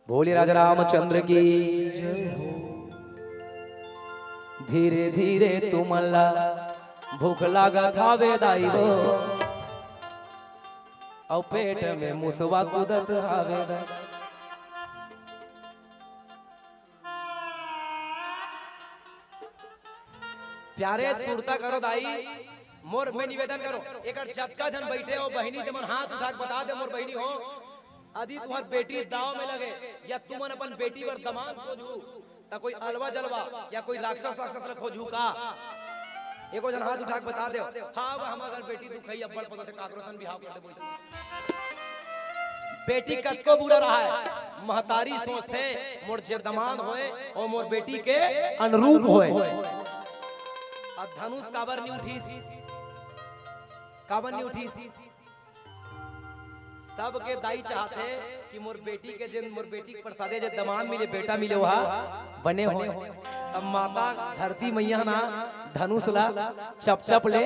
भोले राजा रामचंद्र की जय हो। धीरे धीरे तुमन ला भूख लागत हावे दाई हो, अउ पेट में मुसवा कूदत हावे दाई। प्यारे सुरता करो दाई, मोर में निवेदन करो, एकर जतका झन बैठे हो बहिनी, ते मन हाथ उठा के बता दे मोर बहिनी हो, यदि तुम्हार बेटी दाव में लगे या तुमन अपन बेटी बर दमांद खोजहू, त कोई अलवा जलवा या कोई राक्षस वाक्षस ल खोजहू का? एको झन हाथ उठा के बता दे। हाँ, वो हमर घर बेटी दुखई अब्बड़ पदत हे, काकरो सन बिहाव कर दे बोइस। बेटी कतको बुरा रहा है, महतारी सोचथे मोर जे दमांद होए, वो मोर बेटी के अनुरूप होए। अब धनुष काबर नहीं उठिस? काबर नहीं उठिस? सबके दाई चाहथे कि मोर बेटी के जेन, मोर बेटी के प्रसादे जे दमांद मिले, बेटा मिले, वहा बने होए। तब माता धरती मैया ना धनुष ला चप चप ले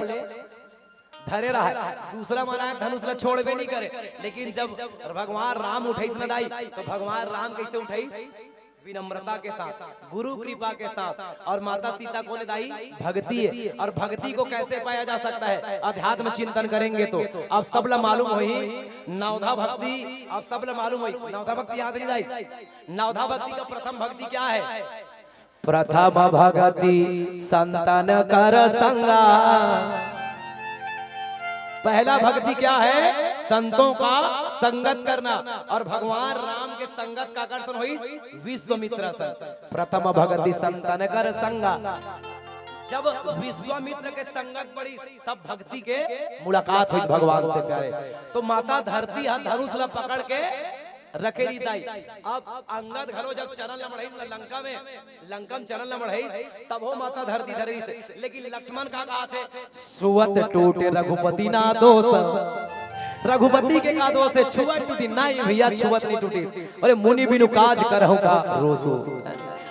धरे रहा, दूसरा मन आय धनुष ला छोड़बे नहीं करे। लेकिन जब भगवान राम उठइस न दाई, तो भगवान राम कैसे उठइस? विनम्रता के साथ, गुरु कृपा के साथ। और माता सीता कोन दाई? भक्ति है। और भक्ति को कैसे पाया जा सकता है? अध्यात्म चिंतन करेंगे तो। अब सबला मालूम होही नवधा भक्ति, अब सबला मालूम होही नवधा भक्ति याद नहीं दाई? नवधा भक्ति का प्रथम भक्ति क्या है? प्रथम भक्ति संतन कर संगा। पहला भक्ति क्या है? संतों का संगत करना। और भगवान राम के संगत का आकर्षण होइस विश्वामित्र सन। प्रथम भक्ति संतन कर संगा। जब विश्वामित्र के संगत पड़ी, तब भक्ति के मुलाकात होइस भगवान से, प्यारे। तो माता धरती हा धनुष ला पकड़ के रखे रही दाई। अब अंगद घलो जब चरण ल मढ़ाइस न लंका में, लंका में चरण ल मढ़ाइस, तब हो माता धरती धरे रहिस। लेकिन लक्ष्मण का कहा थे? "छुअत टूटे रघुपति ना दोष।" रघुपति के का दोष है? छुअत टूटी? नहीं भैया, छुअत नहीं टूटी। अरे, "मुनि बिनु काज करहु का रोसु।"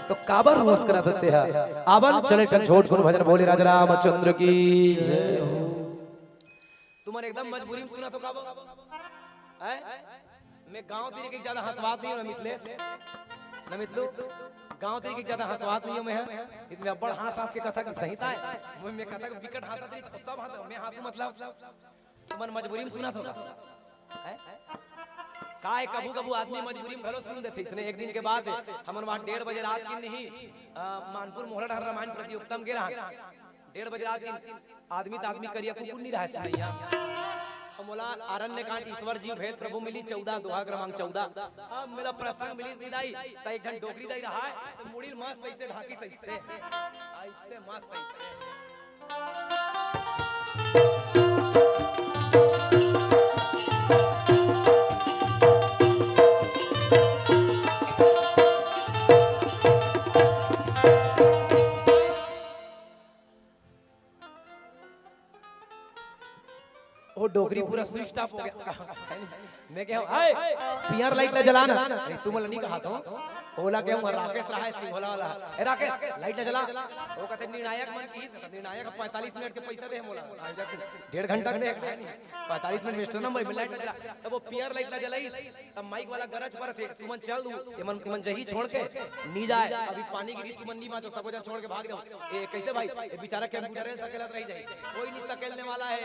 तो काबर रोस करत हते हा? आवन चले ठन छोट कुन भजन। बोले राजा रामचंद्र की जय हो। तुमन एकदम मजबूरी में सुनत हो का बा? हैं? मैं गांव तीर के ज्यादा हंसवात नहीं हूं ना मिथलेश, ना मिथलू, गांव तीर के ज्यादा हंसवात नहीं हूं मैं, हाँ? इतने अब्बड़ हंस हंस के कथा की सही ताय। मैं, मैं कथा के बिकट हंसत रही, तो सब हंस, मैं हंसू मतलब? तुमन मजबूरी में सुनत हो का? हैं? का हे, कभू कभू आदमी मजबूरी में घलो सुन देथे। इसने एक दिन के बात हे, हमन वहाँ डेढ़ बजे रात के नहीं, अ, मानपुर मोहरा डहर रामायण प्रतियोगिता में गे रहन। डेढ़ बजे रात के आदमी त आदमी करिया कुकुर नहीं रहे सुनैया। अब मोला आरण्य कांड ईश्वर जीव भेद प्रभु मिली चौदह, दोहा क्रमांक चौदह। अब मोला प्रसंग मिलिस निदाई, त एक झन डोकरी दाई रहा है, त मुड़ी ल मस्त ऐसे ढाकी सही से, ऐसे मस्त ऐसे। वो डोकरी पूरा स्विच ऑफ हो गया। मैं कहे हँव, "हाय, पियर लाइट ला जला ना।" नहीं, तुमन ला नहीं कहा तो। ओला कहे हँव, राकेश रहा है, सिंघोला वाला। "ए राकेश, लाइट ला जला।" वो कहते, "निर्णायक मन की ही सकता, निर्णायक पैंतालीस मिनट के पैसा दे मोला।" डेढ़ घंटा दे, पैंतालीस मिनट वेस्ट ना, मैं लाइट ला जला। तब वो पियर लाइट ला जलाइस, तब माइक वाला गरज परथे, "तुमन चल दू, एमन, एमन जही छोड़ के, नी जाए, अभी पानी गिरी, तुमन नी बाँचो, सबो झन छोड़ के भाग जाओ।" ए, कैसे भाई? ए बेचारा कंप्यूटर सकेलत रही जाही, कोई नहीं सकेलने वाला है।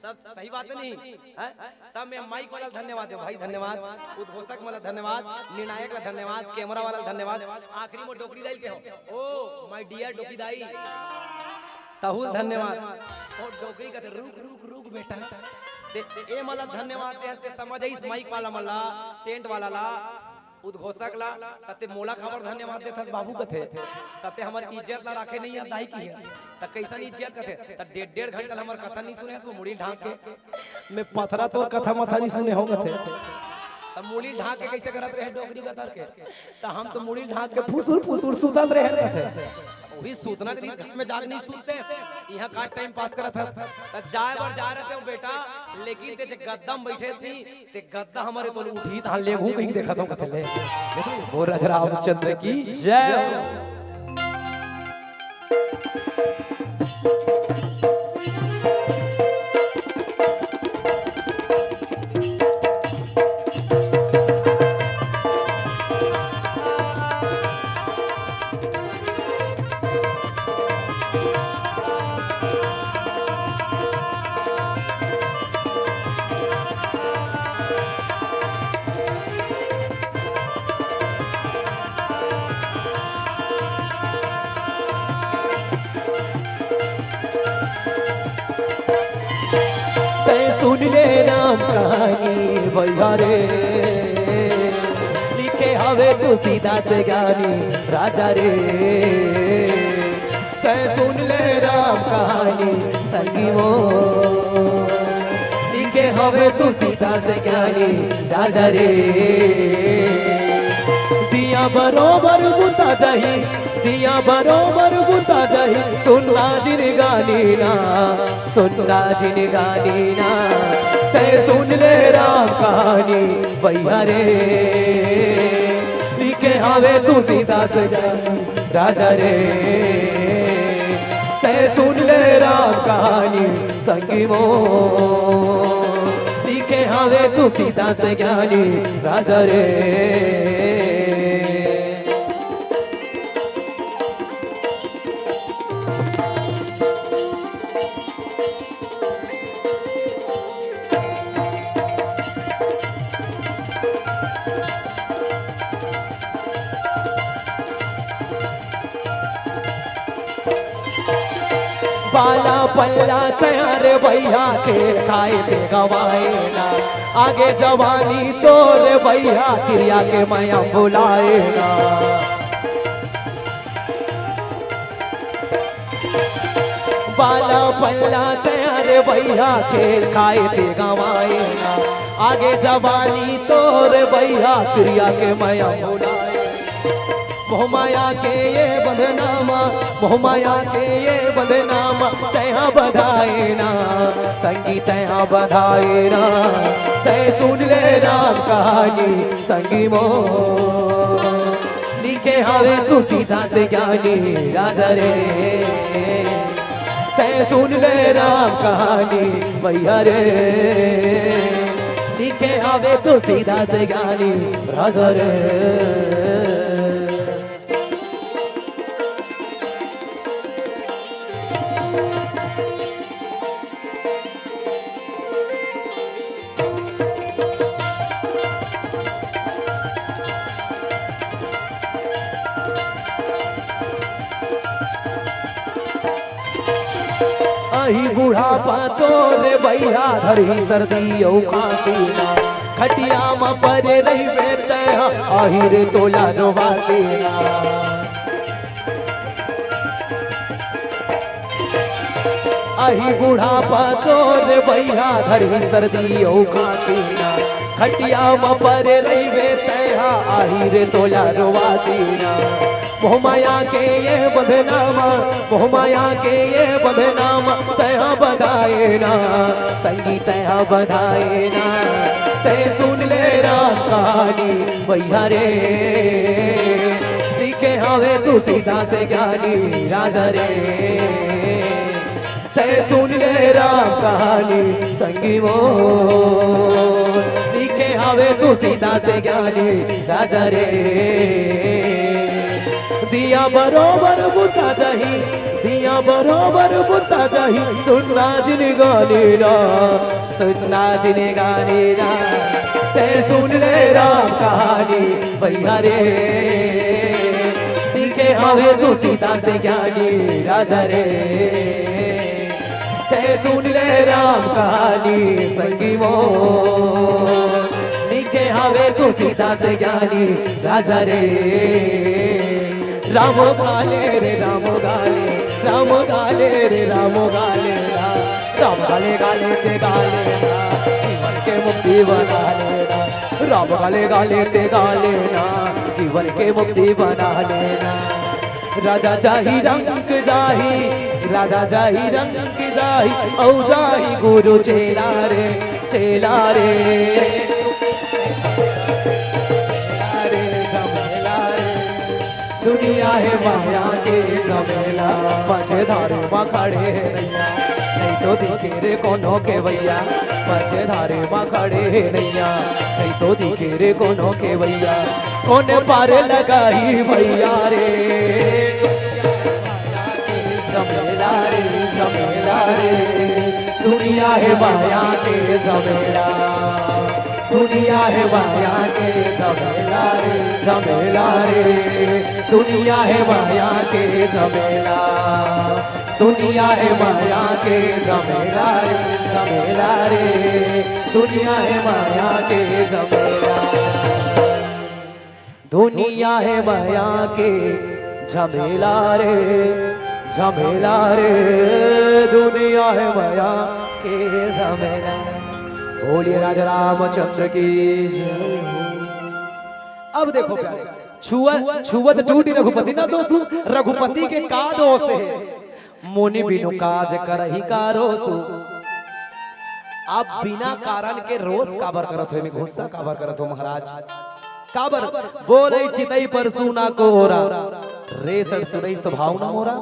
सब सही बात नहीं है? तब मैं माइक वाला धन्यवाद दे भाई, धन्यवाद, उद्घोषक वाला धन्यवाद, निर्णायक ला धन्यवाद, कैमरा वाला धन्यवाद, आखिरी में डोकरी दाई ल कहे हँव, ओ my dear डोकरी दाई, तहू ल धन्यवाद। और डोकरी कहते, "रुक, रुक, रुक बेटा।" ते, ते ए मला धन्यवाद दे हस, ते समझ आइस माइक वाला मला, टेंट वाला ला, उद्घोषक ला, त ते मोला काबर धन्यवाद देथस बाबू कथे। त ते हमर इज्जत ला राखे नहीं आ दाई की है। त कैसन इज्जत कथे? त डेढ़, डेढ़ घंटा हमर कथा नहीं सुने हस, वो मुड़ी ढांक के। मैं पथरा तोर कथा मथा नहीं सुने हँव कथे। त मुड़ी ढांक के कैसे करत रहे डोकरी कतर के? त हम तो मुड़ी ढांक के फुसुर फुसुर सुतत रहे कथे। वही सुतना के रीत में जाके नहीं सुतते, यहाँ का टाइम पास करत हस। त जाए बर जा रहे थे वो बेटा, लेकिन ते जे गद्दा में बैठे नहीं, ते गद्दा हमर तो उठी, तहाँ लेगहूँ कहीं देखत हँव कथे ले। बोल राजा रामचंद्र की जय। तैं सुन ले राम कहानी भैया रे, लिखे हवे तुलसीदास ज्ञानी राजा रे। तैं सुन ले राम कहानी संगी मोर, लिखे हवे तुलसीदास ज्ञानी राजा रे। दिया बरोबर बुता जाही, दिया बरोबर बुता जाही, सुनना जिनगानी ना, सुनना जिनगानी ना। तैं सुन ले राम कहानी भैया रे, लिखे हवे तुलसीदास ज्ञानी राजा रे। तैं सुन ले राम कहानी संगी मोर, लिखे हवे तुलसीदास ज्ञानी राजा रे। बाला पल्ला तैयार भैया, खेल खाए ते गवाए ना। आगे जवानी तोर भैया, तिरिया के मया बुलाए ना। बाला पल्ला तैयार भैया, खेल खाए ते गवाए ना। आगे जवानी तोर भैया, तिरिया के मया बुलाए। मोहमाया के ये बंधनामा, मोहमाया के ये बंधनामा, तैहा बधाए ना, संगी तैहा बधाए ना। तैं सुन ले राम कहानी संगी मोर, लिखे हवे तुलसीदास ज्ञानी राजा रे। तैं सुन ले राम कहानी भैया रे, लिखे हवे तुलसीदास ज्ञानी राजा रे। ही बुढ़ापा तोर भैया धरही सर्दी अउ खांसी ना। खटिया म परे रहिबे तैं हा, आही रे तोला रोवासी ना। आही बुढ़ापा तोर भैया धरही सर्दी अउ खांसी ना। खटिया म परे रहिबे तैं हा, आही रे तोला रोवासी ना। मोहमाया के ये बंधना म, मोहमाया के ये बंधना म, तैं हा बंधाए ना, संगी तैं हा बंधाए ना। तैं सुन ले राम कहानी भैया रे, लिखे हवे तुलसीदास ज्ञानी राजा रे। तैं सुन ले राम कहानी संगी मोर, लिखे हवे तुलसीदास ज्ञानी राजा रे। दिया बरोबर बुता जाही, दिया बरोबर बुता जाही, सुनना जिन गानी ना, सुनना जिन गानी ना। तैं सुन ले राम कहानी भैया रे, लिखे हवे तुलसीदास ज्ञानी राजा रे। तैं सुन ले राम कहानी संगी मोर, लिखे हवे तुलसीदास ज्ञानी राजा रे। राम गाले रे राम गाले, राम गाले रे राम गाले ना। राम गाले गाले ते गाले ना, जीवन के मुक्ति बना लेना। राम गाले गाले ते गाले ना, जीवन के मुक्ति बना लेना। राजा जाही रंग जाही, राजा जाही रंग जाही, अउ जाही गुरु चेला रे, चेला रे। अरे झमेला रे, दुनिया हे माया के झमेला, मझधार म खड़े हे नैया, नहीं तो दिखे रे कोनो के भैया, मझधार म खड़े हे नैया, नहीं तो दिखे रे कोनो के भैया, कोन पार लगाही भैया रे। झमेला रे, झमेला रे, दुनिया हे माया के झमेला। दुनिया हे माया के झमेला रे, झमेला रे। दुनिया हे माया के झमेला। दुनिया हे माया के झमेला रे, झमेला रे। दुनिया हे माया के झमेला। दुनिया हे माया के झमेला रे, झमेला रे, दुनिया हे माया के झमेला। बोलिए राजा रामचंद्र की जय हो। अब देखो प्यारे, छुअत, छुअत टूटी रघुपति ना दोसु, रघुपति के का दोष हे? मुनि बिनु काज करही का रोसु। आप बिना कारण के रोस काबर करत हो, एमे गुस्सा काबर करत हो महाराज? काबर बोले चितई परसु ना कोरा, रे सर सुनई स्वभाव ना मोरा।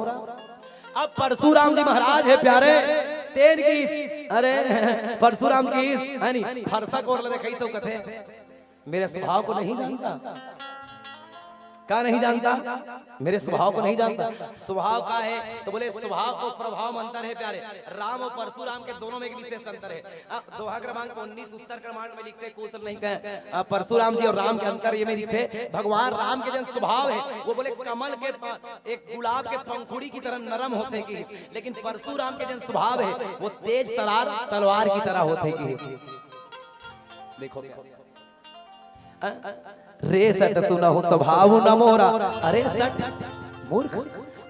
अब परसुराम जी महाराज हे प्यारे, तेन की, अरे परसुराम की, है नी, फरसा कोर ले देखई सो कथे। मेरे स्वभाव को नहीं जानता। का नहीं जानता? मेरे स्वभाव को नहीं जानता। स्वभाव का है तो बोले, स्वभाव को प्रभाव में अंतर है प्यारे। राम और परशुराम के दोनों में एक विशेष अंतर है। आ, दोहा क्रमांक उन्नीस उत्तर क्रमांड में लिखते, कुशल नहीं कहे। आ, परशुराम जी और राम के अंतर ये में लिखते, भगवान राम के जन स्वभाव है, वो बोले कमल के प-, एक गुलाब के पंखुड़ी की तरह नरम होते की, लेकिन परशुराम के जन स्वभाव है, वो तेज तलार तलवार की तरह होते की। देखो, अ, रे सठ सुनहु स्वभाव न मोरा। अरे सठ, मूर्ख,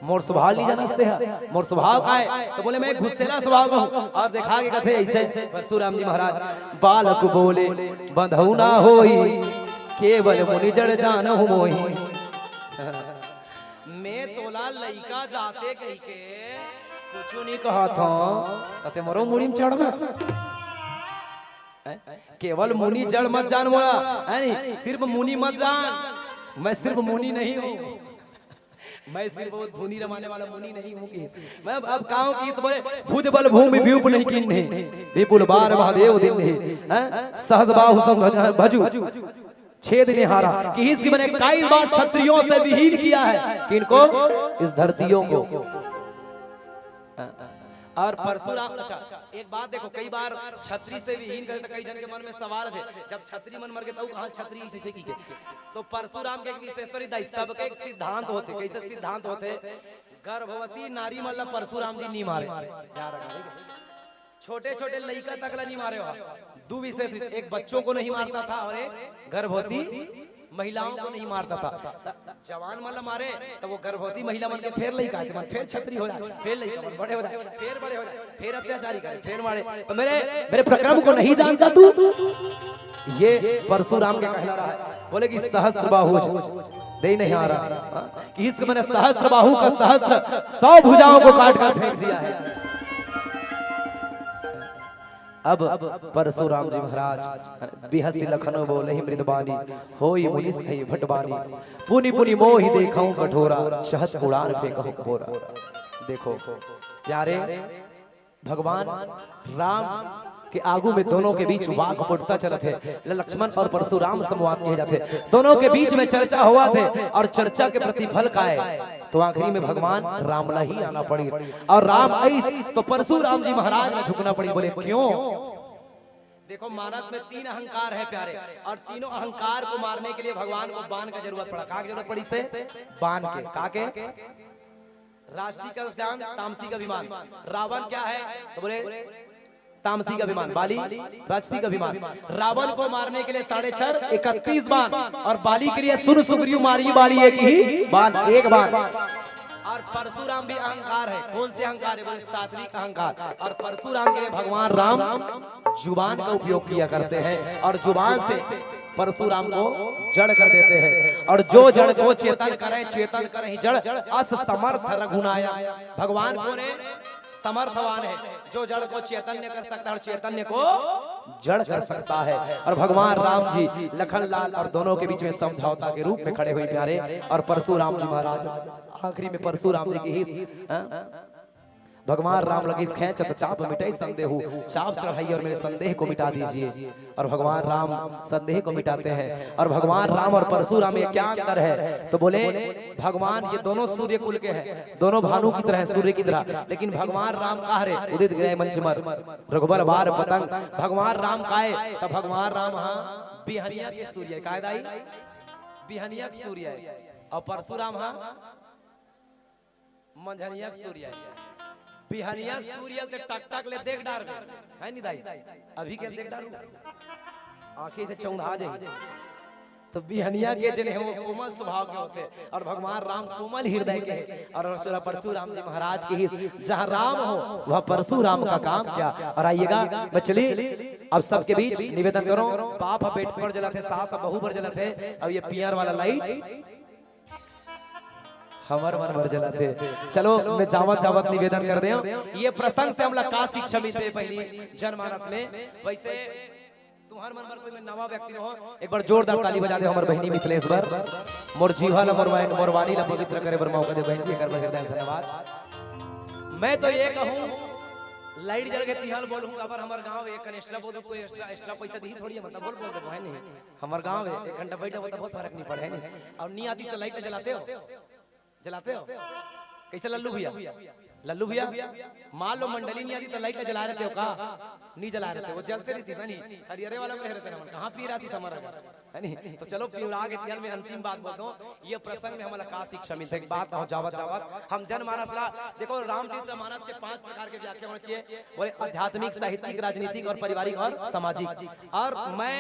मोर स्वभाव नहीं जानस ते हा। मोर स्वभाव का है? तो बोले, मैं गुस्सेला स्वभाव का हूँ। और देखा के कथे ऐसे परशुराम जी महाराज, बालक बोले बंधउ ना होई, केवल मुनि जड़ जानहु मोही। मैं तोला लइका जाते कही के कुछ नहीं कहा था, तते मोरो मुड़ी में चढ़ में। हैं? केवल मुनि जड़ मत जान मोला, है नी? सिर्फ मुनि मत जान, मैं सिर्फ मुनि नहीं हूँ, मैं सिर्फ वो धुनी रमाने वाला मुनि नहीं हूँ कि मैं अब, अब कहूँ कि तो बोले, भुज बल भूमि व्यूप नहीं कीन्हे, विपुल बार महादेव दीन्हे, हैं? सहज बाहु सब भज-, भजु छेद निहारा, कि इसकी मैंने कई बार छत्रियों से विहीन किया है। किनको? इस धरतियों को। और परशुराम, अच्छा, एक बात देखो, कई बार छत्री से विहीन करे तो कई जन के मन में सवाल थे, जब छत्री मन मर गए तो कहाँ छत्री इसी से की गए? तो परशुराम के एक विशेषता रही, सबके एक सिद्धांत होते। कैसे सिद्धांत होते? गर्भवती नारी मन ला परशुराम जी नहीं मारे। छोटे छोटे लइका तक ला नहीं मारे हो। दो विशेष, एक बच्चों को नहीं मारता था और एक गर्भवती महिलाओं को नहीं मारता था। त जवान मन ला मारे, तो वो गर्भवती महिला मन के फेर लइका आते मन, फेर छत्री हो जाए, फेर लइका मन बड़े हो जाए, फेर बड़े हो जाए, फेर अत्याचारी करे, फेर मारे। तो मेरे मेरे प्रक्रम को नहीं जानता तू? ये परशुराम के कहना रहा है। बोले कि सहस्त्र बाहु दे नहीं आ रहा, हाँ? कि इसको मैंने सहस्त्र बाहु का सहस्त्र सौ भुजाओं को काट कर फेंक दिया है। अब परशुराम जी महाराज बिहसी लखनऊ बोले ही मृदबानी, होई मुनिस है भटबानी, पुनि पुनि मोहि देखऊं कठोरा, चहत उड़ान फेंकहु बोरा। देखो प्यारे, भगवान राम के आगू में दोनों के बीच वाक पड़ता चलत हे। ल-, लक्ष्मण और परशुराम संवाद कहे जाते, दोनों के बीच में चर्चा होवत हे और चर्चा के प्रतिफल का है, तो आखिरी में भगवान राम ला ही आना पड़िस। और राम आइस तो परशुराम जी महाराज ला झुकना पड़िस। बोले क्यों? देखो, मानस में तीन अहंकार है प्यारे, और तीनों अहंकार को मारने के लिए भगवान को बाण का जरूरत पड़ा। का के जरूरत पड़ी से? बाण के। का के? राजसी का ज्ञान, तामसी का अभिमान। रावण क्या है? तो बोले तामसी का अभिमान, बाली राजसी का अभिमान। रावण को मारने के लिए साढ़े छह, इकतीस बाण, और बाली के लिए सुन सुग्रीव मारी बाली एक ही बाण, एक बाण। और परशुराम भी अहंकार है। कौन से अहंकार है? बोले सात्विक अहंकार। और परशुराम के लिए भगवान राम जुबान का उपयोग किया करते हैं, और जुबान से परशुराम को जड़ कर देते हैं। और जो जड़ को चेतन करें, चेतन करें जड़, अस समर्थ रघुनाया। भगवान कौन है? समर्थवान है, जो जड़ को चैतन्य कर सकता है और चैतन्य को जड़ कर सकता है। और भगवान राम जी लखन लाल और दोनों के बीच में समझौता के रूप में खड़े हुए प्यारे। और परशुराम जी महाराज, आखिरी में परशुराम जी की ही, हाँ? भगवान राम लगी खेच त चाप मिटाई संदेहु, चाप चढ़ाइए और मेरे संदेह को मिटा दीजिए। और भगवान राम संदेह को मिटाते हैं। और भगवान राम और परशुराम में क्या अंतर है? तो बोले, भगवान, ये दोनों सूर्य कुल के हैं, दोनों भानु की तरह, सूर्य की तरह, लेकिन भगवान राम कहा रे, उदित गए मंच मर, रघुबर बार पतंग। भगवान राम काए, तब भगवान राम हाँ बिहनिया के सूर्य, काय दाई? बिहनिया के सूर्य है। और परशुराम हाँ मंझनिया के सूर्य है। बिहनिया के सूर्य ते टक टक ले देख डार, है नी दाई? अभी के देख डार, आंखें से चौंधा जाई। तो बिहनिया के जने हैं, वो कोमल स्वभाव के होते हैं, और भगवान राम कोमल हृदय के हैं। और परशुराम जी महाराज के ही जहाँ राम हो, वह परशुराम का काम क्या। और आइएगा, मैं चली अब सबके बीच निवेदन करूं, बाप बेटा पर जलत हे, सास बहू पर जलत हे, अब ये पियर वाला लाइट हमर मन बर जलत हे। चलो, मैं जावत जावत निवेदन कर देंव, ये प्रसंग से हमला का शिक्षा मिलथे पहली जनमानस में। वैसे तुहर मन बर कोई मैं नवा व्यक्ति रहो, एक बार जोरदार ताली बजा दे हमर बहिनी मिथिलेश बर, मोर जीवा ला, मोर वाणी, मोर वाणी ला पवित्र करे बर मौका दे बहन जी, एकर बर हृदय से धन्यवाद। मैं तो ये कहूँ, लाइट जल के तिहल बोलूँ, काबर हमर गाँव एक कन एक्स्ट्रा बोल दो, कोई एक्स्ट्रा, एक्स्ट्रा पैसा दी थोड़ी है, मतलब बोल, बोल दे बहन, नहीं हमर गाँव है, एक घंटा बैठा हो तो बहुत फर्क नहीं पड़े, है नहीं? और नहीं आती तो लाइट जलाते हो, जलाते हो? कैसे लल्लू भैया, लल्लू भैया, मान लो मंडली नहीं आती तो लाइट जला रहते हो का? नहीं जला रहते, वो जलते रहती सनी, हरियरे वाला में रहते ना, कहाँ पी रहती समर, है नहीं? तो चलो, पिउरा के तिहल में अंतिम बात बोल दो, ये प्रसंग में हमला का शिक्षा मिलथे? एक बात कहो, जावत जावत हम जनमानस ला देखो, रामचरित मानस के पांच प्रकार के व्याख्या होना चाहिए, बोले आध्यात्मिक, साहित्यिक, राजनीतिक और पारिवारिक और सामाजिक। और मैं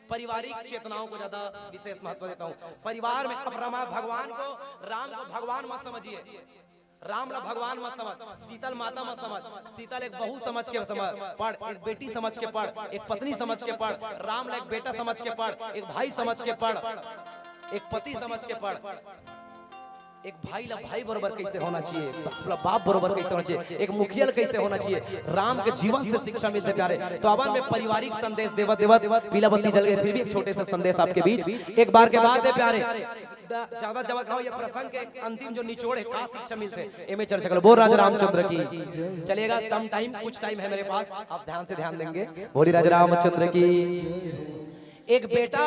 पारिवारिक चेतनाओं को ज्यादा विशेष महत्व देता हूँ। परिवार में आप रामा भगवान को, राम को भगवान मत समझिए, राम ला भगवान मत समझ, सीतल माता मत समझ, सीतल एक बहू समझ के समझ, पढ़, एक बेटी समझ के पढ़, एक पत्नी समझ के पढ़, राम ला एक बेटा समझ के पढ़, एक भाई समझ के पढ़, एक पति समझ के पढ़। एक भाई ला भाई बरोबर कैसे होना चाहिए, बाप ला बाप बरोबर कैसे होना चाहिए, एक मुखिया ला कैसे होना चाहिए, राम के जीवन से शिक्षा मिलथे प्यारे। तो अवन में पारिवारिक संदेश देवत देवत पीला बत्ती जल गए, फिर भी एक छोटे से संदेश आपके बीच, एक बार के बात है प्यारे। ज्यादा ज्यादा कहो, ये प्रसंग के अंतिम जो निचोड़ है, का शिक्षा मिलथे, एमे चर्चा करो। बोल राजा रामचंद्र की। चलेगा, सम टाइम, कुछ टाइम है मेरे पास, आप ध्यान से ध्यान देंगे। बोली राजा रामचंद्र की। एक बेटा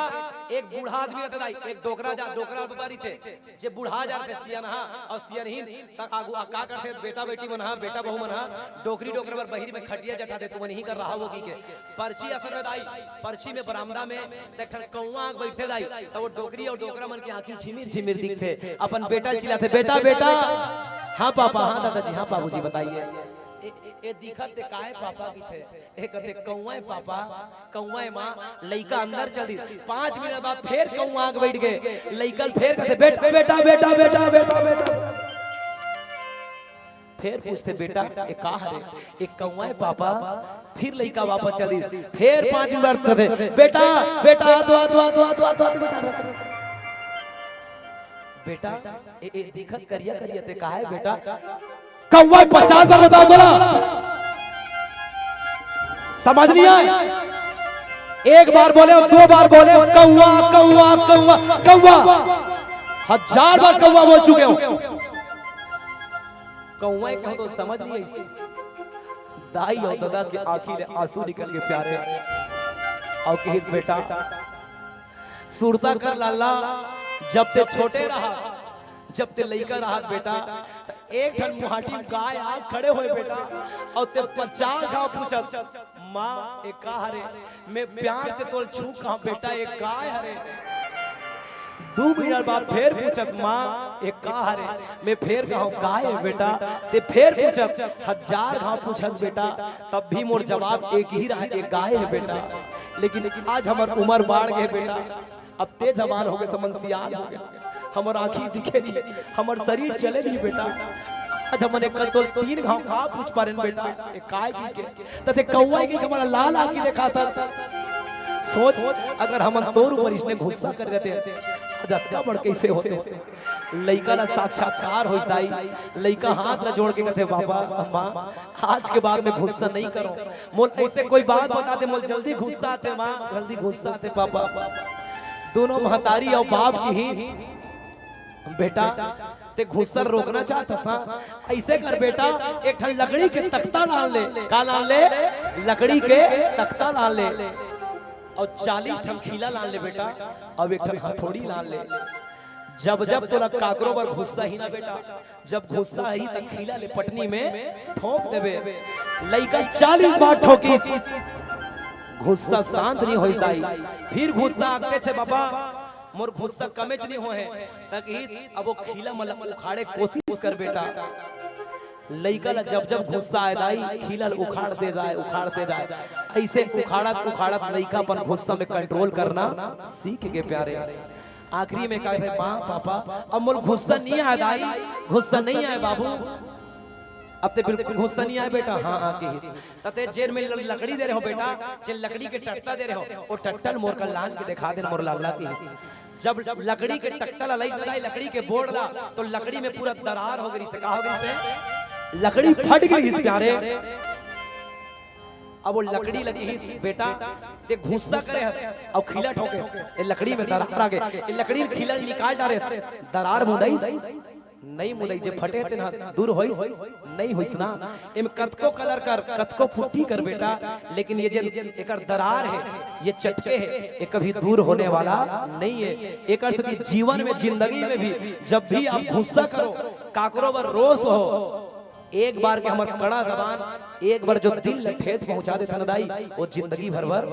एक बूढ़ा आदमी रहिथे दाई, एक डोकरा जा, डोकरा बाबा रहिथे, जे बूढ़ा जा रहिथे सियनहा अउ सियनहिन, त आगू आ का करथे, बेटा बेटी मन हा, बेटा बहू मन हा, डोकरी डोकरा बर बहिरी में खटिया जठा दे, तुमन इही कर रहा होगी के। परछी असन में दाई, परछी में बरामदा में, त एक ठन कौवा आके बइठथे दाई, त वो डोकरी अउ डोकरा मन के आँखी झिमिर झिमिर दिखथे, अपन बेटा ल चिल्लाथे, "बेटा, बेटा।" "हाँ पापा, हाँ दादाजी, हाँ बाबूजी, बताइए।" "ए, ए, ए दिखत ते काय पापा?" कहिथे। ए कथे, "कौवा ए पापा, कौवा ए माँ।" लइका अंदर चल दिस। पाँच मिनट बाद फेर कौवा आके बइठ गे। लइका ल फेर कथे, "बेटा, बेटा, बेटा।" फेर पूछथे, "बेटा, ए का हरे?" "ए कौवा ए पापा।" फिर लइका वापस चल दिस। फेर पाँच मिनट बाद कथे, "बेटा, बेटा, आ तो, आ तो, आ तो, आ तो, आ तो, आ तो, बेटा।" "बेटा, ए, ए दिखत करिया करिया ते का हे बेटा?" "कौवा, पचास बार बताओ तोला, समझ नहीं आए?" एक बार बोले हो, दो बार बोले हो, "कौवा, कौवा, कौवा, कौवा।" हजार बार कौवा बोल चुके हो। कौवा कहो तो समझ नहीं आई। दाई अउ ददा के आँखी ले आंसू निकल गे प्यारे। अउ कहिस, "बेटा, सुरता कर लाला, जब ते छोटे रहा, जब ते लइका रहा बेटा, त एक ठन मुहाटी गाय आ खड़े होय बेटा, अउ ते पचास घाव पूछस, 'माँ, ए का हरे?' मैं प्यार से तोल छू कहा, 'बेटा, ए गाय हरे?' दू मिनट बाद फेर पूछस, 'माँ, ए का हरे?' मैं फेर कहा, 'गाय हे बेटा।' ते फेर पूछस, हजार घाव पूछस बेटा, तब भी मोर जवाब एक ही रहा, 'ए गाय हे बेटा।' लेकिन आज हमर उमर बाढ़ गे बेटा, अब ते जवान हो गे, हमन सियान हो गे, हमर आँखी दिखे नहीं, हमर शरीर चले नहीं बेटा। आज हमन एक कतोल तीन घाव का पूछ पारेन बेटा, ए काय कहिके? त ते कौवा कहिके हमर लाल आँखी देखाथस। सोच, अगर हमन तोर ऊपर इसने गुस्सा करे रहते, आज अतका बड़ कइसे होते? लइका ला साक्षात्कार होइस दाई, लइका हाथ ला जोड़ के कथे, "बाबा, माँ, आज के बाद में गुस्सा नहीं करो। मोला अइसे कोई बात बताथे, मोला जल्दी गुस्सा आथे माँ, जल्दी गुस्सा आथे पापा।" दोनों महतारी अउ बाप कहिन, "बेटा, ते गुस्सा रोकना चाहत हस ना? अइसे कर बेटा, एक ठन लकड़ी के तख्ता लान ले।" का लान ले? लकड़ी के तख्ता लान ले। अउ चालीस ठन खीला लान ले बेटा, अउ एक ठन हथौड़ी लान ले। जब जब तोला काकरो बर गुस्सा आही ना बेटा, जब गुस्सा आही त खीला ले पटनी में ठोंक देबे। लइका चालीस बार ठोकिस, गुस्सा शांत नहीं होइस दाई। फिर गुस्सा आके छे, "बाबा, मोर गुस्सा कमेच नहीं होहे।" त कहिस, अब वो खीला मन ला उखाड़े कोशिश कर बेटा। लइका ला जब जब गुस्सा आए दाई, खीला ला उखाड़ते जाए, उखाड़ते जाए। अइसे उखाड़त उखाड़त लइका अपन गुस्सा में control करना सीख गे प्यारे। आखिरी में कहे, "माँ, पापा, अब मोला गुस्सा नहीं आए दाई, गुस्सा नहीं आए बाबू।" "अब ते बिल्कुल गुस्सा नहीं आए बेटा?" "हाँ, हाँ," कहिस। "त ते जेन में ल-, लकड़ी दे रहे हो बेटा, जेन लकड़ी के टट्टा दे रहे हो, वो टट्टा ल मोर कर लान के देखा दे मोर लाला," कहिस। जब लकड़ी के टट्टा ला लइस ना दाई, लकड़ी के बोर्ड ला, तो लकड़ी में पूरा दरार हो गे रिहिस। का हो गे रिहिस? लकड़ी फट गे रिहिस प्यारे। अब वो लकड़ी ला कहिस, "बेटा, ते गुस्सा करे हस अउ खीला ठोकेस, ए लकड़ी में दरार आ गे, ए लकड़ी ल खीला निकाल डारेस, दरार मुंदइस?" नहीं मुंदइस। जे फटे तेन ह दूर होइस? नहीं होइस ना। एम कतको colour कर, कतको पुट्टी कर बेटा, लेकिन ये जे एकर दरार हे, ये चटके हे, ये कभी दूर होने वाला नहीं है। एकर सेती जीवन में, जिंदगी में भी जब भी आप गुस्सा करो, काकरो बर रोस हो, एक बार के हमर कड़ा जबान एक बार जो दिल ल ठेस पहुंचा देथे ना दाई, वो जिंदगी भर बर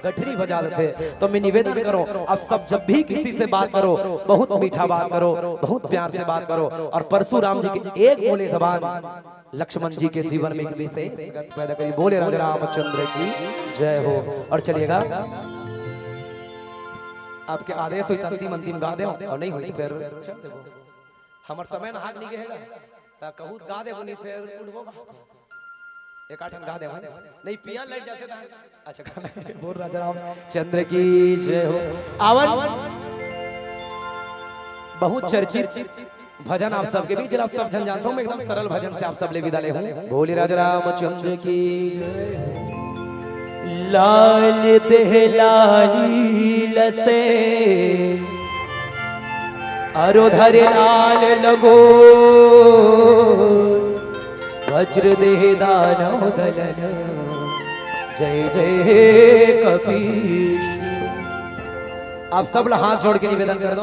गठरी बजा देथे। तो मैं निवेदन करो, आप सब जब भी किसी से बात करो, बहुत मीठा बात करो, बहुत प्यार से बात करो। और परशुराम जी के एक बोले जबान लक्ष्मण जी के जीवन में एक विशेष गति पैदा करी। बोले राजा रामचंद्र की जय हो। और चलिएगा, आपके आदेश होई त अंतिम अंतिम गा देव, और नहीं होई त फिर हमर समय नहाक नहीं गए गा, त कहूँ गा देबो नहीं, फिर उठबो गा। एक आठ गा देबो, नहीं पिया लग जाते ना। अच्छा, गाना बोल राजा रामचंद्र की जय हो। आवन, बहुत चर्चित भजन आप सबके बीच, आप सब झन जानते हो, मैं एकदम सरल भजन से आप सब ले विदा ले हूँ। बोले राजा रामचंद्र की जय। लाल देह लालील से अरो धरे लाल लगो, वज्र देह दानव दलन, जय जय कपीश। आप सब ला हाथ जोड़ के निवेदन कर दो,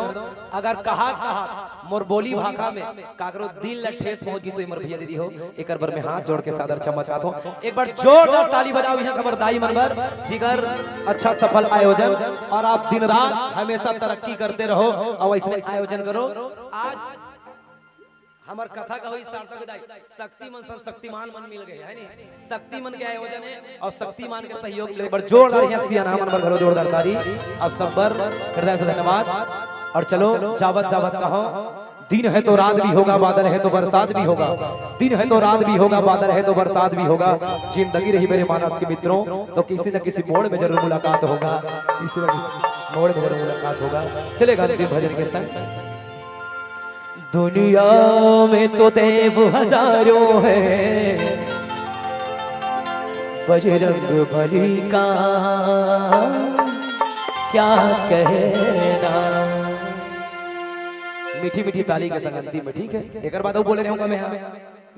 अगर कहा कहा मोर बोली भाखा में काकरो दिल ला ठेस पहुंच गिस होही मोर भैया दीदी हो, एकर बर मैं हाथ जोड़ के सादर क्षमा चाहत हूं। एक बार जोरदार ताली बजाओ यहाँ हमर दाई मन बर, जिकर अच्छा सफल आयोजन, और आप दिन रात हमेशा तरक्की करते रहो और ऐसने आयोजन करो। आज हमर कथा का होई सार्थक विदाई। शक्ति मन सन शक्तिमान मन मिल गए, है नी? शक्ति मन के आयोजन है और शक्तिमान के सहयोग ले बर जोरदार यहाँ सियाना मन बर घलो जोरदार ताली। अब सब बर हृदय से धन्यवाद। और चलो, जावत जावत कहो, दिन है तो रात भी होगा, बादल है तो बरसात भी होगा। दिन है तो रात भी होगा, बादल है तो बरसात भी होगा। जिंदगी रही मेरे मानस के मित्रों, तो किसी न किसी मोड़ में जरूर मुलाकात होगा, किसी न किसी मोड़ में जरूर मुलाकात होगा। चलेगा अंतिम भजन के संग। दुनिया में तो देव हजारों हैं, बजरंग बली का क्या कहना। मीठी मीठी ताली के संग अंतिम में, ठीक है? एकर बाद अउ बोले रहूंगा मैं, हाँ,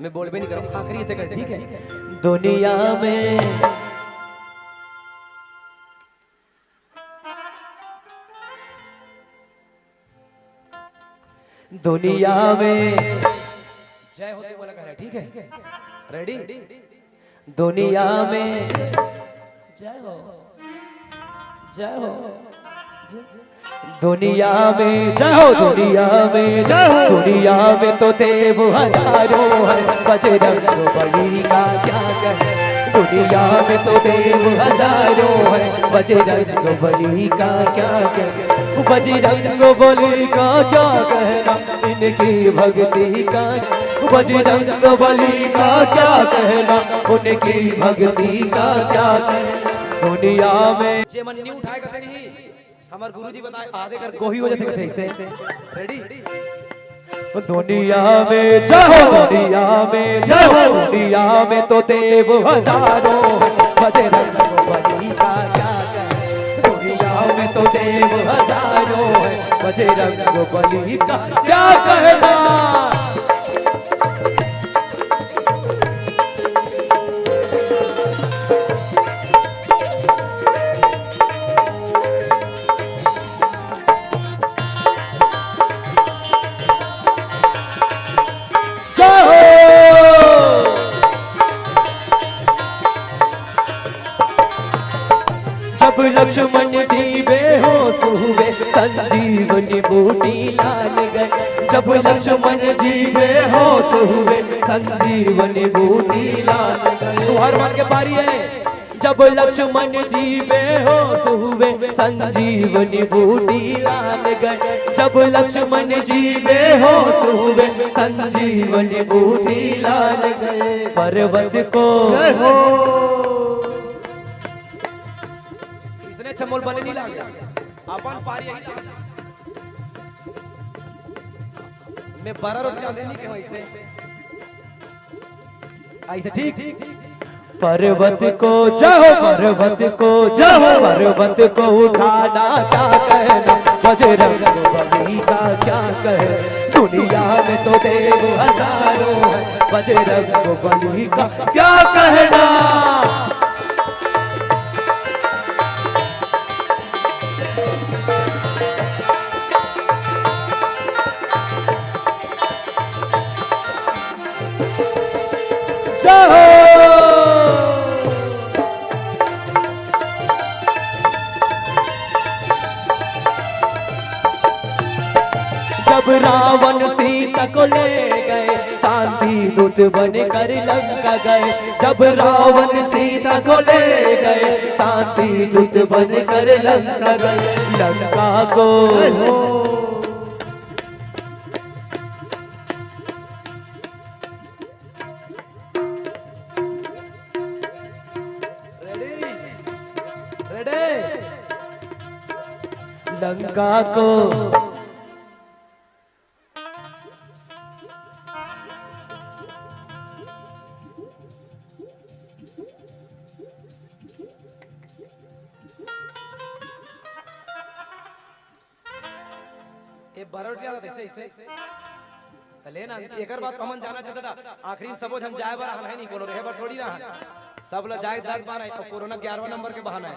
मैं बोलबे नहीं करूँ, आखिरी तक है, ठीक है? दुनिया में दुनिया में जय हो, तू बोला करे, ठीक है? रेडी? दुनिया में जय हो, जय हो। दुनिया में जय हो, दुनिया में जय हो। दुनिया में तो देव हजारों हैं, बजरंग बली का क्या कहे। दुनिया में तो देव हजारों हैं, बजरंग बली का क्या कहे। बजरंग बली का क्या कहना, इनकी भक्ति का। बजरंग बली का क्या कहना, उनकी भक्ति का क्या कहना। दुनिया में जे मन नहीं उठाएगा तेरी ही, हमर गुरुजी बताए, आधे कर गोही हो जाते थे इसे। रेडी? दुनिया में जय हो, दुनिया में जय हो। दुनिया में तो देव हजारों हैं, बजरंग बली का क्या कहना। दुनिया में तो देव हजारों हैं, बजरंग बली का क्या कहना। जय हो। जब लक्ष्मण जी बेहोश हुए, संजीवनी बूटी लान गए। जब लक्ष्मण जी बेहोश हुए, संजीवनी बूटी लान गए। तुहर मन के पारी है। जब लक्ष्मण जी बेहोश हुए, संजीवनी बूटी लान गए। जब लक्ष्मण जी बेहोश हुए, संजीवनी बूटी लान गए। पर्वत को जय हो। इसने अच्छा मोल बने नहीं लागे। अपन पारी यही था। मैं बारह रुपया दे नहीं कहूँ इसे। ऐसे ठीक। पर्वत को जय हो, पर्वत को जय हो। पर्वत को उठाना क्या कहना, बजरंग बली का क्या कहना। दुनिया में तो देव हजारों हैं, बजरंग बली का क्या कहना। जय हो। जब रावण सीता को ले गए, शांति दूत बनकर लंका गए। जब रावण सीता को ले गए, शांति दूत बनकर लंका गए। लंका को जय हो। रेडी? रेडी? लंका को ए, बरोटिया ला तइसे, तइसे। त ले ना, एकर बाद हमन जाना चाहत हन, आखिरी में सबो झन जाए बर हन, है नी, कोनो रहे बर थोड़ी रहन। सब ला जाए दस बार है, तो कोरोना ग्यारहवाँ नंबर के बहाना है।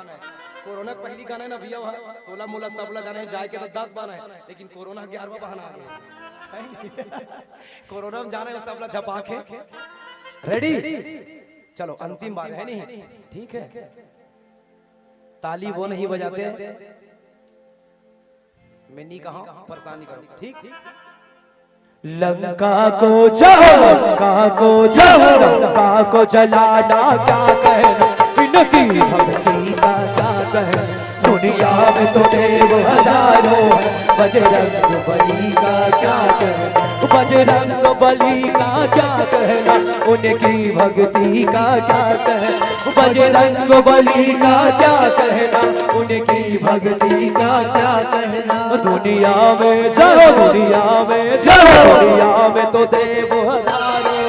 कोरोना के पहली गाना है ना भैया, वहाँ तोला मोला सब ला जाने जाए के तो दस बार है, लेकिन कोरोना ग्यारहवाँ बहाना आ गया। कोरोना में जाना है, सब ला झपा के। रेडी? चलो, अंतिम बार है नहीं, ठीक है। ताली वो नहीं बजाते, मैं नहीं कहा, परेशान नहीं करो, ठीक। लंका को जलाओ, लंका को जलाओ, लंका को जलाना क्या कहना, इनकी भक्ति का क्या कहना। दुनिया में तो देव हजारों है, बजरंग बली का क्या कहना, बजरंग बली का क्या कहना, उनकी भक्ति का क्या कहना, बजरंग बली का क्या कहना, उनकी भक्ति का क्या कहना। दुनिया में जय हो, दुनिया में जय हो, दुनिया में तो देव हजारों,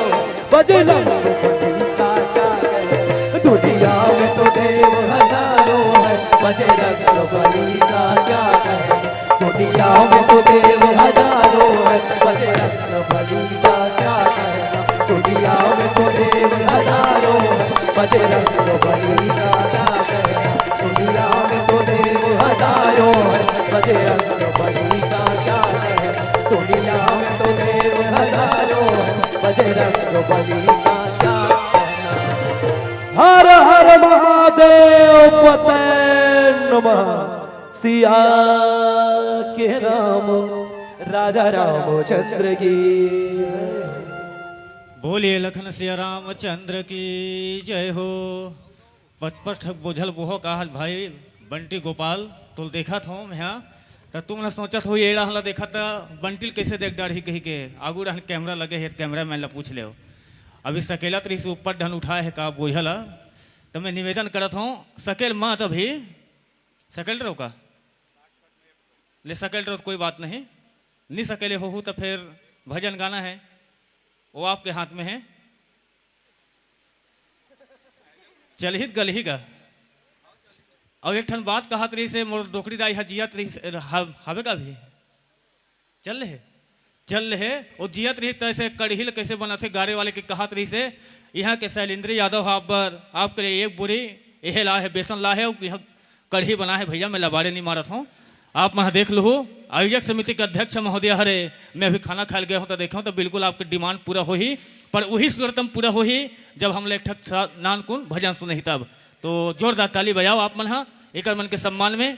बजरंग बली का क्या कहना। दुनिया में तो देव हजारों है, बजरंग बली का क्या कहना। दुनिया में तो देव हजारों है, बजरंग बली का क्या कहना। दुनिया में तो देव हजारों है, बजरंग बली का क्या कहना। दुनिया में तो देव हजारों है, बजरंग बली का क्या कहना। दुनिया में तो देव हजारों है, बजरंग बली का क्या कहना। हर हर महादेव पते नमः। सिया के राम, राजा रामचंद्र की जय। बोलिए लखन सिया रामचंद्र की जय हो। पचपच ठक बोझल बोहो का आज भाई बंटी गोपाल, तोल देखत हो यहाँ, त तुम ना सोचत हो ये डहन ला देखत त बंटी ल कैसे देख डारही कही के। आगू डहन कैमरा लगे हे, कैमरा मैन ला पूछ लेव। अभी सकेलत रहिस ऊपर डहन उठाए हे का बोझल ला, त मैं निवेदन करत हूँ सकेल मत अभी। सकेल रहो का? ले सकेल रहो त कोई बात नहीं, नी सकेले होहू त फिर भजन गाना है, वो आपके हाथ में है। चलही त गलही गा। अउ एक ठन बात कहत रहिस हे मोर डोकरी दाई ह जियत रहिस हे, ह-, हवे का भी? चल ले हे, चल ले हे, वो जियत रहिस तैसे कड़ही ल कैसे बनाथे गारे वाले के कहत रहिस हे। यहाँ के शैलेंद्र यादव ह आप बर, आपके लिए एक बोरी एहे ला हे, बेसन ला हे, अउ यहाँ कड़ही बना हे भैया, मैं लबाड़े नहीं मारत हूँ, आप मन देख लूहू। आयोजक समिति के अध्यक्ष महोदय हरे, मैं अभी खाना खाए ल गया हूँ तो देखे हूँ तो बिल्कुल आपके डिमांड पूरा होही, पर वही सूरत में पूरा होही जब हम लोग एक ठक सा-, नानकुन भजन सुनही तब। तो जोरदार ताली बजाओ आप मन हा एकर मन के सम्मान में।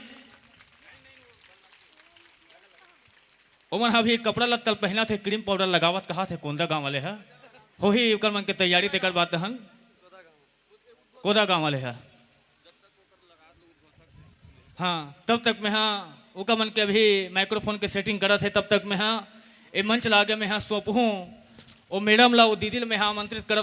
ओमन हा अभी कपड़ा लत्ता ल पहनत हे, क्रीम पाउडर लगावत कहत हे कोंदा गांव वाले हा। होही ओकर मन के तैयारी तेकर बाद हन। कोदा गांव वाले हा। हाँ, तब तक मैं हा ओकर मन के अभी माइक्रोफोन के सेटिंग करत हे, तब तक मैं हा ए मंच ला आगे मैं हा सौंपहूँ ओ मैडम ला, ओ दीदी ला मैं हा आमंत्रित करत